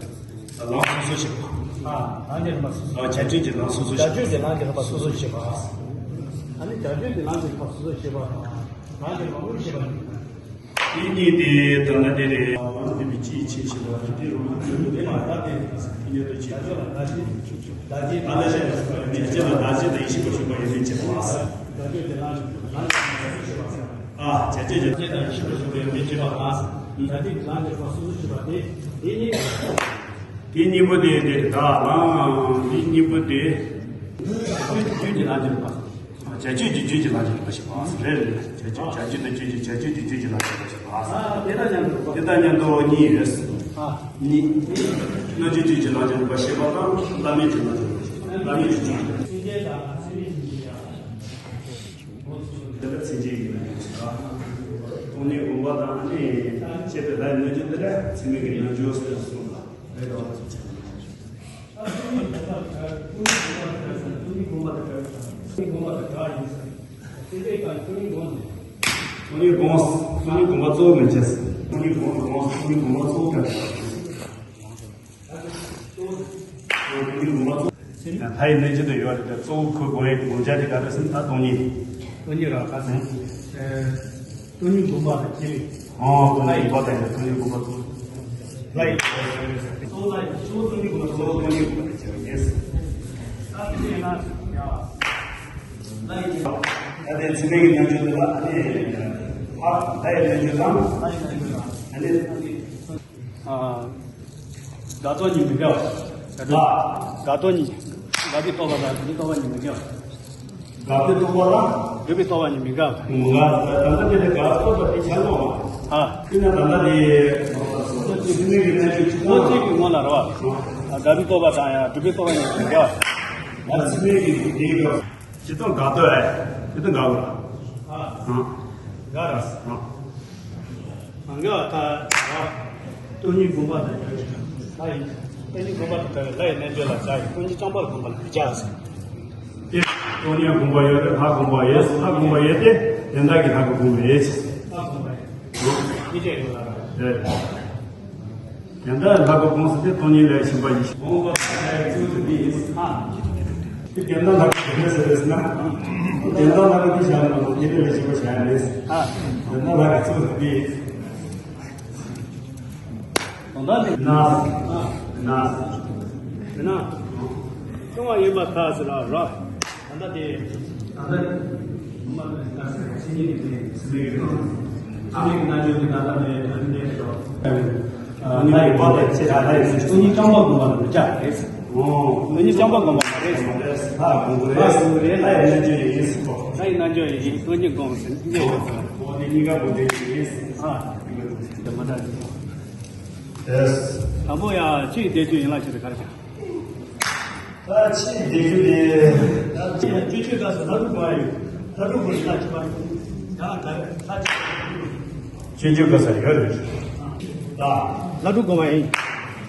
ལམ་སོ་སོ་ཤེས་པ། ཨ། ལམ་གྱི་རིམ་པ་སོ་སོ། ཨ། བྱ་རྒྱུད་ཀྱི་ལམ་སོ་སོ་ཤེས་པ། བྱ་རྒྱུད་ཀྱི་ལམ་གྱི་རིམ་པ་སོ་སོ་ཤེས་པ། ཨ་ནི་བྱ་རྒྱུད་ཀྱི་ལམ་གྱི་རིམ་པ་སོ་སོ་ཤེས་པ་དང་། ལམ་གྱི་རིམ་པ་དངོས་ཤེས་པ་ནི། དེ་གཉིས་དེ་ད་ལྟ་དེ་རེད། ལམ་དེ་མི་གཅིག་ཆེ་ཆེ་བ་དེ་རུ་མ་དེ་མ་ད་དེ་ཉེ་དུ་ཆེ། ད་ལྟ་ལ་ད་ཅི་ད་ཅི་ད་ལྟ་ཞེས་པ་ཞུ་བ་ཡོད་མེད་ཅེས་པ། ད་ཅི་དང་ཡེ་ཤེས་པ་ཞུ་བ་ཡོད་མེད་ཅེས་པ། ཨ། བྱ་རྒྱུད་ཀྱི་ལམ་དང་ཡེ་ཤེས་པ་ཞུ་བ་ཡོད་མེད་ཅེས་པ་ལ། བྱ་རྒྱུད་ཀྱི་ལམ་གྱི་རིམ་པ་སོ་སོ་ཞེས་པ་དེ་དེ་གཉིས། དེ་གཉིས་པོ་དེ་དེ་ད་ལམ་དེ་གཉིས་པོ་དེ། རྒྱུད་ཀྱི་ལམ་གྱི་རིམ་པ། བྱ་རྒྱུད་ཀྱི་རྒྱུད་ཀྱི་ལམ་གྱི་རིམ་པ་ཞིག་པ། རེད་རེད། བྱ་རྒྱུད་བྱ་རྒྱུད་དང་རྒྱུད་ཀྱི་བྱ་རྒྱུད་ཀྱི་རྒྱུད་ཀྱི་ལམ་གྱི་རིམ་པ་ཞིག་པ། ཨ། དེ་དང་མཉམ་དུ། དེ་དང་མཉམ་དུ་གཉིས་ཡོད། ཨ། གཉིས། རྣལ་འབྱོར་རྒྱུད་ཀྱི་ལམ་གྱི་རིམ་པ་ཞེས་པ་དང་བླ་མེད་ཀྱི་ལམ་གྱི་རིམ་པ་ཞེས་པ། བླ་མེད་ཀྱི་རྒྱུད་ཀྱི། དེ་ལ་མཚན་བྱེད་ཀྱི་ཡིན་ན་ཡང་ཞེས་པ། སྟོང་ཉིད་སྒོམ་པ་དང་ནི་བཅས་པའི་ལྷའི་རྣལ་འབྱོར་འདི་ལ་ཚད་མའི་གི་རྣལ་འབྱོར་ཟེར་གསུངས་ལ། རེད་དོ། སྟོང་ཉིད་སྒོམ་པ་དང་སྟོང་ཉིད་སྒོམ་པ་གཙོ་བོ་མེད་ཅེས། སྟོང་ཉིད་སྒོམ་སྟོང་ཉིད་སྒོམ་པ་གཙོ་བོ་མེད་ཅེས། ལྷའི་རྣལ་འབྱོར་དུ་ཡོད་རེད་དེ་གཙོ་བོ་ཁོས་སྒོམ་ཡས་སྒོམ་བྱ་དེ་ག་རེ་ཟེར་ན་ད་སྟོང་ཉིད། སྟོང་ཉིད་རང་ག་ཟེར། སྟོང་ཉིད་སྒོམ་པ་དང་བཅས་པའི། ཨོ། སྟོང་ཉིད་སྒོམ་པ་དང་སྟོང་ཉིད་སྒོམ་པ་གཙོ་བོ། ལྷའི་གཙོ་བོ་སྟོང་ཉིད་སྒོམ་པ་གཙོ་བོ་སྟོང་ཉིད་སྒོམ་པ་དང་བཅས་པ་ཡིན། ད་དེ་ཡིན་ན་ཡང་། ད་དེ་ཚད་མའི་གི་རྣལ་འབྱོར་དེ་ལ་ཨ་ནི། ཨ། ལྷའི་རྣལ་འབྱོར་དང་། ཨ་ནི། ཨ། དགག་སྟོང་གཉིས་མི་འགལ་བ། དགག་དགག་སྟོང་གཉིས། དགག་པའི་རྟོག་པ་དང་སྒྲུབ་པའི་རྟོག་པ་གཉིས་མི་འགལ་བ། དགག་པའི་རྟོག་པ་ལ། སྒྲུབ་པའི་རྟོག་པ་གཉིས་མི་འགལ་བ། ང་ད་ལྟ་དེ་ལས་དགག་རྟོག་པ་དེ་བྱ་ལོ་བ། ཨ། དེ་ན་ད་ལྟ་དེ་ཚད་མའི་གི་རྣལ་འབྱོར་གཅིག་པོ་གཅིག་གི་ངོ་ལ་རེད་བ། དགག་པའི་རྟོག་པ་དང་ཡང་སྒྲུབ་པའི་རྟོག་པ་གཉིས་མི་འགལ་བ། ད་ཚད་མའི་གི་དེ་གི་ཇི་ལྟར་དགག་སྟོན་རེད། ཇི་ལྟར་དགག་དགོས་ར། ཨ། ཨ། དགག་ར། ཨ། མ་འགལ་བ་ལྟར། སྟོང་ཉིད་སྒོམ་པ་དང་བཅས་པའི་ལྷ་ཡི། སྟོང་ཉིད་སྒོམ་པ་དང་བཅས་པའི་ལྷ་ཡི་རྣལ་འབྱོར་ལ་བྱ་ཡི། སྟོང་ཉིད་རྐྱང་པར་སྒོམ་པ་ལ་མི་བྱ་ཟེར། དེ་སྟོང་ཉིད་སྒོམ་པ་ཡོད་རེད། ལྷ་སྒོམ་པ་ཡོད། ལྷ་སྒོམ་པ་ཡོད་དེ་དོན་དག་གི་ལྷ་གི་སྒོམ་པ་ཡོད། ལྷ་སྒོམ་པ་ཡོད། ཡིད་ཆེས་ཡོད་ལ་ར། རེད། དོན་དག་ལྷ་གི་སྒོམ་ཟེར་དེ་སྟོང་ཉིད་ལས་གཞན་པ་ཡིན། སྒོམ་པ་དང་བཅས་པའི་ཚུལ་དུ་འདི་ཡིན། ཨ། དེ་དོན་དག་ལྷ་གི་སྒོམ་ཟེར་རེད་ཟེར་ན། དོན་དག་ལྷ་གི་དེ་བྱ་མ་གཏོགས་དེ་ལས་གཞན་པ་བྱ་ཡ་མེད། ཨ། དོན་དག་ལྷ་གི་ཚུལ་དུ་འདི་ཡིན། དོན་དག་ནི། ན། ན། དེ་ན། སྐྱོང་བ་ཡིན་པར་ཐལ་ཟེར་ལ་ར། ད་ལྟ་དེ། ད་ལྟ། མ་ལ་ད་སེམས་ཉིད་དེ་སེམས་ཡོད་ནོ། ཨ་མིག་ན་ཇོ་གི་ད་ལྟ་ནས་ད་ནས་ཤོག་ཨ་ནི་པ་ལ་ཆེ་ད་ལ་ཡིན། སྟོང་ཉིད་རྐྱང་པ་སྒོམ་པ་ལ་མི་བྱ་རེད། ཨོ། སྟོང་ཉིད་རྐྱང་པ་སྒོམ་པ་མ་རེད། ལྷ་སྒོམ་པ་རེད། ལྷ་སྒོམ་པ་རེད། ལྷ་ཡི་རྣལ་འབྱོར་ཡིན་ཟེར་གོ། ལྷ་ཡི་རྣལ་འབྱོར་ཡིན། སྟོང་ཉིད་སྒོམ་ཟེར་གཉིས་ཡོད་ཟེར། ཨོ་དེ་གཉིས་ཀ་སྒོམ་བྱེད་ཀྱི་ཡིན་ཟེར། ཨ། དེ་མ་འདྲ་ཟེར། དེ། དང་པོ་ཡང་ཆོས་ཀྱི་སྡེ་བཅུ་ཡན་ལག་བཞི་དེ་ག་རེ་བྱ། ད་ཕྱིའི་སྡེ་བཅུ་དེ། ད་ཕྱིའི་སྡེ་བཅུ་ད་སོ་ལྷ་སྒྲུབ་པ་ཡོད། ལྷ་སྒྲུབ་པ་ཡིན་ན་ཅི་མ་ཡིན། ཡང་ད་ལྷ་ཅི། སྤྱོད་འཇུག་ག་ས་ཡོད་རེད། ལ། ལྷ་དྲུག་དགོངས་པ་ཡིན།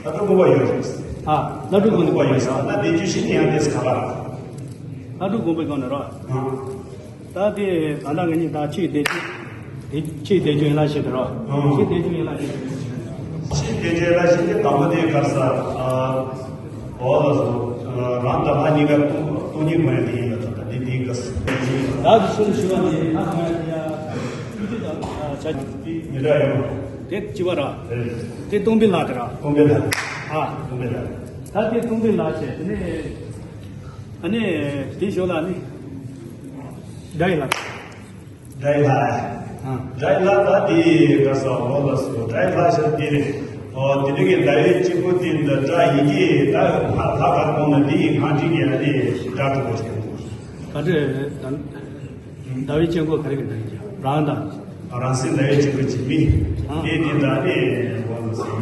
ལྷ་དྲུག་དགོངས་པ་ཡོད་རེད། ཨ། ལྷ་དྲུག་དགོངས་པ་ཡོད་ས་ན་དེ་བཅུ་བཞི་ནི་ཡང་དེས་ག་པ་ར། ལྷ་དྲུག་དགོངས་པའི་སྒང་ནས་རོ། ཨ། ད་དེ་ད་ལྟ་ང་གཉིས་ད་ཆེས་བདེ་ཆེས་བདེ་ཆེས་བདེ་ཆེས་ཡིན་ལ་ཞེས་དེ་རོ། ཨ། ཆེས་བདེ་ཆེས་ཡིན་ལ་ཞེས། ཆེས་བདེ་ཆེས་ལ་ཞེས་དེ་དང་པོ་དེ་ག་ས། ཨ། འོ་ལགས་སོ། རང་དང་ལྷ་གཉིས་ཀ་སྟོང་སྟོང་ཉིད་ངོས་ནས་དེ་ཡིན་ལ་ད་ལྟ་དེ་དེའི་སྐབས་སུ། བདག་གི་ཆོས་ཞུ་བ་ནི་ལྷ་ཁང་ཡ་ཡ། བཅུ་གཅིག་དང་བྱ་བ་མི་འདྲ་ཡོད། དེ་གཅིག་པ་ར། དེ་སྟོང་པའི་ལྷ་དེ་ར། སྟོང་པའི་ལྷ། ཨ། སྟོང་པའི་ལྷ། ད་དེ་སྟོང་པའི་ལྷ་བྱས་དེ་ནས་ཨ་ནི་དེ་ཞོ་ལ་ནི་སྒྲ་ཡི་ལྷ། སྒྲ་ཡི་ལྷ། ཨ། སྒྲ་ཡི་ལྷ་ད་དེ་ག་ས་འོ་ལགས་སོ། སྒྲ་ཡི་ལྷ་ཞེས་དེ་རེད། ཨོ་དེ་འདྲ་གི་ཟླ་བའི་དཀྱིལ་འཁོར་དེ་འདི་སྒྲ་ཡི་གེ་ད་ལྷ་ལྷ་ག་གོང་ན་དེ་ཡི་སྔགས་ཀྱི་ཡ་དེ་སྒྲ་དྲུག་པོ་ཞིག་ག་འདྲ་ཟླ་བའི་དཀྱིལ་འཁོར་ག་རེ་གི་འདྲ་ཡིན་ཀྱང་རང་དང་། རང་སེམས་ཟླ་བའི་དཀྱིལ་འཁོར་གྱི་མི། ཨ། དེ་དེ་འདྲ་དེ་འོ་ལགས་སོ།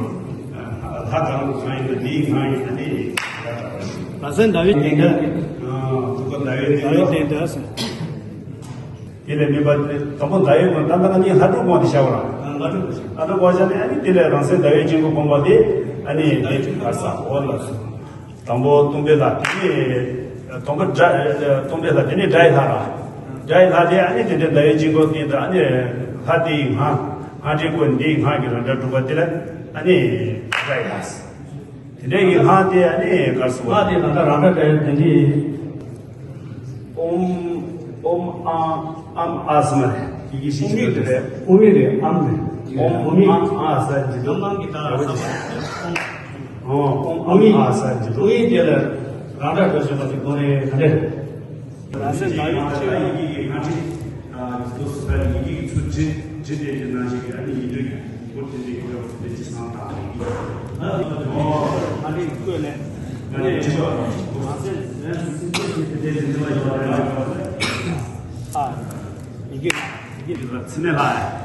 ལྷ་ག་གོང་ཡིན་ན་དེ་ཡི་སྔགས་ཡིན་ན་དེ་སྒྲ་དྲུག་པོ་ཞིག་རང་སེམས་ཟླ་བའི་སྟེང་དུ། ཨ། དུ་ཀ་ཟླ་བའི་སྟེང་དུ། དེ་ལས་མིན་པ་དེ་དང་པོ་ཟླ་བའི་སྒང་ད་ལྟ་ང་གཉིས་ལྷ་དྲུག་སྒོམ་དེ་བྱ་བ་ར། ལྷ་དྲུག་སྒོམ་བྱ་བ་བྱ་ནས་ཨ་ནི་དེ་ལས་རང་སེམས་ཟླ་བའི་དཀྱིལ་འཁོར་སྒོམ་པ་དེ་ཨ་ནི་ལྷ་དྲུག་ག་ས་འོ་ལགས་སོ། དང་པོ་སྟོང་པའི་ལྷ། དེ་ནས་དང་པོ་སྒྲ་སྟོང་པའི་ལྷ། དེ་ནས་སྒྲ་ཡི་ལྷ་ར། སྒྲ་ཡི་ལྷ་དེ་ཨ་ནི་དེ་འདྲའི་ཟླ་བའི་དཀྱིལ་འཁོར་སྟེང་དུ་ཨ་ནི་ལྷ་དེ་ཡི་སྔགས་སྔགས་ཀྱི་སྒོ་འདི་ཡི་སྔགས་ཀྱི་རང་སྒྲ་སྒྲུབ་པ་དེ་ལ་ཨ་ནི་སྒྲ་ཡི་ལྷ། དེ་འདྲའི་ཡི་སྔགས་དེ་ཨ་ནི་ག་ས་འོ། སྔགས་དེ་ད་ལྟ་རང་སྒྲ་སྒྲ་ཡི་དེ་འདྲའི། ཨོམ། ཨོམ་ཨ་ཨམ་ཨ་ཟེར་མ་རེད། ཡི་གེ་བཞི་ཞིག་ཡོད་དེ་རེད། ཨོ་མི་རེད། ཨམ་རེད། ཨོམ་ཨོ་མི་ཨ་ཨ་ཟེར་གྱི་འདུག་ཨོ་ཨོ་མི་ཨ་ཨ་ཟེར་གྱི་འདུག་ཨོ་མི་དེ་ལ་རང་སྒྲ་སྒྲོག་བྱེད་པ་ཞིག་དགོས་རེད་ག་འདྲ། རང་སེམས་ལ་ཡིད་ཆེས་པའི་ཡི་གེ་སྔ་ཕྱི། ཨ། དུ་སུ་ད་ཡི་གེ་ཚུར་འབྲི་འབྲི་དེ་དེ་ནང་བཞིན་གྱི་ཨ་ནི་ཡིན་དུས་ཀྱི་གོ་དེ་འདྲའི་ཡོད་པ་དེ་ཅི་སང་དང་ཡི་གེ། ཨ་ནི་ཨ་ནི་བཀོད་ནས་ཨ་ནི་འབྲི་བ་རང་སེམས་ལ་ཡིད་ཆེས་དེ་དེ་འདྲ་ཡོད་རེད། ཨ། ཡི་གེ་ཡི་གེ་ཚིག་མེད་ལྷ།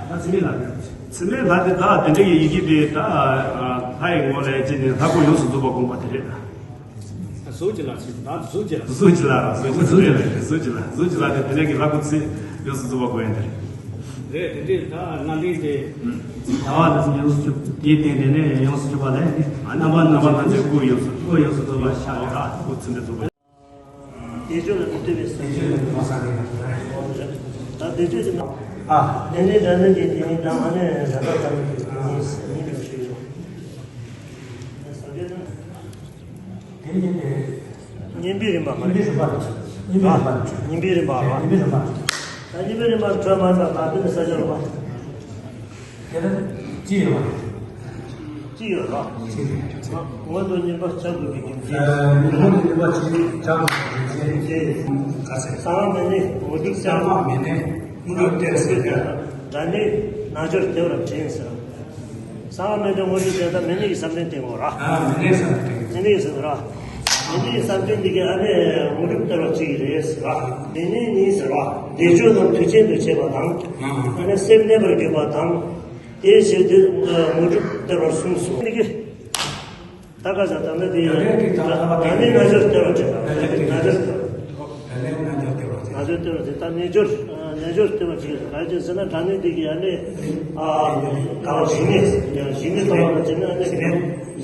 ད་ཚིག་མེད་ལྷ་རེད། ཚིག་མེད་ལྷ་དེ་ད་དེ་འདྲ་ཡི་ཡི་གེ་དེ་ད་ལྷ་ཡི་ངོ་ལས་ཅི་ནས་ལྷ་སྐུ་ཡོངས་སུ་རྫོགས་པ་བསྒོམ་པ་དེ་རེད་ད། གཟུགས་ཀྱི་ལྷ་ཞིག་ད་གཟུགས་ཀྱི་ལྷ། གཟུགས་ཀྱི་ལྷ་ར། གཟུགས་ཀྱི་ལྷ་དེ་གཟུགས་ཀྱི་ལྷ་དེ་དེ་ནས་ཀྱི་ལྷ་སྐུ་ཚེ་ཡོངས་སུ་རྫོགས་པ་དགོས་ཡིན་དེ་རེད། རེད། དེ་འདྲའི་ད་སྣ་འདྲེན་དེ་བྱ་བ་དེ་ཚོ་ཡོངས་སུ་གྱུར། དེའི་སྟེང་དེ་ནས་ཡོངས་སུ་གྱུར་པ་ལས་ནི་རྣམ་པ་རྣམ་པ་སྣ་ཚོགས་སྐུ་ཡོངས་སུ་སྐུ་ཡོངས་སུ་རྫོགས་པ་ཤར་བ་ར། སྐུ་ཚེ་འདི་རྫོགས་པ། བདེ་མཆོག་ལ་མི་ལྟོས་པའི་སངས་རྒྱས་ལ་མ་སངས་རྒྱས་ལ། ད་བདེ་མཆོག་ཅིག་ན། ཨ། དེ་ནས་དགྲ་འདུལ་གྱི་དེ་ནི་དང་ཨ་ནི་ར་ད་ད་ནི་ཉིད་ཉིད་ལ་ཞུ་ཡོད། ཟབ་རྒྱས་ན། དེ་ནི་དེ། བསྙེན་པའི་རིམ་པ་མ་རེད། བསྙེན་པའི་རིམ་པ་རེད། བསྙེན་པའི་རིམ་པ་རེད། བསྙེན་པའི་རིམ་པ་རེད། ད་བསྙེན་པའི་རིམ་པ་འཕྲོས་མ་ཟ་ད་དེ་ནི་ས་སྦྱོར་བ། དེ་ལ་ཅི་ཡོད་པ་རེད། ཅི་ཡོད་རོགས། ཅི་ཡོད། སྔོན་དུ་བསྙེན་པར་བྱ་དགོས་པའི་རྒྱུ་མཚན། སྔོན་དུ་བསྙེན་པར་བྱ་དགོས་པའི་རྒྱུ་མཚན། ག་ཚད། གསང་བ་མེད་ནས་དངོས་གྲུབ་སྟེར། གསང་བ་མེད་ནས་དངོས་གྲུབ་སྟེར་ཟེར་ཡ། དགྲ་འདུལ་རྣལ་འབྱོར་བདེ་བར་འདྲེན་ཟེར། གསང་བ་མེད་ནས་དངོས་གྲུབ་སྟེར། ད་མེད་ནས་ཀྱི་བསམ་གཏན་བསྟེན་དགོས་ར། ཨ། མེད་ནས་བསམ་གཏན། མེད་ནས་ཀྱི་བསམ་ར། མེད་ནས་ཀྱི་བསམ་གཏན་འདི་གའི་ཨ་ནི་དངོས་གྲུབ་སྟེར་བ་ཅིག་རེད་ཟེར་ར། མེད་ནས་ནི་ཟེར་ར། བདེ་མཆོག་རྣམས་མཐུ་ཆེན་དུ་བྱེད་པ་དང་། ཨ་ནི་སེམས་གནས་པར་གྱུར་པ་དང་། དེའི་ཕྱིར་དེ་དངོས་གྲུབ་སྟེར་བར་གསུངས་སོ། ད་ག་ས་ད་ནི་དེ་ཡང་ད་ནི་རྣལ་འབྱོར་སྟེར་བ་བྱེད་པ། རྣལ་འབྱོར་སྟེར་བ། རྣལ་འབྱོར་སྟེར་བ་བྱེད་པ། ད་རྣལ་འབྱོར་སྟེར་བ་བྱེད་པ་ག་རེ་ཟེར་ན། དྲང་གནས་དེ་གི་ཨ་ནི་ཨ་ག་བ་ཞི་གནས། ཞི་གནས་ཐོབ་པ་ལ་བརྟེན་ནས་ཨ་ནི་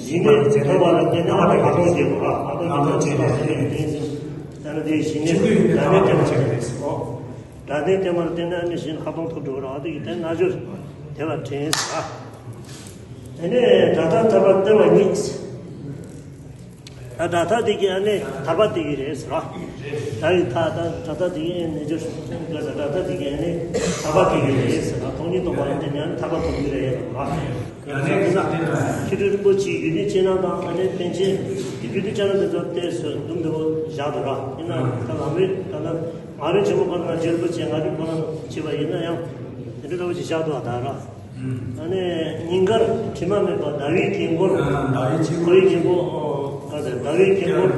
ཞི་གནས་ཐོབ་པ་ལ་བརྟེན་ནས་ཨ་ནི་ལྷག་མཐོང་སྐྱེས་པ། ལྷག་མཐོང་སྐྱེས་པ་ལ་བརྟེན་ནས་ད་ནི་དེ་ཞི་གནས་དྲང་གནས་སྟེར་བ་བྱེད་པ་རེད། དྲང་གནས་བསྟེན་པ་ལ་བརྟེན་ནས་ཨ་ནི་གཞན་ལྷག་མཐོང་ཐོབ་འགྲོ་བ་རེད། དེ་གི་དེ་རྣལ་འབྱོར་བདེ་བར་འདྲེན་ཟེར། དེ་ནས་སྒྲ་ཐག་ཐར་པ་སྟེར་བ་ཉིད། ད་སྒྲ་ཐག་དེ་གི་ཨ་ནི་ཐར་པ་དེ་གི་རེད་ཟེར་ར། སྒྲ་ཡི་ཐག་ད་སྒྲ་ཐག་དེ་གི་ཨ་ནི་སྦྱོར་སྒྲ་ཐག་དེ་གི་ཨ་ནི་ཐར་པ་དེ་གི་རེད་ཟེར་ར། སྟོང་ཉིད་སྟོང་པ་ལ་བརྟེན་ནས་ཨ་ནི་ཐར་པ་ཐོབ་ཀྱི་རེད་ཟེར་ར། ཡང་ན་མཁན་ཆེན་རིན་པོ་ཆེའི་ཡོན་ཏན་ཅན་རྣམས་དང་ཨ་ནི་པཎ་ཆེན་གྱི་ཡོན་ཏན་ཅན་རྣམས་དེ་ཚོ་ཏོག་ཙམ་དུམ་བུ་བཞག་འདུག་ར། ཡིན་ན་ད་ལམ་རིམ་ད་ལྟ་ང་རང་ཆེན་པོ་ཁོ་ན་རྗེ་རིན་པོ་ཆེ་ང་རང་ཁོ་ན་བྱས་པ་ཡིན་ན་ཡང་དེ་འདྲ་འདྲ་བོ་ཅིག་བཞག་འདུག་ཨ། ད་ར། ཨ་ནི་སྙིང་གར་དྲི་མ་མེད་པ་ཟླ་བའི་དཀྱིལ་འཁོར། ཟླ་བའི་དཀྱིལ་འཁོར། ཟླ་བའི་དཀྱིལ་འཁོར་ག་ཟེར། ཟླ་བའི་དཀྱིལ་འཁོར།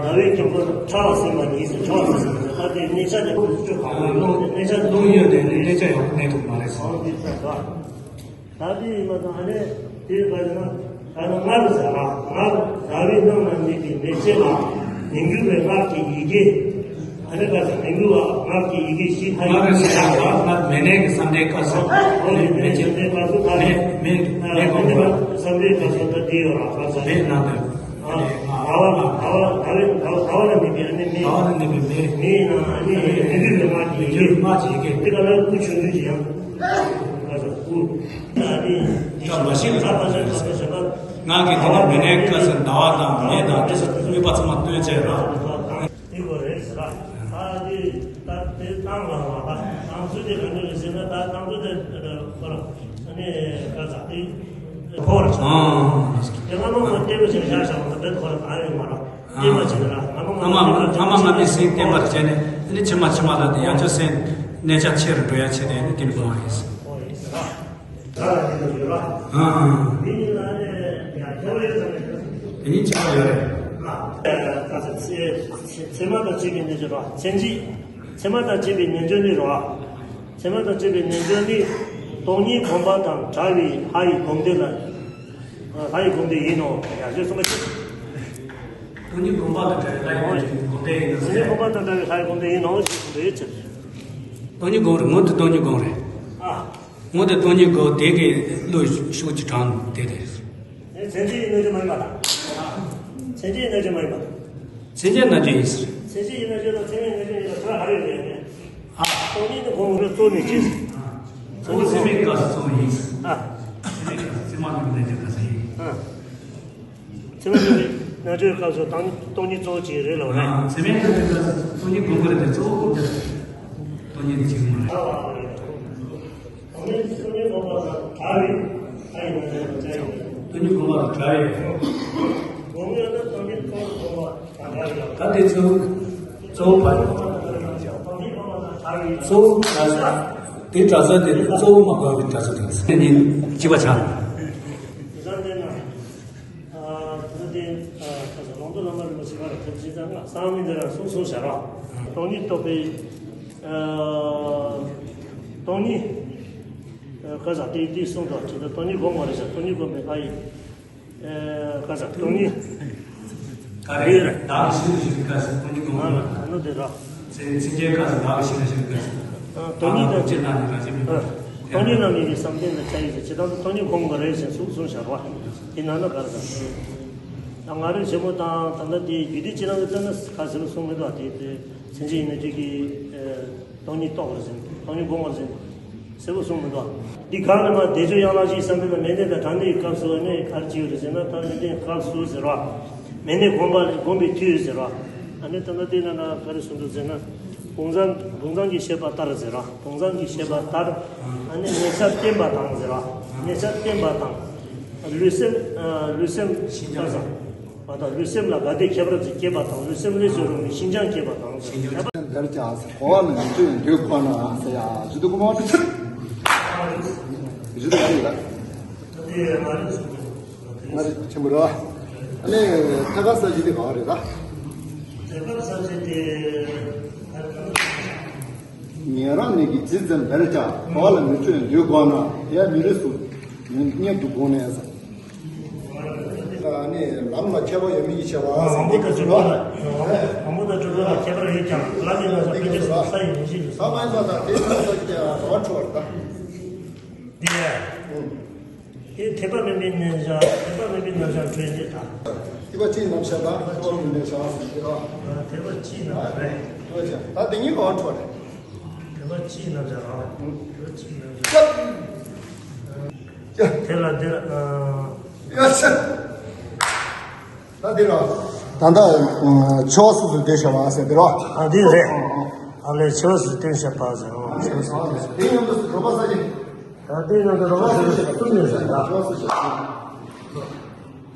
ཟླ་བའི་དཀྱིལ་འཁོར་ཕྲ་བ་ཟིན་པ་ཉིད་ཟེར། ཕྲ་བ་ཟིན་པ་ཉིད་ཟེར། ད་དེ་གནས་ཆ་དེ་ཁོ་ཚོ་ཆོས་གང་རུང་ཡོད་དེ་གནས་ཆ་རླུང་ཡོད་དེ་གནས་ཆ་ཡོད་གནས་ཐུབ་མ་རེད་ཟེར། ཨོ་དེ་ལྟར་ད། ད་དེ་ཡིན་པ་དང་ཨ་ནི་དེ་ག་ཟེར་ན་ད་ནི་སྔར་ཟེར་ར། སྔར་ཟླ་བའི་ནང་ན་གནས་པའི་མེ་ལྕེ་ལ་ཉིང་སྐྱུར་བའི་སྔགས་ཀྱི་ཡི་གེ། ཨ་ནི་བཀའ་སྩལ་མི་འགྱུར་བ་སྔར་གྱི་ཡི་གེ་བཞི་ལྷ་ཡི། སྔར་གྱི་ཡི་གེ་བཞི་ལྷ་ཡི། སྔར་མེ་ནད་ཀྱི་བསམ་གཏན་བཀའ་སྩལ། འོ་ཡི་མེ་ནད་བསམ་གཏན་བཀའ་སྩལ། མེ་མེ་མེ་ཨ་གོང་མེ་ནད་བ། བསམ་གཏན་བཀའ་སྩལ་ད་འདི་ཡོད་ར་བཀའ་སྩལ། མེ་ནང་དུ། ཨ་ཨ་བ་ལ་ཨ་བ་ཨ་བ་ཨ་བ་ལ་མེ་མེ་ཨ་ནི་མེ། ཨ་བ་ལ་མེ་མེ་མེ། མེ་ཡིན་ན་ཨ་ནི་མི་འགྱུར་སྔགས་ཀྱི་ཡི་གེ། མི་འགྱུར་སྔགས་ཀྱི་ཡི་གེ། དེ་ག་ལ་སྐུ་ཆུང་ཆུང་ཅིག་ཡང་བཀའ་སྩལ་སྐུ། ཨ་ནི་བཀའ་མ་ཤེས་ལ་བཀའ་སྩལ་བཀའ་སྩལ་བཀའ་སྩལ། ང་གིས་དེ་ནས་མེ་ནད་བཀའ་སྩལ་ཟླ་བ་དང་མེ་དང་དེ་ཚོ་དངོས་པོ་ཚང་མ་སྟོན་བྱས་ར། འདི་གོ་རེད་ཟེར་ར། ད་འདི་ད་དེ་བཏང་ལ་བ་ད་བཏང་ཚུལ་དེ་ག་འདྲ་རེད་ཟེར་ན། ད་བཏང་ཚུལ་དེ་ཁོ་ར་ཨ་ནི་བཀའ་སྩལ་དེ་ཕོ་ར་ཨ་དེ་སྔ་མོ་ངོ་བསྟན་པ་ཅིག་བཞག་བཞག་པ་ད་དེ་ཁོ་ར་ད་ཡོད་མ་ར། བསྟན་པ་ཅིག་ར་སྔ་མོ་ངོ་སྔ་མ་སྔ་མ་སྔ་མའི་སེམས་བརྟན་པར་བྱས་ནས་དེ་ནི་ཕྱི་མ་ཕྱི་མ་ལ་དེ་ཡང་ཅིག་སེམས་གནས་ཆ་ཆེ་རུ་འགྲོ་ཡ་ཆེད་དེ་ནི་དེ་ནི་དགོངས་པ་ཡིན། ཨོ་ཡིན་ཟེར་ར། ད་ལ་ཡིན་ཟེར་ར། ཨ་ཨ། མི་ཡིན་ན་ནི་ཡང་ཁྱད་པར་ཡོད་ཙམ་མེད། དེ་ཉིད་ཆགས་ཡོད་རེད། ད་ཚེ་ཚེ་མ་དང་བཅས་པའི་རྣལ་འབྱོར་ར། མཚན་གཅིག་ཚེ་མ་དང་བཅས་པའི་རྣལ་འབྱོར་ནི་ར། ཚེ་མ་དང་བཅས་པའི་རྣལ་འབྱོར་ནི། སྟོང་ཉིད་སྒོམ་པ་དང་བྲལ་བའི་ལྷ་ཡི་སྒོམ་བཟླས་ལ། ལྷ་ཡི་སྒོམ་བཟླས་ཡིན་ནོ། ཡང་ཞེས་གསུངས་པ་ཅི། སྟོང་ཉིད་སྒོམ་པ་དང་བྲལ་བའི་ལྷ་ཡི་སྒོམ་བཟླས་ཡིན་ནོ། སྟོང་ཉིད་སྒོམ་པ་དང་བྲལ་བའི་ལྷ་ཡི་སྒོམ་བཟླས་ཡིན་ནོ་ཞེས་གསུངས་པའི་ཚུལ། སྟོང་ཉིད་སྒོམ་རེད། ངོ་དེ་སྟོང་ཉིད་སྒོམ་རེད། ཨ། ངོ་དེ་སྟོང་ཉིད་སྒོམ་དེ་གའི་བློ་ཤུགས་ཀྱི་གྲངས་དེ་རེད། མཚན་གཅིག་ཡིན་ན་ཅི་མ་ཡིན་པ་དང་། མཚན་གཅིག་ཡིན་ན་ཅི་མ་ཡིན་པ་དང་། མཚན་གཅིག་ན་ཅི་ཡིན་ཟེར། མཚན་གཅིག་ཡིན་ན་ཅི་དང་མཚན་མེད་ན་ཅི་ཡིན་ལ་ཁྱད་པར་ག་རེ་ཡོད་ནས། ཨ། སྟོང་ཉིད་དུ་སྒོམ་རེ་གཙོ་ནས་ཅི་ཟེར། ཚང་མ་མཚན་མེད་སྐབས་སུ་གཙོ་བོ་ཡིན་ཟེར། ཨ། མཚན་མེད་སྐབས་སུ་ཚད་མ་མེད་པའི་རྣལ་འབྱོར་སྐབས་སུ་ཡིན། ཨ། ཚད་མ་མེད་པའི་རྣལ་འབྱོར་སྐབས་སུ་སྟོང་སྟོང་ཉིད་གཙོ་བོ་ཅིག་རེད་ལབ་རེད། ཨ། མཚན་མེད་རྣལ་འབྱོར་སྐབས་སུ་སྟོང་ཉིད་སྒོམ་དགོས་རེད་དེ་གཙོ་བོ་སྒོམ་རྒྱུ་སྟོང་ཉིད་དེ་གཅིག་མ་རེད། སྟོང་ཉིད་སྒོམ་པ་དང་བྲལ་བའི་ལྷ་ཡི་སྒོམ་པ་དང་བྲལ་བའི། སྒོམ་ཡོད་ན་སྟོང་ཉིད་སྟོང་སྒོམ་པ་དང་བྲལ་བའི། ད་དེ་ཚོ་གཙོ་བོ་བར་སྟོང་ཉིད་སྒོམ་པ་དང་བྲལ་བའི། གཙོ་བོ་གྲྭ་ས་དེ་གྲྭ་ས་དེ་གཙོ་བོ་མ་འགག་པའི་གྲྭ་ས་དེ་ཚོ་ནི་གཅིག་པ་ཆགས། ཨ་ད་དེ་ཨ་ཁ་སང་ལུང་རྟོགས་བླ་མ་རིན་པོ་ཆེ་ཁ་ལ་ཐེབས་ཤིང་ཙང་ང་གསང་བའི་འདི་རང་གསུངས་གསུངས་བཞག་རོགས། སྟོང་ཉིད་རྟོགས་པའི་ཨ་སྟོང་ཉིད་ཨ་ཁ་སང་དེ་དེ་གསུངས་ཏོ་ཇི་ལྟར་སྟོང་ཉིད་སྒོམ་པ་རེད་ཤག་སྟོང་ཉིད་སྒོམ་པའི་ལྷ་ཡི་ཨ་ཁ་སང་སྟོང་ཉིད། ག་རེ་བདག་གཞན་ཞིག་ག་ཞིག་སྟོང་ཉིད་སྒོམ་པ་རེད། ཨ་ནི་དེ་རོགས། སེམས་སེམས་ཅན་སྐབས་སུ་བདག་གི་ཤེས་རབ་ཤེས་རབ་སྐབས་སུ། སྟོང་ཉིད་དང་ཅི་ལྟར་ནི་རང་བཞིན་མེད་པ། སྟོང་ཉིད་རྣམ་གཉིས་ཀྱི་བསམ་གཏན་དུ་བཅའ་ཡིན་ཟེར་ཇི་ལྟར་དུ་སྟོང་ཉིད་སྒོམ་དགོས་རེད་ཟེར་གསུངས་གསུངས་བཞག་པ། དེ་ནང་ན་ག་རེ་དང་། ད་ང་རེ་བྱེད་པོ་དང་ད་ལྟ་དེ་རྒྱུད་སྡེ་ཅི་རང་གི་ལྟར་ན་ག་ཟེར་ལ་གསུངས་མི་འདུག་དེ་དེ་མཚན་གཞི་ཡིན་ན་ཅིག་གི་སྟོང་ཉིད་རྟོགས་པར་ཟེར་སྟོང་ཉིད་སྒོམ་པར་ཟེར། གསལ་པོ་གསུངས་མི་འདུག་འདི་གང་ལ་མ་བདེ་སྤྱོད་ཡང་ལག་བཞིའི་བསམ་གཏན་དང་མེ་ནད་དང་གྲང་ནད་ཀྱི་སྐབས་སུ་ནི་ག་རེ་བྱེད་ཡོད་རེད་ཟེར་ན། ད་མེ་ནད་སྐབས་སུ་ཟེར་བ། མེ་ནད་སྒོམ་པ་སྒོམ་པའི་དུས་ཟེར་བ། ཨ་ནི་ད་ལྟ་དེ་ན་ན་ག་རེ་གསུངས་འདུག་ཟེར་ན། དུང་བཟང་དུང་བཟང་གི་བཤད་པ་ལྟར་ཟེར་བ། དུང་བཟང་གི་བཤད་པ་ལྟར། ཨ་ནི་ཉེ་ཆར་བསྟེན་པ་དང་ཟེར་བ། ཉེ་ཆར་བསྟེན་པ་དང་། ལུས་སེམས་ལུས་སེམས་ཤིན་ཏུ་བཟང་། བ་དང་ལུས་སེམས་ལ་དགའ་བདེ་ཁྱད་པར་ཅན་སྐྱེས་པ་དང་ལུས་སེམས་ལས་སུ་རུང་བའི་ཤིན་སྦྱངས་སྐྱེས་པ་དང་། ཤིན་སྦྱངས་འདིར་ཀྱང་གོ་བ་ལ་མི་ཆོས་འདོད་ཁོ་ན་ཟེར་ཡ་ཇི་ལྟར་གོ་མ་ཆོས་ཇི་ལྟར་ཡིན་ལ། ང་རེ་ཆེན་པོ་ར། ཨ་ནི་ཐད་ཀར་གསལ་བྱེད་དེ་ག་རེད་ད། ཐད་ཀར་གསལ་བྱེད་དེ། ཉན་རང་ནས་ཀྱི་ཇི་ཙམ་འདིར་ཀྱང་གོ་བ་ལ་མི་ཆོས་འདོད་ཁོ་ན་དེ་མི་རིགས་སུ་མཉམ་དུ་དགོངས་ནས་ཟེར། ནི་ལམ་ལ་ཁྱད་པར་ཡོད་མེད་ཀྱི་ཆེ་བ་ཟེར་དེ་སྐབས་སུ་ལ། དང་པོ་དང་དྲུག་པ་ལ་ཁྱད་པར་ཡོད་ཀྱང་ལམ་ཡིན་ན་ས་ཕན་ཆད་སོང་ས་ཡིན་མི་ཤེས་ཀྱི་ས། ས་མ་ཡིན་པ་དང་དེ་ཚོ་ས་ཀྱི་རོ་ཁྲོ་བར་ད། དེ་ཡ། དེ་ཐེག་པ་དམན་པའི་རྣལ་འབྱོར་ཐེག་པ་དམན་པའི་རྣལ་འབྱོར་འཕྲོད་ཅེས་དང་། ཐེག་པ་ཅིའི་རྣམ་གཞག་དང་ཐེག་པ་དམན་པའི་རྣལ་འབྱོར་ཟེར་གྱི་རོ། ཐེག་པ་ཅིའི་རྣམ་གཞག་རེད། ཐེག་པ་ཅིའི་ད་དེ་གཉིས་ཀ་རོ་ཁྲོ་བར། ཐེག་པ་ཅིའི་རྣམ་གཞག་རང་། ཐེག་པ་ཅིའི་རྣམ་གཞག་ཡ། དེ་ལ་འདིར། ཡ་ཆེ། ད་འདི་ར། ད་ལྟ་ཆེ་བ་སུ་སུ་སྟོན་བྱ་བ་ཟེར་འདི་ར། ཨ་འདི་རེད། ཨ་ལས་ཆེ་བ་སུ་སྟོན་བྱ་བ་ཟེར་རོ། ཆེ་བ་སུ་སྟོན་བྱ། དེ་མཉམ་དུ་རོ་པ་ས་ཀྱི། ད་དེ་མཉམ་དུ་རོ་པ་ས་ཀྱི་གསུམ་ཡོད་ཟེར་ད།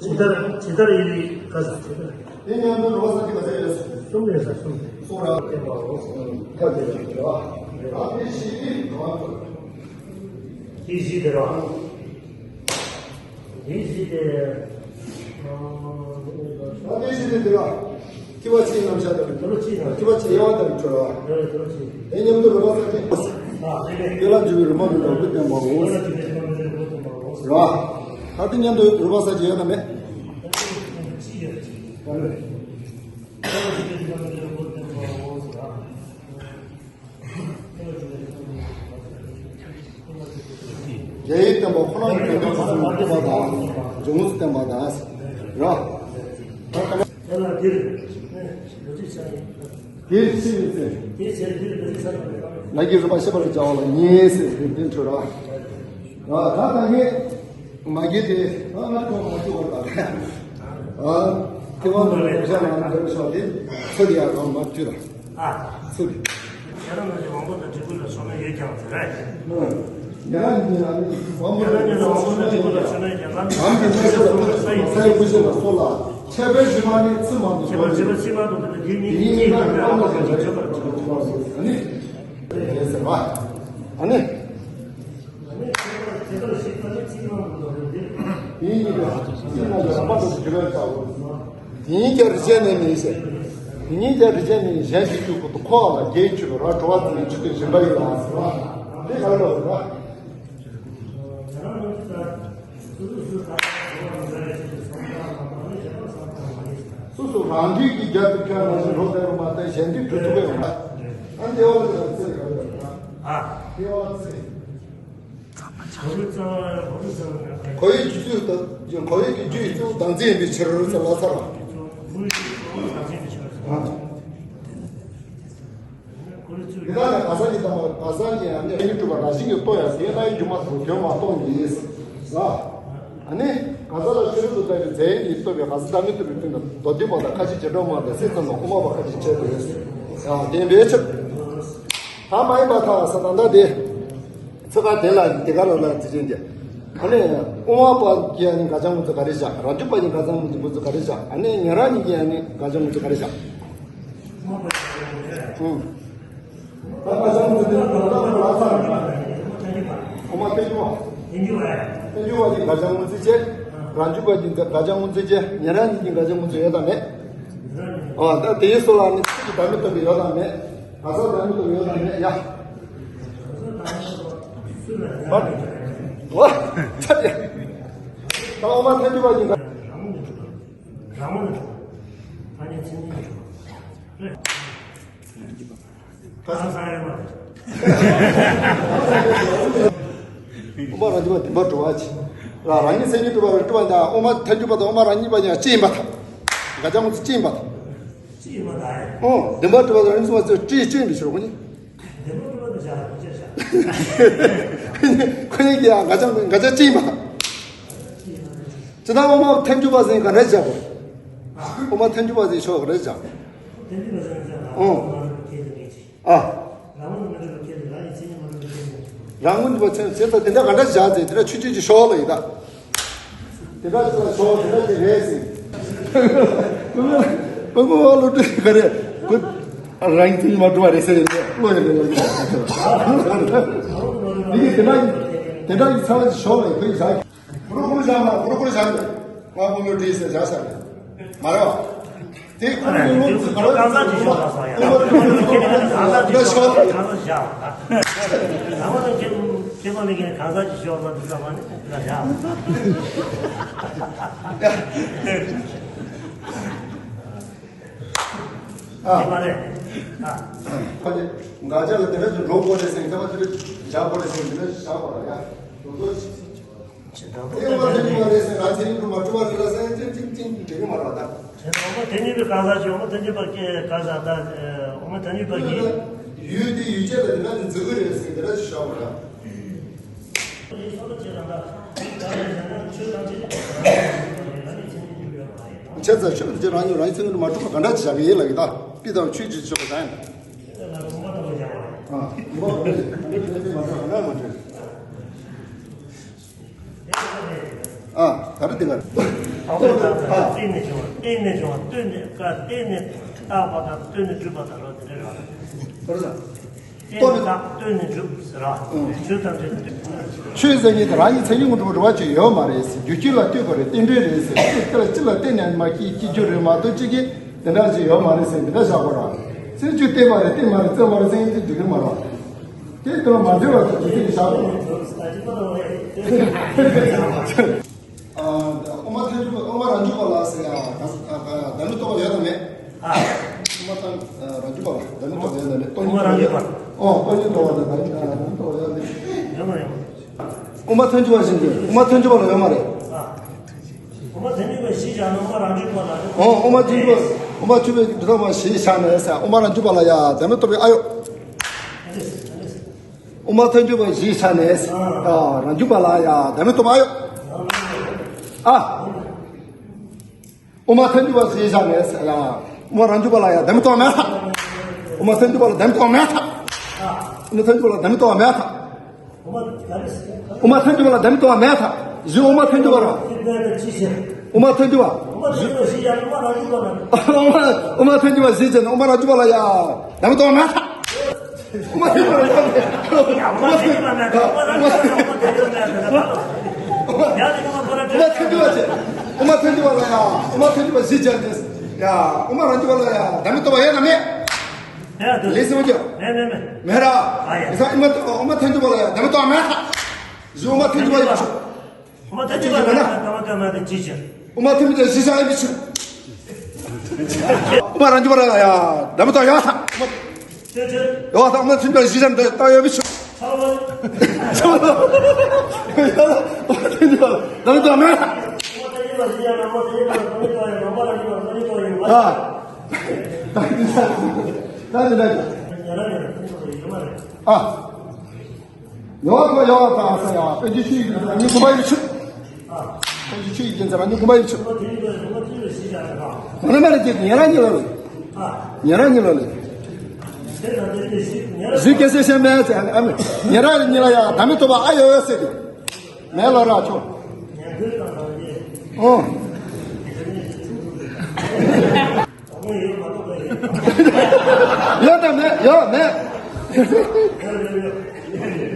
ཇི་ལྟར་ཇི་ལྟར་ཡིན་པའི་བཀའ་ཟེར་ཇི་ལྟར། དེ་མཉམ་དུ་རོ་པ་ས་ཀྱི་བཀའ་ཟེར་ཡོད་ཟེར། གསུམ་ཡོད་ཟེར་གསུམ། གསུམ་ར། ཐ་དེ་ར། ཨ་དེ་ཤི་ཡི་ར། དེ་ཤི་དེ་ར། དེ་ཤི་དེ། ཨ་དེ་ཤི་དེ་དེ་ར། ཐེག་པ་ཆེའི་རྣམ་གཞག་དང་། ཐེག་པ་ཆེའི་རྣམ་གཞག་ཐེག་པ་ཆེ་དབྱེ་བ་དང་འཕྲོས་པ། དེ་མཉམ་དུ་རོ་པ་ས་ཀྱི། དེ་ལ་འཇུག་པའི་རོ་མ་རུ་ལ་བུ་བསྟན་པའོ། ར། ད་དེ་མཉམ་དུ་རོ་པ་ས་ཀྱི་ཡོད་དམ་མེད། རྒྱལ་བའི་བསྟན་པ་ཁོ་ན་ཡི་བོད་དོན་ཆེད་བསྟན་པ་དང་། འབྱུང་བ་བསྟན་པ་དང་། ར། དེ་ལ་འདིར། འདིར་ཕྱིན་ཡིན་ཟེར། ལ་གི་རིག་པ་ཤེས་པར་བྱ་བ་ལ་ཉེ་ཟེར་དེ་འདི་འཕྲོས་ར། ད་ད་ངས་མ་གི་དེ་ཨ་ང་ཁོ་མ་ཅི་བར་ད། ཨ་ཐེ་ཝན་དུ་རེ་བཞག་ན་འདི་ཤོག་དེ་ཚོ་དེ་ཡང་གང་མ་བཅུ་ར། ཨ། ཚུར། ཁྱེད་རང་ཚོའི་དབང་པོ་དང་སྤྲུལ་སྐུ་ལ་ཚོགས་མེད་ཡོད་ཀྱང་ཟེར་ར། ཉེ་རང་ཉིད་ལ་ནི་དབང་པོ་ཉེ་རང་ཉིད་ལ་དབང་པོ་དང་སྤྲུལ་སྐུ་ལ་ཚོགས་མེད་ཀྱང་ལམ་གྱི་ལམ་གྱི་ས་ཡི་ས་ཡི་སྐུ་ཞབས་ལ་སོགས་ལ་ཁྱད་པར་ཞུ་མ་ནི་ཚུལ་མང་དུ་ཁྱད་པར་ཞུ་མ་ཚུལ་མང་དུ་འདི་ནི་དེ་ཉིད་ཀྱི་ཀྱང་ཀྱང་ཀྱང་ཀྱང་ཀྱང་ཀྱང་ཀྱང་ཀྱང་ཀྱང་ཀྱང་ཀྱང་ཨ་ནི་རེད་ཟེར་བ། ཨ་ནི། དེ་ཉིད་ཀྱི་ཚིག་ལ་ཡང་པ་དང་གྲུབ་པའི་ལྟ་བུ། དེ་ཉིད་ཀྱང་རིགས་ཅན་ནས་མིན་ཞེས། དེ་ཉིད་ཀྱང་རིགས་ཅན་ནས་གཞན་གྱི་ཆོས་ཀུན་ཏུ་འཁོར་བ་ལ་རྒྱས་གྱུར་པའི་ར་འགྲོ་བ་ཚུལ་གྱི་ཆོས་དེ་བཞིན་པ་ཡིན་ལ་ཟེར་བ། དེ་ག་རེ་ལབ་པ། སོ་སོ་རང་རྒྱུད་ཀྱི་རྒྱབ་ཏུ་ཁྱོད་རང་བཞིན་རོ་བསྡད་རུང་མ་བསྡད་གཞན་དུ་གྲུབ་ཐུབ་པའི་འོང་ན། ཨ་འདི་བ་ལ་ཚེ་ག་རེ་ལབ་པ། ཨ། འདི་བ་ལ་ཚེ། ཁོ་བོའི་རྒྱུད་ཚུལ་དང་། ཁོ་བོའི་རྒྱུད་ཚུལ་དང་འཛིན་ཡིན་པའི་ཕྱིར་ཟེར་ལ་ཚར་བ། འདི་དག་ནི་གང་ཟག་གི་ལྟ་བ་གང་ཟག་གི་ཡང་ནི་ཡུལ་གྲུབ་པ་རང་བཞིན་གྱིས་རྟོགས་ཡང་དེའི་རྣམ་དབྱེ་སྒྱུ་མ་ལྟ་བུ་དོན་མ་རྟོགས་ནི་ཡིན། ལ། ཨ་ནི་གང་ཟག་ལ་ཕྱི་རོལ་དུ་ལྟ་བའི་རྫས་ཡིན་གྱིས་རྟོགས་པའི་གང་ཟག་བདག་མེད་རྟོགས་པའི་སྟེང་དུ་མདོ་སྡེ་པ་དང་ཁ་ཅིག་བྱེ་བྲག་སྨྲ་བ་དང་སེམས་ཙམ་དང་དབུ་མ་པ་ཁ་ཅིག་བྱས་ཏེ་ཡོད། ཡང་དེ་འདྲའི་ཕྱིར། ད་མ་ཡིན་པར་ཐལ་ཟེར་ད་ལྟ་དེ། ཚིག་ཁ་དེ་ལ་དེ་ག་ལ་ལ་དེ་བྱེད་ཀྱི། ཨ་ནི་དབུ་མ་པ་གི་ཨ་ནི་དགག་བྱ་ངོས་འཛིན་ག་རེ་བཞག་རང་རྒྱུད་པ་གི་དགག་བྱ་ངོས་འཛིན་ངོས་འཛིན་ག་རེ་བཞག་ཨ་ནི་ཉན་རང་གཉིས་ཀྱི་ཨ་ནི་དགག་བྱ་ངོས་འཛིན་ག་རེ་བཞག་ཨུ། ད་དགག་བྱ་ངོས་འཛིན་དེ་ལ་ད་ལྟ་ལ་ས་དབུ་མ་ཐལ་འགྱུར་བ། ཐལ་འགྱུར་བ་གི་དགག་བྱ་ངོས་འཛིན་བྱེད། རང་རྒྱུད་པ་གི་དགག་བྱ་ངོས་འཛིན་བྱེད། ཉན་རང་གཉིས་ཀྱི་དགག་བྱ་ངོས་འཛིན་ཡོད་དམ་མེད། ཨ་ད་དེའི་སོ་ལ་ནི་ཚིག་གི་བདག་མེད་རྟོགས་པའི་ཡོད་དམ་མེད། ག་ས་བདག་མེད་རྟོགས་པའི་ཡོད་དམ་མེད་ཡ། ཨ། ཨོ། ཆ་དེ། ད་ཨོ་མ་ཐལ་འགྱུར་བ་ཡིན་ད། རང་ངོས་ནས་གྲུབ་པ། རང་ངོས་ནས་གྲུབ་པ། ཐ་སྙད་མཚན་ཉིད་ནས་གྲུབ་པ། རེད། ད་ས་ས་ཡ་མ་རེད། ཨོ་མ་རང་རྒྱུད་པ་བདེན་པར་གྲུབ་པ་ཅི། ལ་རང་ཉིད་མཚན་ཉིད་གྲུབ་པ་རེད་གྲུབ་པ་འདྲ་ཨོ་མ་ཐལ་འགྱུར་བ་དང་ཨོ་མ་རང་ཉིད་པ་ཡང་གཅིག་ཡིན་པ་དང་། དགག་བྱ་ངོས་འཛིན་གཅིག་ཡིན་པ་དང་། གཅིག་ཡིན་པ་དང་། ཨོ་བདེན་པར་གྲུབ་པ་དང་རང་ཉིད་མཚན་ཉིད་གཅིག་ཡིན་པའི་ཕྱིར་ཁོ་གཉིས། བདེན་པར་གྲུབ་པ་དང་བཞག་བཅད་བཞག་ཁོ་གཉིས་ཀྱི་ཡང་དགག་བྱ་དགག་བྱ་གཅིག་ཡིན་པ་དང་། ཇི་ལྟར་དབུ་མ་ཐལ་འགྱུར་བ་ཟེར་ག་འདྲ་བཞག་གོ། དབུ་མ་ཐལ་འགྱུར་བ་ཟེར་ཕྱོགས་ག་འདྲ་བཞག་ཨོ། ཨ། རང་ངོས་ནས་མཚན་ཉིད་མ་གྲུབ་པའི་ཁྱད་དེ་རང་ཡིན་མཚན་ཉིད་མ་གྲུབ་པའི་ཁྱད་དེ། རང་ངོས་ནས་མཚན་ཉིད་དེ་ལྟ་དེ་འདྲ་ག་འདྲ་བཞག་ཟེར་དེ་འདྲ་ཆོས་ཅན་གྱི་ཕྱོགས་ལ་ཡིན་ད། དེ་འདྲ་ཅིག་ལ་ཕྱོགས་དེ་འདྲ་ཅིག་རེད་ཟེར། དཔོན་པོ་དཔོན་པོ་བ་སློབ་གྲྭའི་ག་རེ་ཁོ་རང་ཡིན་མཚན་ཉིད་མ་གྲུབ་པ་རེད་ཟེར་ཡིན་ཏེ་བློ་ཡིན་རེད་ལ་ཡིན། འདི་གི་དེ་འདྲ་དེ་འདྲ་ཡི་ཚ་བ་ཞིག་ཕྱོགས་ལ་ཡིན་ཁོ་ཡི་བཞག་གུ་རུ་གུ་རུ་བཞག་མ་གུ་རུ་གུ་རུ་བཞག་མ། ང་དཔོན་པོ་བྲིས་ཟེར་བཞག་ས་རེད། མ་རེད་བ། དེ་ཁོ་རང་ངོ་ཚ་གང་ཟག་གི་ཤོག་ལ་སོང་ཡ། གང་ཟག་གི་ཤོག་ལ་གང་ཟག་བཞག་ལ། ང་མ་དང་ཁྱེད་ཁྱེད་མ་མི་གིན་གང་ཟག་གི་ཤོག་ལ་འདི་ལ་མ་ནི་ལ་བཞག་ལ། ཨ། དེ་མ་རེད། ཨ། ཁོ་ནི་དགག་བྱ་ལ་དེ་འདྲ་ཞིག་འགྲོ་དགོས་རེད་ཟེར་ནས་ཁྱེད་མ་དེ་འདྲ་བཞག་དགོས་རེད་ཟེར་ནས་དེ་འདྲ་བཞག་དགོས་རེད་ཡ། དེ་འོ་མ་ཐལ་འགྱུར་བ་རེད་ཟེར་རང་མཚན་ཉིད་དུ་མ་གྲུབ་པ་རེད་ལ་ཟེར་ཅིག་ཅིག་ཅིག་འགྲིག་གི་མ་རེད་ད། དེ་འོ་མ་ཐལ་འགྱུར་བའི་གང་ཟག་ཅིག་འོ་མ་ཐལ་འགྱུར་བ་སྐད་གང་ཟག་ད། འོ་མ་ཐལ་འགྱུར་བ་གི། ཡུལ་དེ་ཡུལ་ཅན་ལ་དེ་འདྲ་ནི་འཛིན་གི་རེད་ཟེར་དེ་འདྲ་ཞིག་བཞག་པ་རེད། ཆེ་ཙམ་ཆོས་ཀྱི་རང་ཉིད་རང་ཉིད་མཚན་ཉིད་དུ་མ་གྲུབ་པ་གང་འདྲ་ཅིག་བཞག་གི་ཡིན་ལ་གི་ད་དཔེ་དང་ཆོས་ཀྱི་ཆོས་པ་དང་ཡིན། ཨ། ཨ། ད་རེས་དེ་ག་རེད། ཨ། ཨ། བརྟེན་ནས་བྱུང་བ། བརྟེན་ནས་བྱུང་བ། ལྟོས་ནས་ཀ་བརྟེན་ནས་བཏགས་པ་དང་ལྟོས་ནས་གྲུབ་པ་དང་རོ་དེ་འདྲ་རེད་བ། བརྟེན་ནས་བཏགས་ལྟོས་ནས་གྲུབ་ཟེར་བ། ཆོས་ཐམས་ཅད་ཆོས་ཟེར་མཁན་དེ་རང་ཉིད་མཚན་ཉིད་ཀྱིས་གྲུབ་པ་འགྲོ་བ་ཅིག་ཡོད་མ་རེད་ཟེར། རྒྱུ་སྤྱི་ལ་ལྟོས་པ་རེད། རྟེན་འབྲེལ་རེད་ཟེར། ལྟོས་དེ་ལ་སྤྱི་ལ་བརྟེན་ནས་མ་སྐྱེས་སྐྱེ་རྒྱུ་རེད་མ་གཏོགས་གཅིག་གིས་དེ་འདྲ་ཞིག་ཡོད་མ་རེད་ཟེར་འདི་འདྲ་བཞག་པ་རེད། སེམས་རྒྱུད་བརྟེན་པ་རེད། བརྟེན་མ་རེད། བརྩོན་པ་རེད། སེམས་རྒྱུད་འགྲིག་གི་མ་རེད། དེ་ལྟར་མ་འབྲེལ་བ་དེ་རྒྱུ་མཚན་གྱིས་བཞག་པ་རེད། ཨ། དབུ་མ་ཐལ་འགྱུར་བ། དབུ་མ་རང་རྒྱུད་པ་ལ་ཟེར་ཡང་བདག་མེད་རྟོགས་པ་ཡོད་དམ་མེད། དབུ་མ་ཐལ། ཨ། རང་རྒྱུད་པ་ལ་བདག་མེད་རྟོགས་པ་ཡོད་ན་མེད། སྟོང་ཉིད་རྟོགས་པ་ཡོད་ན། ཨོ། སྟོང་ཉིད་རྟོགས་པ་དང་བདག་མེད་རྟོགས་པ་ཡོད་ན་མེད། ཡོད་མ་ཡོད། དབུ་མ་ཐལ་འགྱུར་བ་བཞིན་དུ་དབུ་མ་ཐལ་འགྱུར་བ་ལ་ཡོད་མ་རེད། དབུ་མ་ཐལ་འགྱུར་བ་བཞི་བཞག་ན་དབུ་མ་རང་རྒྱུད་པ་ལ། ཨོ། དབུ་མ་ཐལ་འགྱུར་བ། དབུ་མ་ཐལ་འགྱུར་བ་བཞི་བཞག་ནས་ཟེར། དབུ་མ་རང་རྒྱུད་པ་ལ་ཡ་བདག་མེད་རྟོགས་པའི་ཨ་ཡོད། དབུ་མ་ཐལ་འགྱུར་བ་བཞི་བཞག་ནས་ཟེར། ཨ། རང་རྒྱུད་པ་ལ་ཡ་བདག་མེད་རྟོགས་པ་ཨ་ཡོད། ཨ། དབུ་མ་ཐལ་འགྱུར་བ་བཞི་བཞག་ནས་ཟེར་ཡ། དབུ་མ་རང་རྒྱུད་པ་ལ་ཡ་བདག་མེད་རྟོགས་པ་མེད་ཐལ། དབུ་མ་ཐལ་འགྱུར་བ་ལ་བདག་མེད་རྟོགས་པ་མེད་ཐལ། དབུ་མ་ཐལ་འགྱུར་བ་ལ་བདག་མེད་རྟོགས་པ་མེད་ཐལ། དབུ་མ་ཐལ་འགྱུར་བ་ལ་བདག་མེད་རྟོགས་པ་མེད་ཐལ། བཞི། དབུ་མ་ཐལ་འགྱུར་བ་ར། དབུ་མ་ཐལ་འགྱུར་བ། དབུ་མ་ཐལ་འགྱུར་བ་བཞི་བྱས་ན་དབུ་མ་རང་རྒྱུད་པ་ལ། དབུ་མ་ཐལ་འགྱུར་བ་བཞི་བྱས་ན་དབུ་མ་རང་རྒྱུད་པ་ལ་ཡ་བདག་མེད་རྟོགས་པ་མེད་ཐལ། དབུ་མ་ཐལ་འགྱུར་བ་ལ་ཡ། དབུ་མ་ཐལ་འགྱུར་བ་མེད་ཐལ། དབུ་མ་ཐལ་འགྱུར་བ་མེད་ཐལ། དབུ་མ་ཐལ་འགྱུར་བ་བྱས། དབུ་མ་ཐལ་འགྱུར་བ་ལ་ཡ། དབུ་མ་ཐལ་འགྱུར་བ་བཞི་བྱས་ནས་ཡ། དབུ་མ་རང་རྒྱུད་པ་ལ་ཡ་བདག་མེད་རྟོགས་པ་ཡོད་ན་མེད། ཡ། ལེགས་སོ་ཅོ། མེད་མེད་མེད། མེད་ར། ཨ་ཡ། ཡིན་ཙང་དབུ་མ་དབུ་མ་ཐལ་འགྱུར་བ་ལ་ཡ་བདག་མེད་རྟོགས་པ་མེད་ཐལ། བཞི། དབུ་མ་ཐལ་འགྱུར་བ་ཡིན་ཆོག། དབུ་མ་ཐལ་འགྱུར་བ་ཡིན་ན། དབུ་མ་ཐལ་འགྱུར་བ་བཞི་བྱས་ཡོད་མི་ཆོག། དབུ་མ་རང་རྒྱུད་པ་ལ་ཡ་བདག་མེད་རྟོགས་ཡོད་ཐལ། ཡོད་ཐལ། དབུ་མ་ཐལ་འགྱུར་བ་བཞི་བྱས་ཡོད་མི་ཆོག། དབུ་མ་ཐལ་འགྱུར་བ་བདག་མེད་རྟོགས་མེད་ཐལ། ཨ། ད་འདི་འདྲ། ཨ། ཡོད་ཐལ། ཡོད་ཐལ། ས་ཡ། པཎ་ཆེན་ཆོས་དབྱིངས་རྒྱལ་མཚན་ལ་ཉིན་གུང་པ་ཡོད་ཆོག། པཎ་ཆེན་ཆོས་དབྱིངས་རྒྱལ་མཚན་ལ་ཉིན་གུང་པ་ཡོད་ཆོག། མ་ན་མ་རེད་ཅེས་ཉེ་རང་ཉིད་ལ་ལེ། ཉེ་རང་ཉིད་ལ་ལེ། གཟུགས་སྐྱེ་སྲིད་ཤེས་མེད་ཟེར། ཨ་མེ། ཉེ་རང་ཉིད་ལ་ཡ་བདག་མེད་རྟོགས་པ་ཨ་ཡོད་ཟེར་གི། མེད་ལ་ར་ཆོག། ཨོ། ཡོད་དང་མེད། ཡོད་མེད།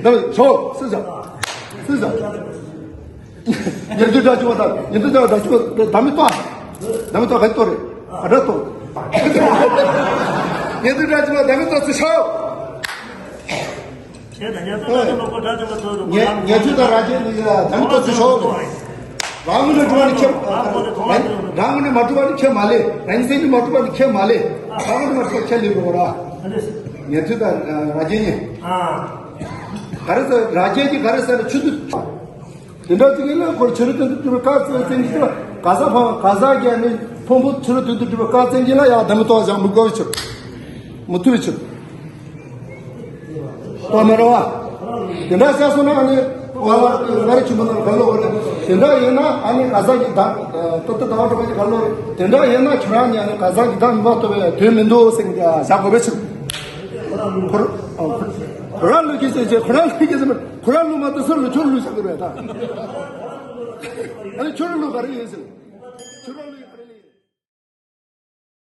ད་ཆོག། སུ་ཟ། སུ་ཟ། ཉན་ཐོས་དགྲ་བཅོམ་པ་དང་། ཉན་ཐོས་དགྲ་བཅོམ་པ་བདག་མེད་རྟོགས། བདག་མེད་རྟོགས་ག་རེ་རྟོགས་རེད། ག་འདྲ་རྟོགས། ཉན་ཐོས་དགྲ་བཅོམ་པ་བདག་མེད་རྟོགས་ཚུལ་ཤོག། ཉན་ཉན་ཐོས་དང་རང་རྒྱལ་ནི་ཡ་བདག་མེད་རྟོགས་ཚུལ་ཤོག། རང་ངོས་ནས་གྲུབ་པ་ནི་ཁས། རང་ངོས་ནས་མ་གྲུབ་པ་ནི་ཁས་མ་ལེན། རང་ཉིད་སེམས་ཉིད་མ་གྲུབ་པ་ནི་ཁས་མ་ལེན། རང་ངོས་ནས་མ་གྲུབ་པ་ཁས་ལེན་དགོས་ར། ཉན་ཐོས་དང་རང་རྒྱལ་གཉིས། ག་རེ་ཟེར། རང་རྒྱལ་གྱིས་ག་རེ་ཟེར་ན་ཆུ་འདི། དེ་འདྲ་ཅིག་ཡིན་ན་ཁོར་ཕྱི་རོལ་དོན་དུ་གྲུབ་པའི་སྐབས་སུ་བཙན་གྱིས་ག་ས་ཕང་ག་ས་ག་ནི་ཕུང་པོ་ཕྱི་རོལ་དོན་དུ་གྲུབ་པའི་སྐབས་བཙན་གྱིས་ལ་ཡང་བདག་མེད་རྟོགས་བཞག་མི་དགོས་པའི་ཕྱིར། མི་ཐུབ་པའི་ཕྱིར། རྟོགས་མེད་རོ། དེ་འདྲ་བྱས་སོང་ན་ཨ་ནི་ང་ལ་ང་རེ་ཆུ་མ་ན་ག་ལོ་རེད། དེ་འདྲ་ཡིན་ན་ཨ་ནི་ག་ས་གི་བདག་ཏོ་ཏོ་ཏོ་ཏོ་ག་ལོ་རེད། དེ་འདྲ་ཡིན་ན་ཁྱོད་རང་ནི་ཨ་ནི་ག་ས་གི་བདག་མེད་པ་རྟོགས་པའི་དོན་མི་འདུག་ཟེར་གི་བཞག་དགོས་པའི་ཕྱིར། ཁོ་རང་ལུས་ཀྱི་ཟེར་ཁོ་རང་ལུས་ཀྱི་ཟེར། ཁོ་རང་ལུས་མ་གཏོགས་སུ་ལུས། ཁྱོད་ལུས་ཟེར་གི་རེད་ད། ཨ་ནི་ཁྱོད་ལུས་ག་རེ་ཡིན་ཟེར།